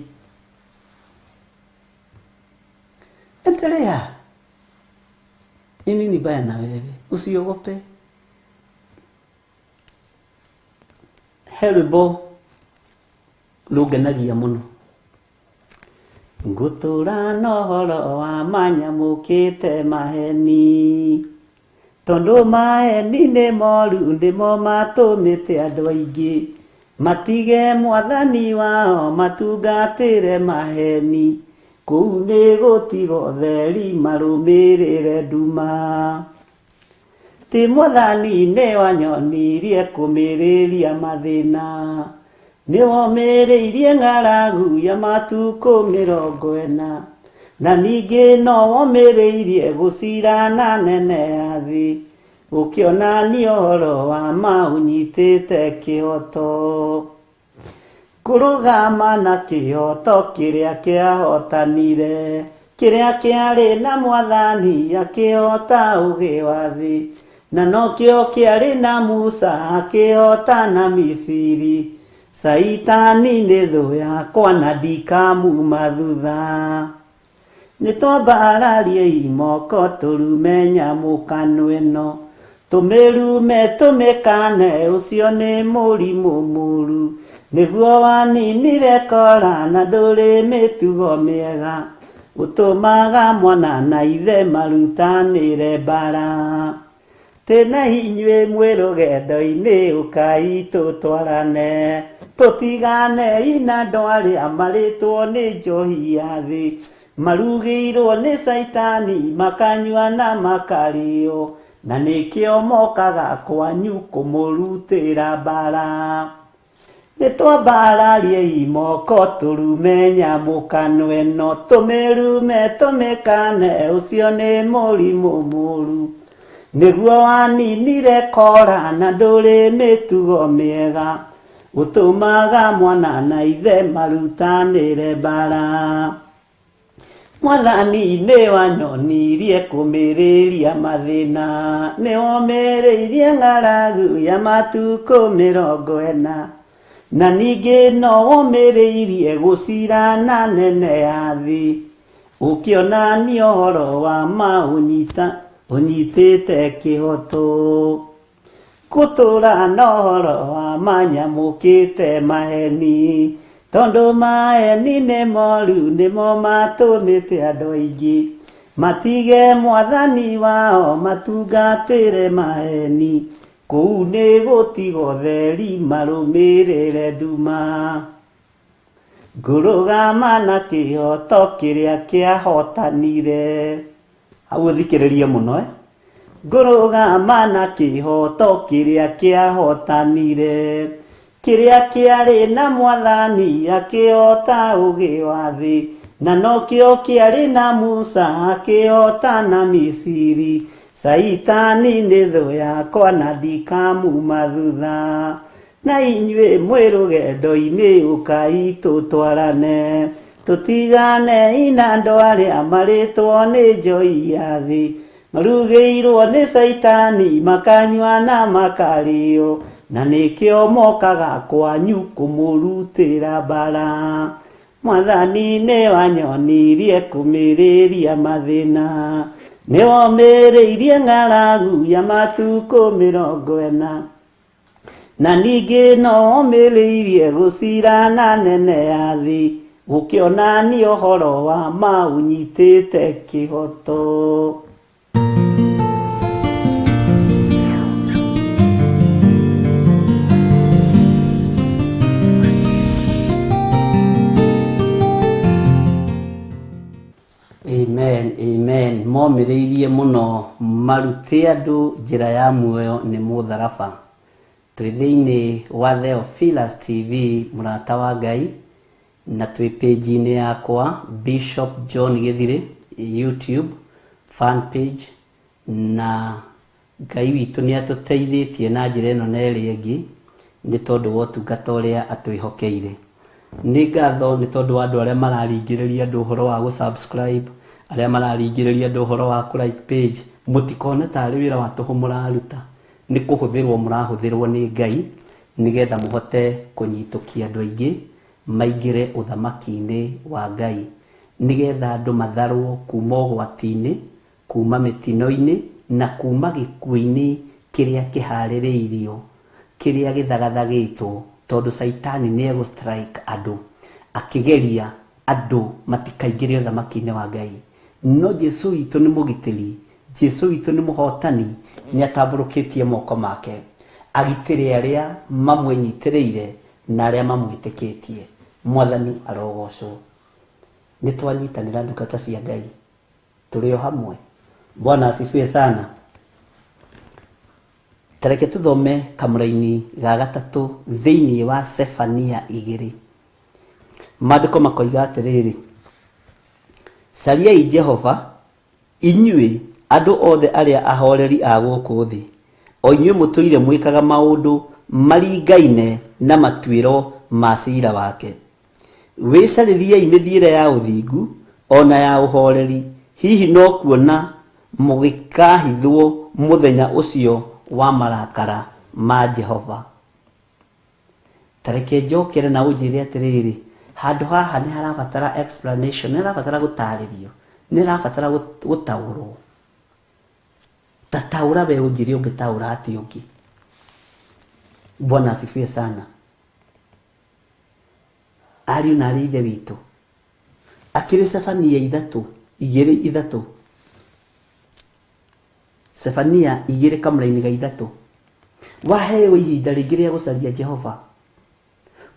Endelea. Ni nini baya na wewe? Usiogope. He rwĩmbo rũngenagia mũno. Ngũtũra na ũhoro wa manyamũkĩte maheni, tondũ maheni nĩ moru nĩmo matũmĩte andũ aingĩ matige Mwathani wao matungatĩre maheni, kũu nĩ gũtiga ũtheri marũmĩrĩre nduma. Ti Mwathani nĩ wanyonirie kũmĩrĩria mathĩna, nĩ womĩrĩirie ng'aragu ya matukũ 40, na ningĩ no womĩrĩirie gũcirana nene ya thĩ, ũkĩonania ũhoro wa ma ũnyitĩte kĩhoto. Kũrũgama na kĩhoto kĩrĩa kĩahotanire, kĩrĩa kĩarĩ na Mwathani akĩhota ũgĩ wa thĩ, na nokĩo kĩarĩ na Musa akĩhota na Misiri. Caitani nĩ thũ yakwa na ndikamuma thutha. Nĩtwambarariei moko tũrume nyamũkano ĩno, tũmĩrume tũmĩkane, ũcio nĩ mũrimũ mũru, nĩguo waninire kora na ndũrĩ mĩtugo mĩega, ũtũmaga mwana na ithe marutanĩre mbara. Tĩna inyuĩ mwĩ rũgendo-inĩ ũkai tũtwarane, tũtiganei na andũ arĩa marĩtwo nĩ njohi ya thĩ, marugĩirwo nĩ caitani makanyua na makarĩo, na nĩkĩo mokaga kwanyu kũmũrutĩra mbara. Nĩtwambarariei moko tũrume nyamũkano ĩno, tũmĩrume tũmĩkane, ũcio nĩ mũrimũ mũru, nĩguo waninire kora na ndũrĩ mĩtugo mĩega, ũtũmaga mwana na ithe marutanĩre mbara. Mwathani nĩ wanyonirie kũmĩrĩria mathĩna, nĩ womĩrĩirie ng'aragu ya matukũ 40, na ningĩ no womĩrĩirie gũcirana nene ya thĩ, ũkĩonania ũhoro wa ma ũnyitĩte kĩhoto. Gũtũra na ũhoro wa ma nyamũkĩte maheni, tondũ maheni nĩ moru nĩmo matũmĩte andũ aingĩ matige mwathani wao matungatĩre maheni, kũu nĩ gũtiga ũtheri marũmĩrĩre nduma. Ngũrũgama na kĩhoto kĩrĩa kĩahotanire. Hau ũthikĩrĩrie mũno, Ngũrũgama na kĩhoto kĩrĩa kĩahotanire, kĩrĩa kĩarĩ na mwathani akĩhota ũgĩ wa thĩ, na nokĩo kĩarĩ na Musa akĩhota na Misiri. Caitani nĩ thũ yakwa na ndikamuma thutha, na inyuĩ mwĩ rũgendo-inĩ ũkai tũtwarane, tũtiganei na andũ arĩa marĩtwo nĩ njohi ya thĩ, marugĩirwo nĩ caitani makanyua na makarĩo, na nĩkĩo mokaga kwanyu kũmũrutĩra mbara. Mwathani nĩ wanyonirie kũmĩrĩria mathĩna, nĩ womĩrĩirie ng'aragu ya matukũ 40, na ningĩ no womĩrĩirie gũcirana nene ya thĩ, gũkĩonania ũhoro wa ma ũnyitĩte kĩhoto. Amen, amen. Momĩrĩirie mũno marute andũ njĩra ya muoyo nĩ mũtharaba. Twĩ thĩinĩ wa Theophilus TV, mũrata wa Ngai, na twĩ page-inĩ yakwa Bishop John Gĩthirĩ YouTube fan page, na Ngai witũ nĩ atũteithĩtie na njĩra ĩno na ĩrĩa ĩngĩ nĩ tondũ wa ũtungata ũrĩa atwĩhokeire. Nĩ ngatho nĩ tondũ wa andũ arĩa mararingĩrĩria andũ ũhoro wa gũ-subscribe, arĩa mararingĩrĩria andũ ũhoro wa kũ-like page, mũtikone tarĩ wĩra wa tũhũ mũraruta, nĩ kũhũthĩrwo mũrahũthĩrwo nĩ Ngai nĩgetha mũhote kũnyitũkia andũ aingĩ maingĩre ũthamaki-inĩ wa Ngai, nĩgetha andũ matharwo kuma ũgwati-inĩ, kuma mĩtino-inĩ, na kuma gĩkuũ-inĩ kĩrĩa kĩharĩrĩirio, kĩrĩa gĩthagathagĩtwo, tondũ caitani nĩ egũ strike andũ akĩgeria andũ matikaingĩre ũthamaki-inĩ wa Ngai. No Jesu witũ nĩ mũgitĩri, Jesu witũ nĩ mũhotani, nĩ atambũrũkĩtie moko make agitĩre arĩa mamwĩnyitĩrĩire na arĩa mamwĩtĩkĩtie. Mwathani arogocwo. Nĩ twanyitanĩra ndungata cia Ngai, tũrĩ o hamwe. Bwana asifiwe sana. Tareke tũthome kamũraini ga gatatũ thĩinĩ wa Sefania 2. Maandĩko makoiga atĩrĩrĩ, cariai Jehova inyuĩ andũ othe arĩa ahoreri a gũkũ thĩ, o inyuĩ mũtũire mwĩkaga maũndũ maringaine na matuĩro ma ciira wake. Wĩcarĩriei mĩthiĩre ya ũthingu ona ya ũhoreri, hihi no kuona mũgĩkahithwo mũthenya ũcio wa marakara ma Jehova. Ta reke njokere na ũnjĩre atĩrĩrĩ, handũ haha nĩ harabatara explanation, nĩ harabatara gũtarĩrio, nĩ harabatara gũtaũrwo. Ta taũra we ũnjĩre ũngĩtaũra atĩa ũngĩ. Bwana asifiwe sana. Ariũ na arĩ ithe witũ, akĩrĩ Sefania ithatũ, igĩrĩ ithatũ, Sefania igĩrĩ kamũraini ga ithatũ. Waheo ihinda rĩngĩ rĩa gũcaria Jehova,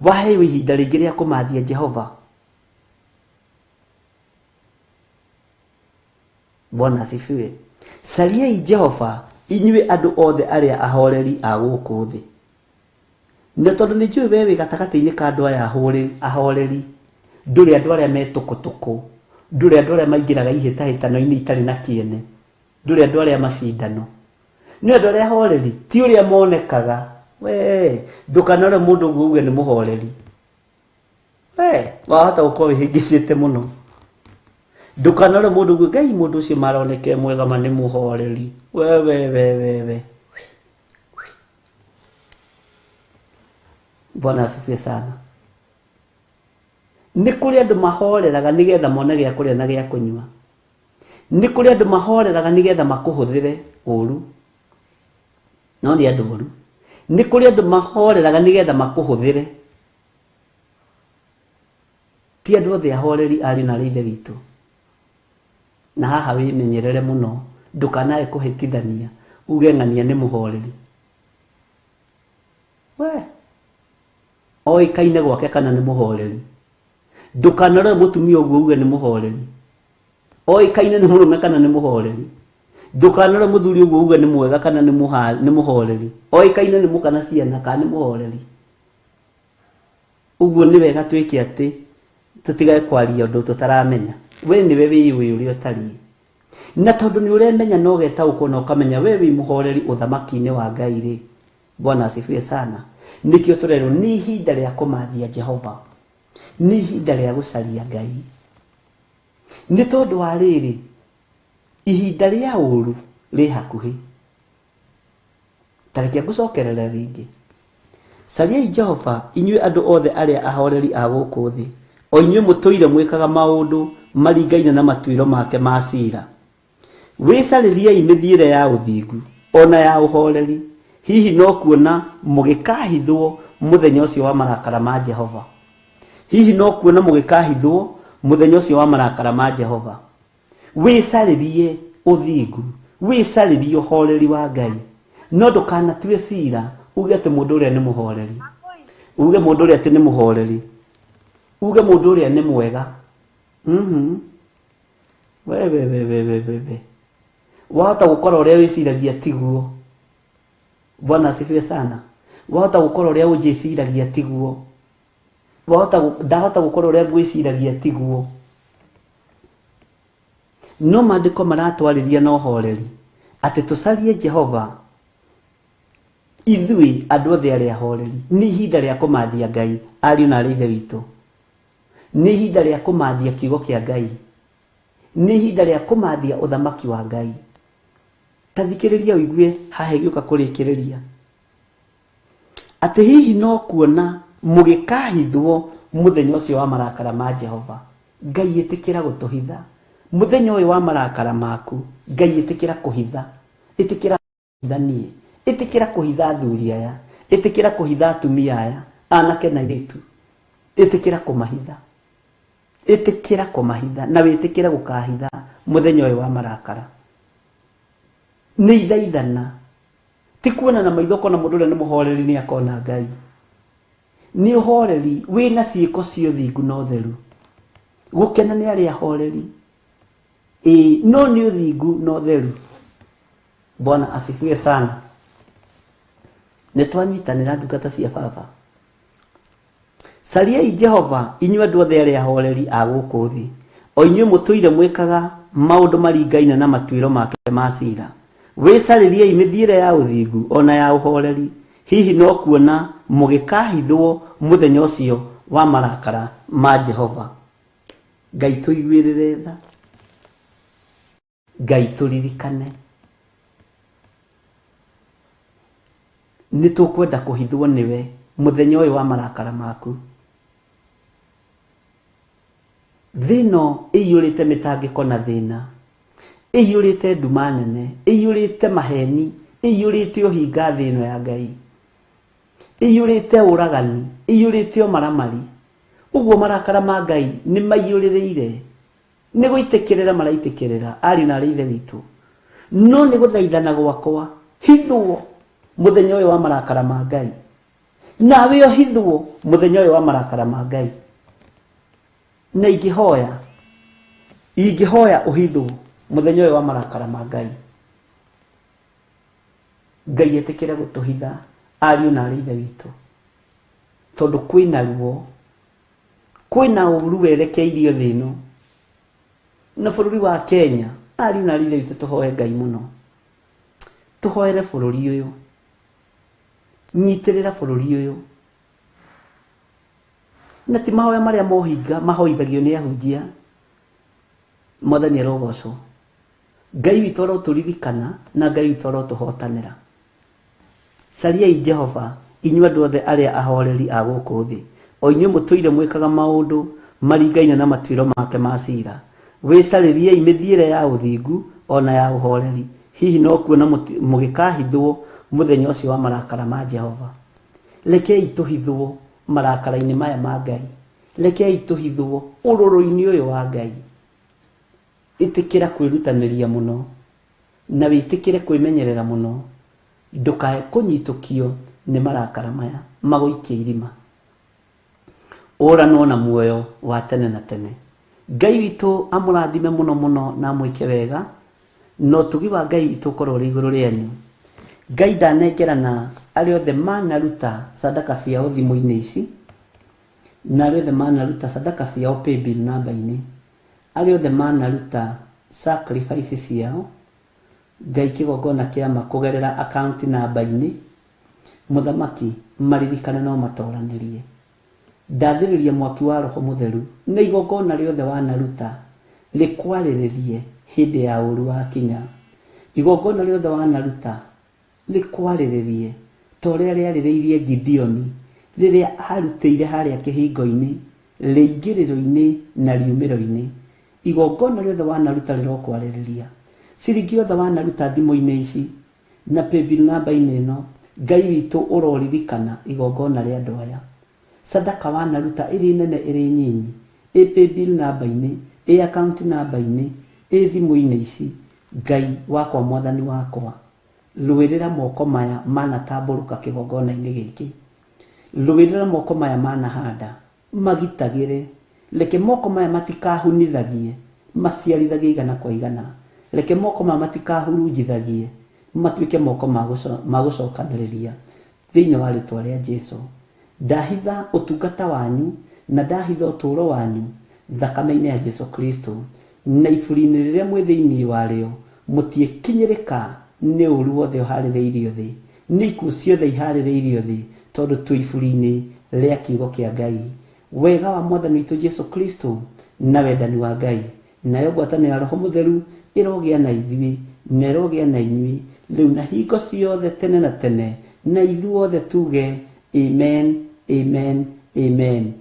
waheo ihinda rĩngĩ rĩa kũmathia Jehova. Bwana asifiwe. Cariai Jehova inyuĩ andũ othe arĩa ahoreri a gũkũ thĩ. Na tondũ nĩ njũĩ we wĩ gatagatĩ-inĩ ka andũ aya ahoreri, ndũrĩ andũ arĩa me tũkũtũkũ, ndũrĩ andũ arĩa maingĩraga ihĩtahĩtano-inĩ itarĩ na kĩene, ndũrĩ andũ arĩa macindano. Nĩ andũ arĩa ahoreri, ti ũrĩa monekaga. We, ndũkanore mũndũ ũguo uge nĩ mũhoreri. We, wahota gũkorwo wĩhĩngĩcĩte mũno. Ndũkanore mũndũ ũguo, Ngai mũndũ ũcio maroneka e mwega ma nĩ mũhoreri. We, we, we, we, we. Bwana asifiwe sana. Nĩ kũrĩ andũ mahoreraga nĩgetha mone gĩa kũrĩa na gĩa kũnyua. Nĩ kũrĩ andũ mahoreraga nĩgetha makũhũthĩre ũru. No nĩ andũ oru. Nĩ kũrĩ andũ mahoreraga nĩgetha makũhũthĩre. Ti andũ othe ahoreri ariũ na arĩ ithe witũ. Na haha wĩmenyerere mũno, ndũkanae kũhĩtithania uge ng'ania nĩ mũhoreri. We, oĩkaine gwake kana nĩ mũhoreri. Ndũkanarore mũtumia ũguo uge nĩ mũhoreri. Oĩkaine nĩ mũrũme kana nĩ mũhoreri. Ndũkanarore mũthuri ũguo uge nĩ mwega kana nĩ mũhoreri. Oĩkaine nĩ mũka na ciana kana nĩ mũhoreri. Ũguo nĩ wega twĩke atĩ tũtigage kwaria ũndũ tũtaramenya. We nĩwe wĩyũĩ ũrĩa ũtariĩ. Na tondũ nĩ ũremenya na ũgetaũkwo na ũkamenya we wĩ mũhoreri ũthamaki-inĩ wa Ngai rĩ. Bwana asifiwe sana. Nĩkĩo tũrerwo nĩ ihinda rĩa kũmathia Jehova. Nĩ ihinda rĩa gũcaria Ngai. Nĩ tondũ wa rĩrĩ, ihinda rĩa ũru rĩ hakuhĩ. Ta reke ngũcokerere rĩngĩ. Cariai Jehova inyuĩ andũ othe arĩa ahoreri a gũkũ thĩ, o inyuĩ mũtũire mwĩkaga maũndũ maringaine na matuĩro make ma ciira. Wĩcarĩriei mĩthiĩre ya ũthingu ona ya ũhoreri, hihi no kuona mũgĩkahithwo mũthenya ũcio wa marakara ma Jehova. Hihi no kuona mũgĩkahithwo mũthenya ũcio wa marakara ma Jehova. Wĩcarĩrie ũthingu, wĩcarĩrie ũhoreri wa Ngai, no ndũkanatue cira uge atĩ mũndũ ũrĩa nĩ mũhoreri, uge mũndũ ũrĩa atĩ nĩ mũhoreri, uge mũndũ ũrĩa nĩ mwega. We, we, we, we, we, we, we. Wahota gũkora ũrĩa wĩciragia tiguo. Bwana asifiwe sana. Wahota gũkora ũrĩa ũnjĩciragia tiguo. Ndahota gũkora ũrĩa ngwĩciragia tiguo. No maandĩko maratwarĩria na ũhoreri atĩ tũcarie Jehova ithuĩ andũ othe arĩa ahoreri. Nĩ ihinda rĩa kũmathia Ngai, ariũ na arĩ ithe witũ. Nĩ ihinda rĩa kũmathia kiugo kĩa Ngai. Nĩ ihinda rĩa kũmathia ũthamaki wa Ngai. Ta thikĩrĩria ũigue haha ĩgĩũka kũrĩkĩrĩria. Atĩ hihi no kuona mũgĩkahithwo mũthenya ũcio wa marakara ma Jehova. Ngai ĩtĩkĩra gũtũhitha. Mũthenya ũyũ wa marakara maku, Ngai ĩtĩkĩra kũhitha. Ĩtĩkĩra kũhitha niĩ. Ĩtĩkĩra kũhitha athuri aya. Ĩtĩkĩra kũhitha atumia aya, anake na airĩtu. Ĩtĩkĩra kũmahitha. Ĩtĩkĩra kũmahitha na wĩtĩkĩre gũkahitha mũthenya ũyũ wa marakara. Nĩ ithaithana. Ti kuona na maitho kona mũndũ ũrĩa nĩ mũhoreri nĩ akona Ngai. Nĩ ũhoreri wĩna ciĩko cia ũthingu na ũtheru. Gũkena nĩ arĩa ahoreri. Ĩĩ, no nĩ ũthingu na ũtheru. Bwana asifiwe sana. Nĩ twanyitanĩra ndungata cia baba. Cariai Jehova inyuĩ andũ othe arĩa ahoreri a gũkũ thĩ, o inyuĩ mũtũire mwĩkaga maũndũ maringaine na matuĩro make ma ciira. Wĩcarĩriei mĩthiĩre ya ũthingu ona ya ũhoreri, hihi no kuona mũgĩkahithwo mũthenya ũcio wa marakara ma Jehova. Ngai tũiguĩrĩre tha. Ngai tũririkane. Nĩ tũkwenda kũhithwo nĩwe Mũthenya ũyũ wa marakara maku. Thĩ ĩno ĩiyũrĩte mĩtangĩko na thĩna, ĩiyũrĩte nduma nene, ĩiyũrĩte maheni, ĩiyũrĩte ũhinga thĩ ĩno ya Ngai, ĩiyũrĩte ũragani, ĩiyũrĩte ũmaramari. Ũguo marakara ma Ngai nĩ maiyũrĩrĩire, nĩ gũitĩkĩrĩra maraitĩkĩrĩra ariũ na arĩ ithe witũ. No nĩ gũthaithana gwakwa, hithwo mũthenya ũyũ wa marakara ma Ngai. Nawe ũhithwo mũthenya ũyũ wa marakara ma Ngai. Na ingĩhoya, ingĩhoya ũhithwo mũthenya ũyũ wa marakara ma Ngai. Ngai etĩkĩre gũtũhitha ariũ na arĩ ithe witũ, tondũ kwĩna ruo, kwĩna ũru werekeirio thĩ ĩno na bũrũri wa Kenya. Ariũ na arĩ ithe witũ, tũhoe Ngai mũno, tũhoere bũrũri ũyũ, nyitĩrĩra bũrũri ũyũ. Na ti mahoya marĩa mohinga mahoithagio nĩ ahunjia. Mwathani arogocwo. Ngai witũ arotũririkana na Ngai witũ arotũhotanĩra. Cariai Jehova, inyuĩ andũ othe arĩa ahoreri a gũkũ thĩ, o inyuĩ mũtũire mwĩkaga maũndũ maringaine na matuĩro make ma cira. Wĩcarĩriei mĩthiĩre ya ũthingu o na ya ũhoreri, hihi no kuona mũgĩkahithwo mũthenya ũcio wa marakara ma Jehova. Rekei tũhithwo marakara-inĩ maya ma Ngai. Rekei tũhithwo ũrũrũ-inĩ ũyũ wa Ngai. Ĩtĩkĩra kwĩrutanĩria mũno na wĩtĩkĩre kwĩmenyerera mũno, ndũkae kũnyitũkio nĩ marakara maya magũikie irima, ũranwo na muoyo wa tene na tene. Ngai witũ amũrathime mũno mũno na amwĩke wega, na ũtugi wa Ngai witũ ũkorwo ũrĩ igũrũ rĩanyu. Ngai ndanengerana arĩa othe manaruta sadaka ciao thimũ-inĩ ici, na arĩa othe manaruta sadaka ciao paybill namba-inĩ, arĩa othe manaruta sacrifice ciao, Ngai kĩgongona kĩa ma kũgerera account namba-inĩ, Mũthamaki maririkane no matoranĩrie. Ndathĩrĩria mwaki wa Roho Mũtheru na igongona rĩothe wanaruta rĩkwarĩrĩrie hĩndĩ ya ũru wakinya. Igongona rĩothe wanaruta rĩkwarĩrĩrie ta ũrĩa rĩarĩrĩirie Gideoni rĩrĩa arutĩire harĩa kĩhingo-inĩ, rĩingĩrĩro-inĩ na riumĩro-inĩ. Igongona rĩothe wanaruta rĩrokwarĩrĩria. Ciringi yothe wanaruta thimũ-inĩ ici na paybill namba-inĩ ĩno, Ngai witũ ũroririkana igongona rĩa andũ aya. Sadaka wanaruta ĩrĩ nene ĩrĩ nyinyi, ĩ paybill namba-inĩ, ĩ account namba-inĩ, ĩ thimũ-inĩ ici, Ngai wakwa Mwathani wakwa, rũĩrĩra moko maya manatambũrũka kĩgongona-inĩ gĩkĩ. Rũĩrĩra moko maya manahanda, magitagĩre. Reke moko maya matikahunithagie, maciarithagie igana kwa igana. Reke moko maya matikahurunjithagie, matuĩke moko ma gũcokanĩrĩria. Thĩinĩ wa rĩtwa rĩa Jesu, ndahitha ũtungata wanyu na ndahitha ũtũũro wanyu thakame-inĩ ya Jesu Kristo, na iburi-inĩ rĩrĩa mwĩ thĩinĩ warĩo, mũtiĩkinyĩrĩka nĩ ũru wothe ũharĩrĩirio thĩ, nĩ ikuũ ciothe iharĩrĩirio thĩ, tondũ twĩ iburi-inĩ rĩa kiugo kĩa Ngai. Wega wa Mwathani witũ Jesu Kristo na wendani wa Ngai nayo ngwatanĩro ya Roho Mũtheru ĩrogĩa na ithuĩ na ĩrogĩa na inyuĩ rĩu na hingo ciothe tene na tene, na ithuothe tuge amen, amen, amen.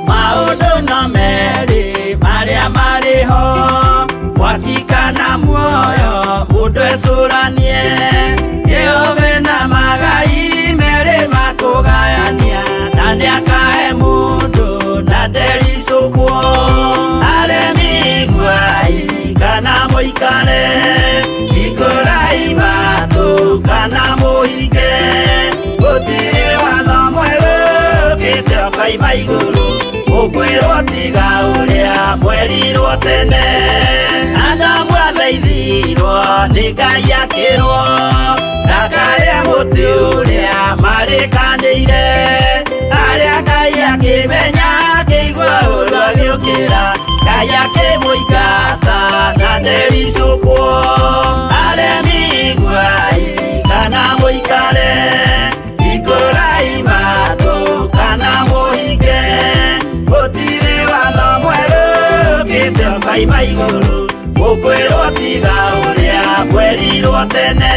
Maũndũ no merĩ marĩa marĩ ho, mwaki kana muoyo, mũndũ ecũranie. Jehova na magai merĩ makũgayania, na nĩakahe mũndũ na ndericũkwo. Aremi iguai kana mũikare, hingũrai matũ kana mũhinge. Gũtirĩ watho mwerũ ũkĩte ũkoima igũrũ, mũkwĩrwo tiga ũrĩa mwerirwo tene. Adamu athaitha Athaithirwo nĩ Ngai akĩrwo ndakarĩe mũtĩ ũrĩa marĩkanĩire. Arĩa Ngai akĩmenya akĩigua ũru agĩũkĩra, Ngai akĩmũingata na ndericũkwo. Aremi iguai kana mũikare, hingũrai matũ kana mũhinge, gũtirĩ watho mwerũ ũkĩte ũkoima igũrũ, gũkwĩrwo tiga ũrĩa mwerirwo tene.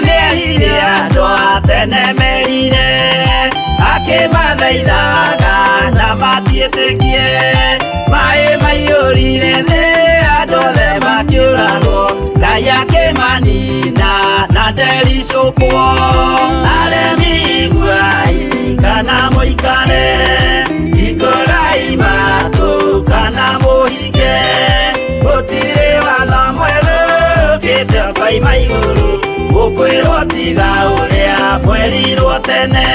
Nĩerire andũ a tene merire, akĩmathaithaga na matiĩtĩkie. Maĩ maiyũrire thĩ, andũ othe makĩũragwo, Ngai akĩmanina na ndericũkwo. Aremi iguai kana mũikare, hingũrai matũ kana mũhinge, gũtirĩ watho mwerũ ũkĩte ũkoima igũrũ, gũkwĩrwo tiga ũrĩa mwerirwo tene.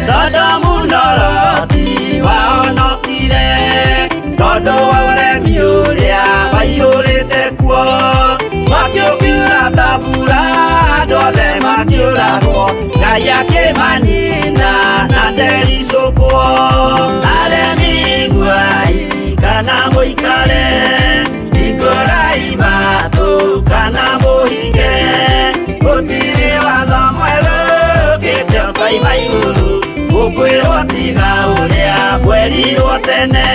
Sodomu na Loti wahonokire tondũ wa ũremi ũrĩa waiyũrĩte kuo. Mwaki ũkiura ta mbura, andũ othe makĩũragwo, Ngai akĩmanina na ndericũkwo. Aremi iguai kana mũikare, hingũrai matũ kana mũhinge, gũtirĩ watho mwerũ ũkĩte ũkoima igũrũ, gũkwĩrwo tiga ũrĩa mwerirwo tene.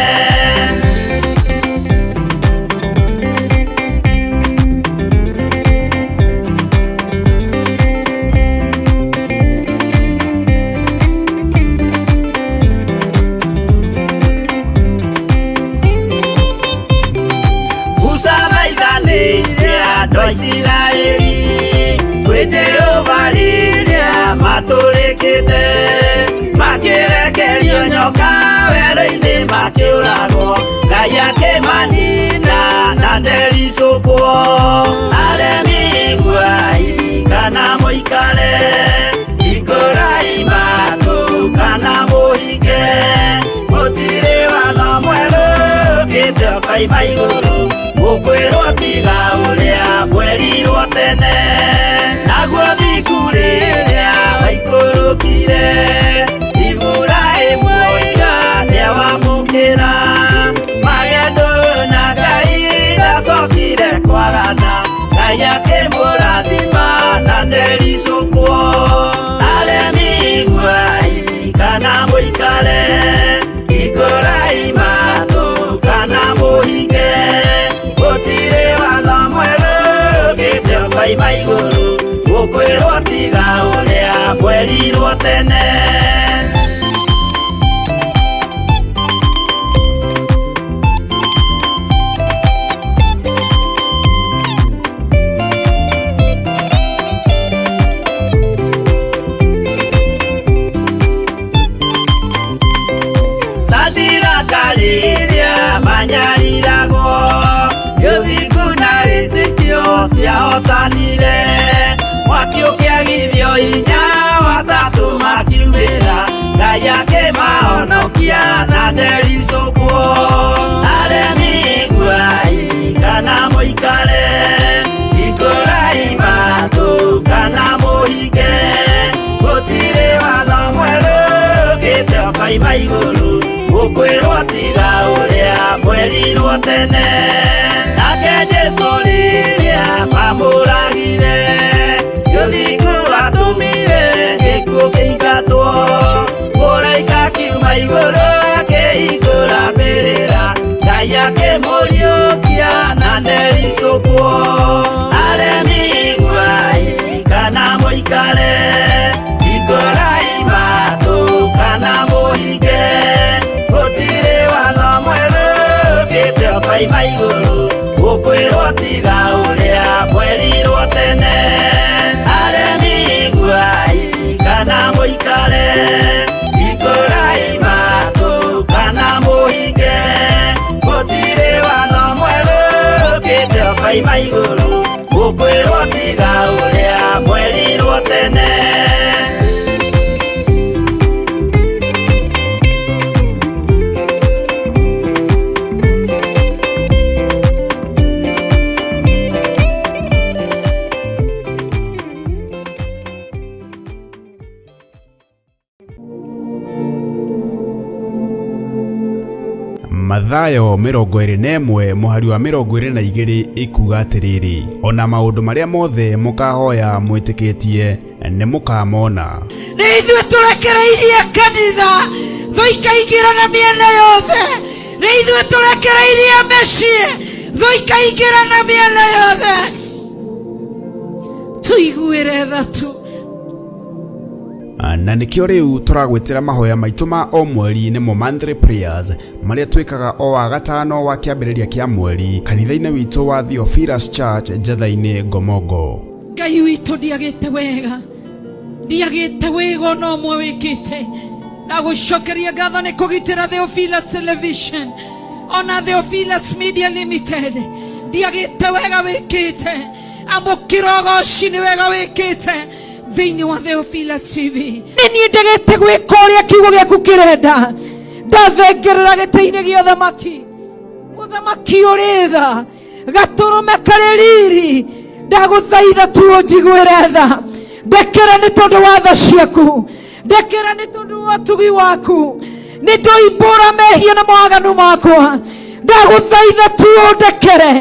Musa thaithanĩire andũ a Isiraeli kwĩ Jehova rĩrĩa matũrĩkĩte, makĩrekerio nyoka werũ-inĩ makĩũragwo, Ngai akĩmanina na ndericũkwo. Aremi iguai kana mũikare, hingũrai matũ kana mũhinge, gũtirĩ watho mwerũ ũkĩte ũkoima igũrũ, gũkwĩrwo tiga ũrĩa mwerirwo tene. Naguo thingu rĩrĩa waikũrũkire, Iburahĩmu oiga nĩawamũkĩra, magendo na Ngai ndacokire kwagana, Ngai akĩmũrathima na ndericũkwo. Aremi iguai kana mũikare, hingũrai matũ kana mũhinge, gũtirĩ watho mwerũ ũkĩte ũkoima igũrũ, gũkwĩrwo tiga ũrĩa mwerirwo tene. Sadiraka rĩrĩa manyariragwo, ũthingu na wĩtĩkio ciahotanire, mwaki ũkĩagithio hinya watatũ makiumĩra, Ngai akĩmahonokia na ndericũkwo. Aremi iguai kana mũikare, hingũrai matũ kana mũhinge, gũtirĩ watho mwerũ ũkĩte ũkoima igũrũ, gũkwĩrwo tiga ũrĩa mwerirwo tene. Nake Jesũ rĩrĩa mamũragire, ũthingu watũmire gĩkuũ kĩingatwo, mũraika akiuma igũrũ akĩhingũra mbĩrĩra, Ngai akĩmũriũkia na ndericũkwo. Aremi iguai kana mũikare, hingũrai matũ kana mũhinge, gũtirĩ watho mwerũ ũkĩte ũkoima igũrũ, gũkwĩrwo tiga ũrĩa mwerirwo tene. Aremi iguai kana mũikare, hingũrai matũ kana mũhinge, gũtirĩ watho Ũkĩte ũkoima igũrũ, mũkwĩrwo tiga ũrĩa mwerirwo tene. Mathayo 21 mũhari wa 22 ĩkuga atĩrĩrĩ, ona maũndũ marĩa mothe mũkahoya mwĩtĩkĩtie nĩ mũkamona. Nĩ ithuĩ tũrekereirie kanitha thũ ikaingĩra na mĩena yothe. Nĩ ithuĩ tũrekereirie mĩciĩ thũ ikaingĩra na mĩena yothe. Tũiguĩre tha tu. Na nĩkĩo rĩu tũragwĩtĩra mahoya maitũ ma o mweri nĩmo monthly prayers marĩa twĩkaga o wa gatano wa kĩambĩrĩria kĩa mweri kanitha-inĩ witũ wa Theophilus Church Njatha-inĩ Ngomongo. Ngai witũ ndiagĩte wega, ndiagĩte wega ona ũmwe wĩkĩte. Ndagũcokeria ngatho nĩ kũgitĩra Theophilus Television ona Theophilus Media Limited. Ndiagĩte wega wĩkĩte, amũkĩra ũgoci nĩ wega wĩkĩte thĩinĩ wa Theophilus TV. Nĩ niĩ ndegete gwĩka ũrĩa kiugo gĩaku kĩrenda, ndathengerera gĩtĩ-inĩ gĩa ũthamaki, mũthamaki ũrĩ tha, gatũrũme karĩ riri, ndagũthaitha tu ũnjiguĩre tha, ndekera nĩ tondũ wa tha ciaku, ndekera nĩ tondũ wa ũtugi waku, nĩ ndoimbũra mehia na mawaganu makwa, ndagũthaitha tu ũndekere,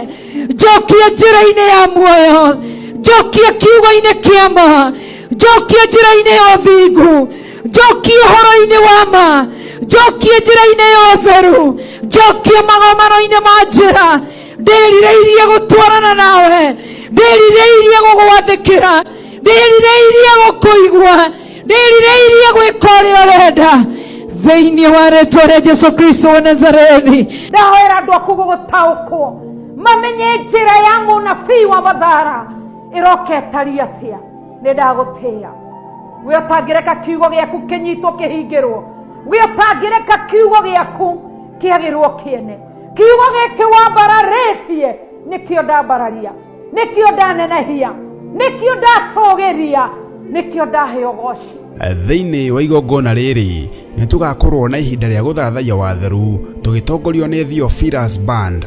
njokie njĩra-inĩ ya muoyo, njokie kiugo-inĩ kĩa ma, njokie njĩra-inĩ ya ũthingu, njokie ũhoro-inĩ wa ma, njokie njĩra-inĩ ya ũtheru, njokie magomano-inĩ ma njĩra. Ndĩrirĩirie gũtwarana nawe, ndĩrirĩirie gũgwathĩkĩra, ndĩrirĩirie gũkũigua, ndĩrirĩirie gwĩka ũrĩa ũrenda thĩinĩ wa rĩtwa rĩa Jesu Kristo wa Nazarethi. Ndahoera andũ aku gũgũtaũkwo, mamenye njĩra ya mũnabii wa Mathara ĩroka ĩtariĩ atĩa. Nĩ ndagũtĩĩa we ũtangĩreka kiugo gĩaku kĩnyitwo kĩhingĩrwo, we ũtangĩreka kiugo gĩaku kĩagĩrwo kĩene. Kiugo gĩkĩ wambararĩtie nĩkĩo ndambararia, nĩkĩo ndanenehia, nĩkĩo ndatũgĩria, nĩkĩo ndahe ũgoci. Thĩinĩ wa igongona rĩrĩ nĩ tũgakorwo na ihinda rĩa gũthathaiya watheru tũgĩtongorio nĩ Theophilus Band.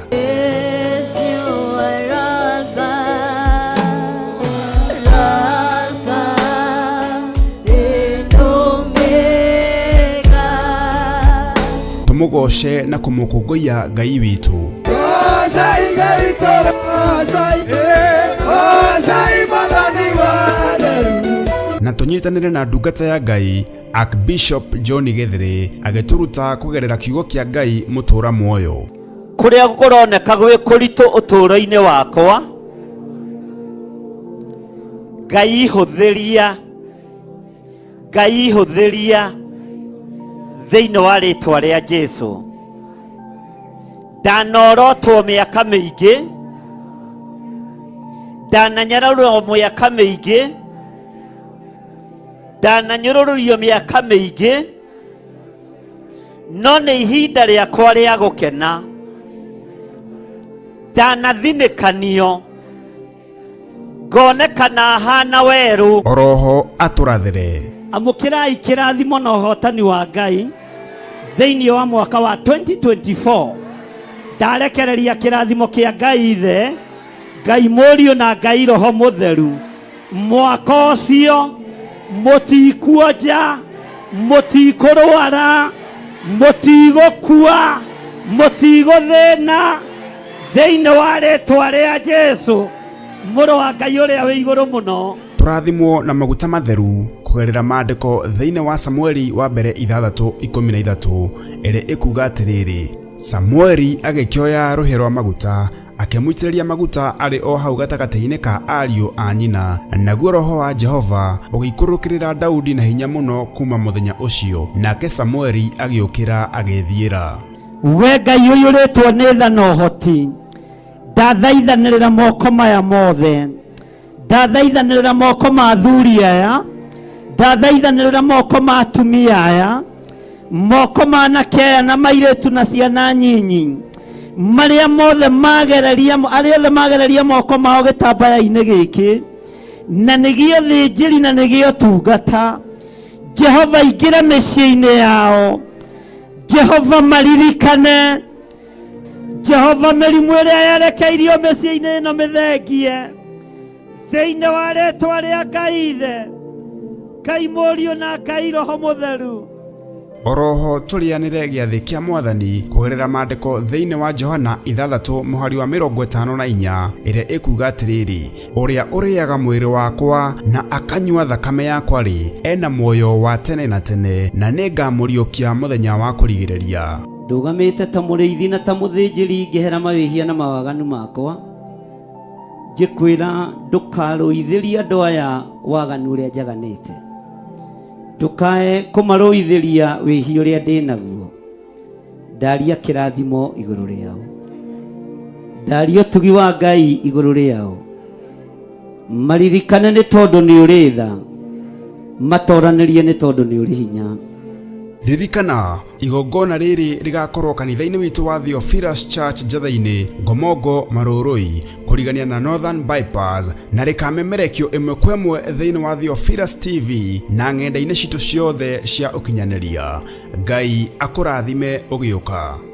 Tũmũgoce na kũmũkũngũiya Ngai witũ. Na tũnyitanĩre na ndungata ya Ngai Archbishop John Gĩthĩrĩ agĩtũruta kũgerera kiugo kĩa Ngai mũtũra muoyo. Kũrĩa kũroneka gwĩ kũritũ ũtũũro-inĩ wakwa, Ngai hũthĩria, Ngai hũthĩria thĩinĩ wa rĩtwa rĩa Jesu. Ndanorotwo mĩaka mĩingĩ, ndananyararwo mĩaka mĩingĩ, ndananyũrũrũrio mĩaka mĩingĩ, no nĩ ihinda rĩakwa rĩa gũkena. Ndanathinĩkanio ngonekana hana werũ. Oroho atũrathĩre. Amũkĩrai kĩrathimo na ũhotani wa Ngai thĩinĩ wa mwaka wa 2024. Ndarekereria kĩrathimo kĩa Ngai Ithe, Ngai Mũriũ na Ngai Roho Mũtheru. Mwaka ũcio mũtikuonja, mũtikũrwara, mũtigũkua, mũtigũthĩna thĩinĩ wa rĩtwa rĩa Jesu mũrũ wa Ngai ũrĩa wĩ igũrũ mũno. Tũrathimwo na maguta matheru kũgerera maandĩko thĩinĩ wa Samueli wa mbere 6:13 ĩrĩa ĩkuga atĩrĩrĩ, Samueli agĩkĩoya rũhĩa rwa maguta akĩmũitĩrĩria maguta arĩ o hau gatagatĩ-inĩ ka ariũ a nyina, naguo roho wa Jehova ũgĩikũrũkĩrĩra Daudi na hinya mũno kuma mũthenya ũcio, nake Samueli agĩũkĩra agĩĩthiĩra. We Ngai ũiyũrĩtwo nĩ tha na ũhoti, ndathaithanĩrĩra moko maya mothe, ndathaithanĩrĩra moko ma athuri aya, ndathaithanĩrĩra moko ma atumia aya, moko ma anake aya na mairĩtu na ciana nyinyi, Marĩa mothe magereria, arĩa othe magereria moko mao gĩtambaya-inĩ gĩkĩ, na nĩgĩo thĩnjĩri na nĩgĩo tungata, Jehova ingĩra mĩciĩ-inĩ yao. Jehova maririkane. Jehova mĩrimũ ĩrĩa yerekeirio mĩciĩ-inĩ ĩno mĩthengie thĩinĩ wa rĩtwa rĩa Ngai Ithe, Ngai Mũriũ na Ngai Roho Mũtheru. Oroho tũrĩanĩre gĩathĩ kĩa Mwathani kũgerera maandĩko thĩinĩ wa Johana 6 mũhari wa 54 ĩrĩa ĩkuuga atĩrĩrĩ, Ũrĩa ũrĩaga mwĩrĩ wakwa na akanyua thakame yakwa-rĩ, e na muoyo wa tene na tene, na nĩngamũriũkia mũthenya wa kũrigĩrĩria. Ndũgamĩte ta mũrĩithi na ta mũthĩnjĩri ngĩhera mawĩhia na mawaganu makwa, ngĩkwĩra ndũkarũithĩrie andũ aya waganu ũrĩa njaganĩte, ndũkae kũmarũithĩria wĩhia ũrĩa ndĩ naguo. Ndaria kĩrathimo igũrũ rĩao, ndaria ũtugi wa Ngai igũrũ rĩao, maririkane nĩ tondũ nĩ ũrĩ tha, matoranĩrie nĩ tondũ nĩ ũrĩ hinya. Ririkana, igongona rĩrĩ rĩgakorwo kanitha-inĩ witũ wa Theophilus Church Njatha-inĩ, Ngomongo, Marũrũi, kũrigania na Northern Bypass, na rĩkamemerekio ĩmwe kwa ĩmwe thĩinĩ wa Theophilus TV na ng'enda-inĩ citũ ciothe cia ũkinyanĩria. Ngai akũrathime ũgĩũka.